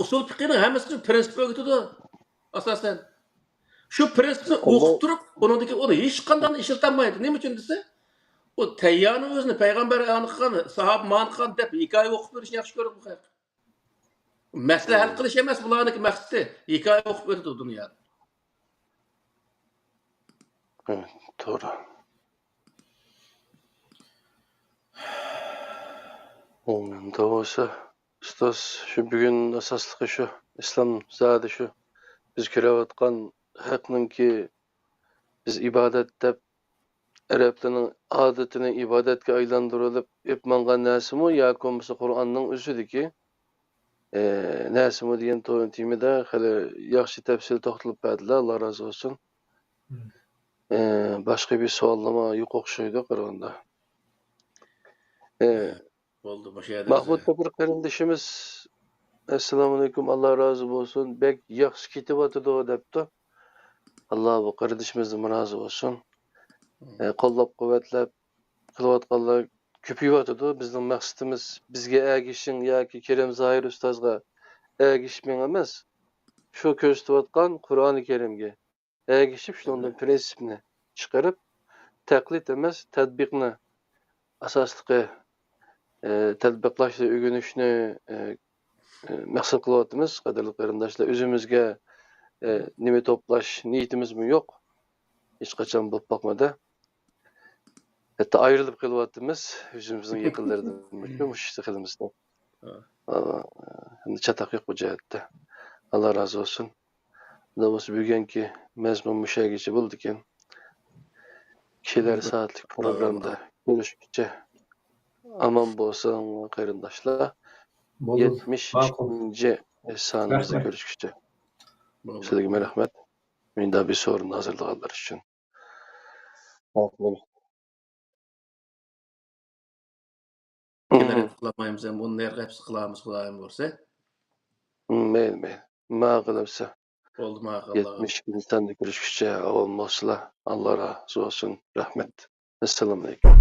ئۇسۇل پىقىنىڭ ھەممىسى پىرىنسىپ ئۆگىتىدۇ، ئاساسەن. شۇ پىرىنسىپنى ئوقۇپ تۇرۇپ، ئۇنىڭدىكى، ئۇنى ھېچقانداقنى ئىشلىتەلمەيدۇ. نېمە ئۈچۈن دېسە، ئۇ تەييارنىڭ ئۆزىنى پەيغەمبەر ئانى قىلغان، ساھابە مانى قىلغان دەپ ھېكايە ئوقۇپ بېرىشنى ياخشى كۆرىدۇ بۇ خەلق. مەسىلە ھەل قىلىش ئەمەس بۇلارنىڭكى مەقسىتى، ھېكايە ئوقۇپ ئۆتىدۇ دۇنيادا. توغرا. ئۇنداق بولسا، ئۇستاز، شۇ بۈگۈن ئاساسلىقى شۇ، ئىسلام زادى شۇ، بىز كۆرۈۋاتقان ھەقنىڭكى، بىز ئىبادەت دەپ، ئەرەبلەرنىڭ ئادىتىنى ئىبادەتكە ئايلاندۇرۇلۇپ ئېلىپ ماڭغان نەرسىمۇ ياكى بولمىسا قۇرئاننىڭ ئۆزىدىكى، ئى، نەرسىمۇ دېگەن تو-، تېمىدا خېلى ياخشى تەپسىلىي توختىلىپ بەردىلەر، ئاللا رازى بولسۇن. ئى، باشقا بىر سوئاللىرىمۇ يوق ئوخشايدۇ قارىغاندا. ئى، بولدى، مۇشۇ يەردە مەھمۇد بىر قېرىندىشىمىز، ئەسسالامۇئەلەيكۇم، ئاللا رازى بولسۇن، بەك ياخشى كېتىۋاتىدۇ دەپتۇ. ئاللا بۇ قېرىندىشىمىزدىن رازى بولسۇن. ئى، قوللاپ قۇۋۋەتلەپ قىلىۋاتقانلار كۆپىيىۋاتىدۇ. بىزنىڭ مەقسىتىمىز بىزگە ئەگىشىڭ ياكى كېرەم زاھىر ئۇستازغا ئەگىشمەڭ ئەمەس، شۇ كۆرسىتىۋاتقان قۇرئانى كەرىمگە ئەگىشىپ، شۇنىڭدىن پىرىنسىپنى چىقىرىپ، تەقلىد ئەمەس، تەتبىقنى ئاساسلىقى، ئى، تەتبىقلاشنى، ئۆگىنىشنى، ئى، ئى، مەقسەت قىلىۋاتىمىز، قەدىرلىك قېرىنداشلار. ئۆزىمىزگە، ئى، نېمە توپلاش نىيىتىمىزمۇ يوق، ھېچقاچان بولۇپ باقمىدى. ھەتتا ئايرىلىپ قېلىۋاتىمىز ئۆزىمىزنىڭ يېقىنلىرىدىن، مۇشۇ، مۇشۇ خىلىمىزدا. ئا، ئەمدى چاتاق يوق بۇ جەھەتتە. ئاللا رازى بولسۇن. ئۇنداق بولسا بۈگۈنكى مەزمۇن مۇشۇ يەرگىچە بولىدىكەن. كېلەر سائەتلىك پروگرامدا كۆرۈشكىچە ئامان بولساڭ قېرىنداشلار. يەتمىش ئىككىنچى سانىمىزدا كۆرۈشكىچە. سىلەرگىمۇ رەھمەت. مۇنداق بىر سورۇننى ھازىرلىغانلار ئۈچۈن. كېلەر ھەپتە قىلالمايمىز، ئەمدى ئۇنى نەرەقە ھەپتىسى قىلارمىز، خۇدايىم بۇيرۇسا. مەيلى، مەيلى. ماقۇل ئەمسە. بولدى، ماقۇل، ئاللا. يەتمىش ئىككىنچى ساندا كۆرۈشكۈچە ئامان بولسىلا. ئاللا رازى بولسۇن. رەھمەت. ئەسسالامۇئەلەيكۇم.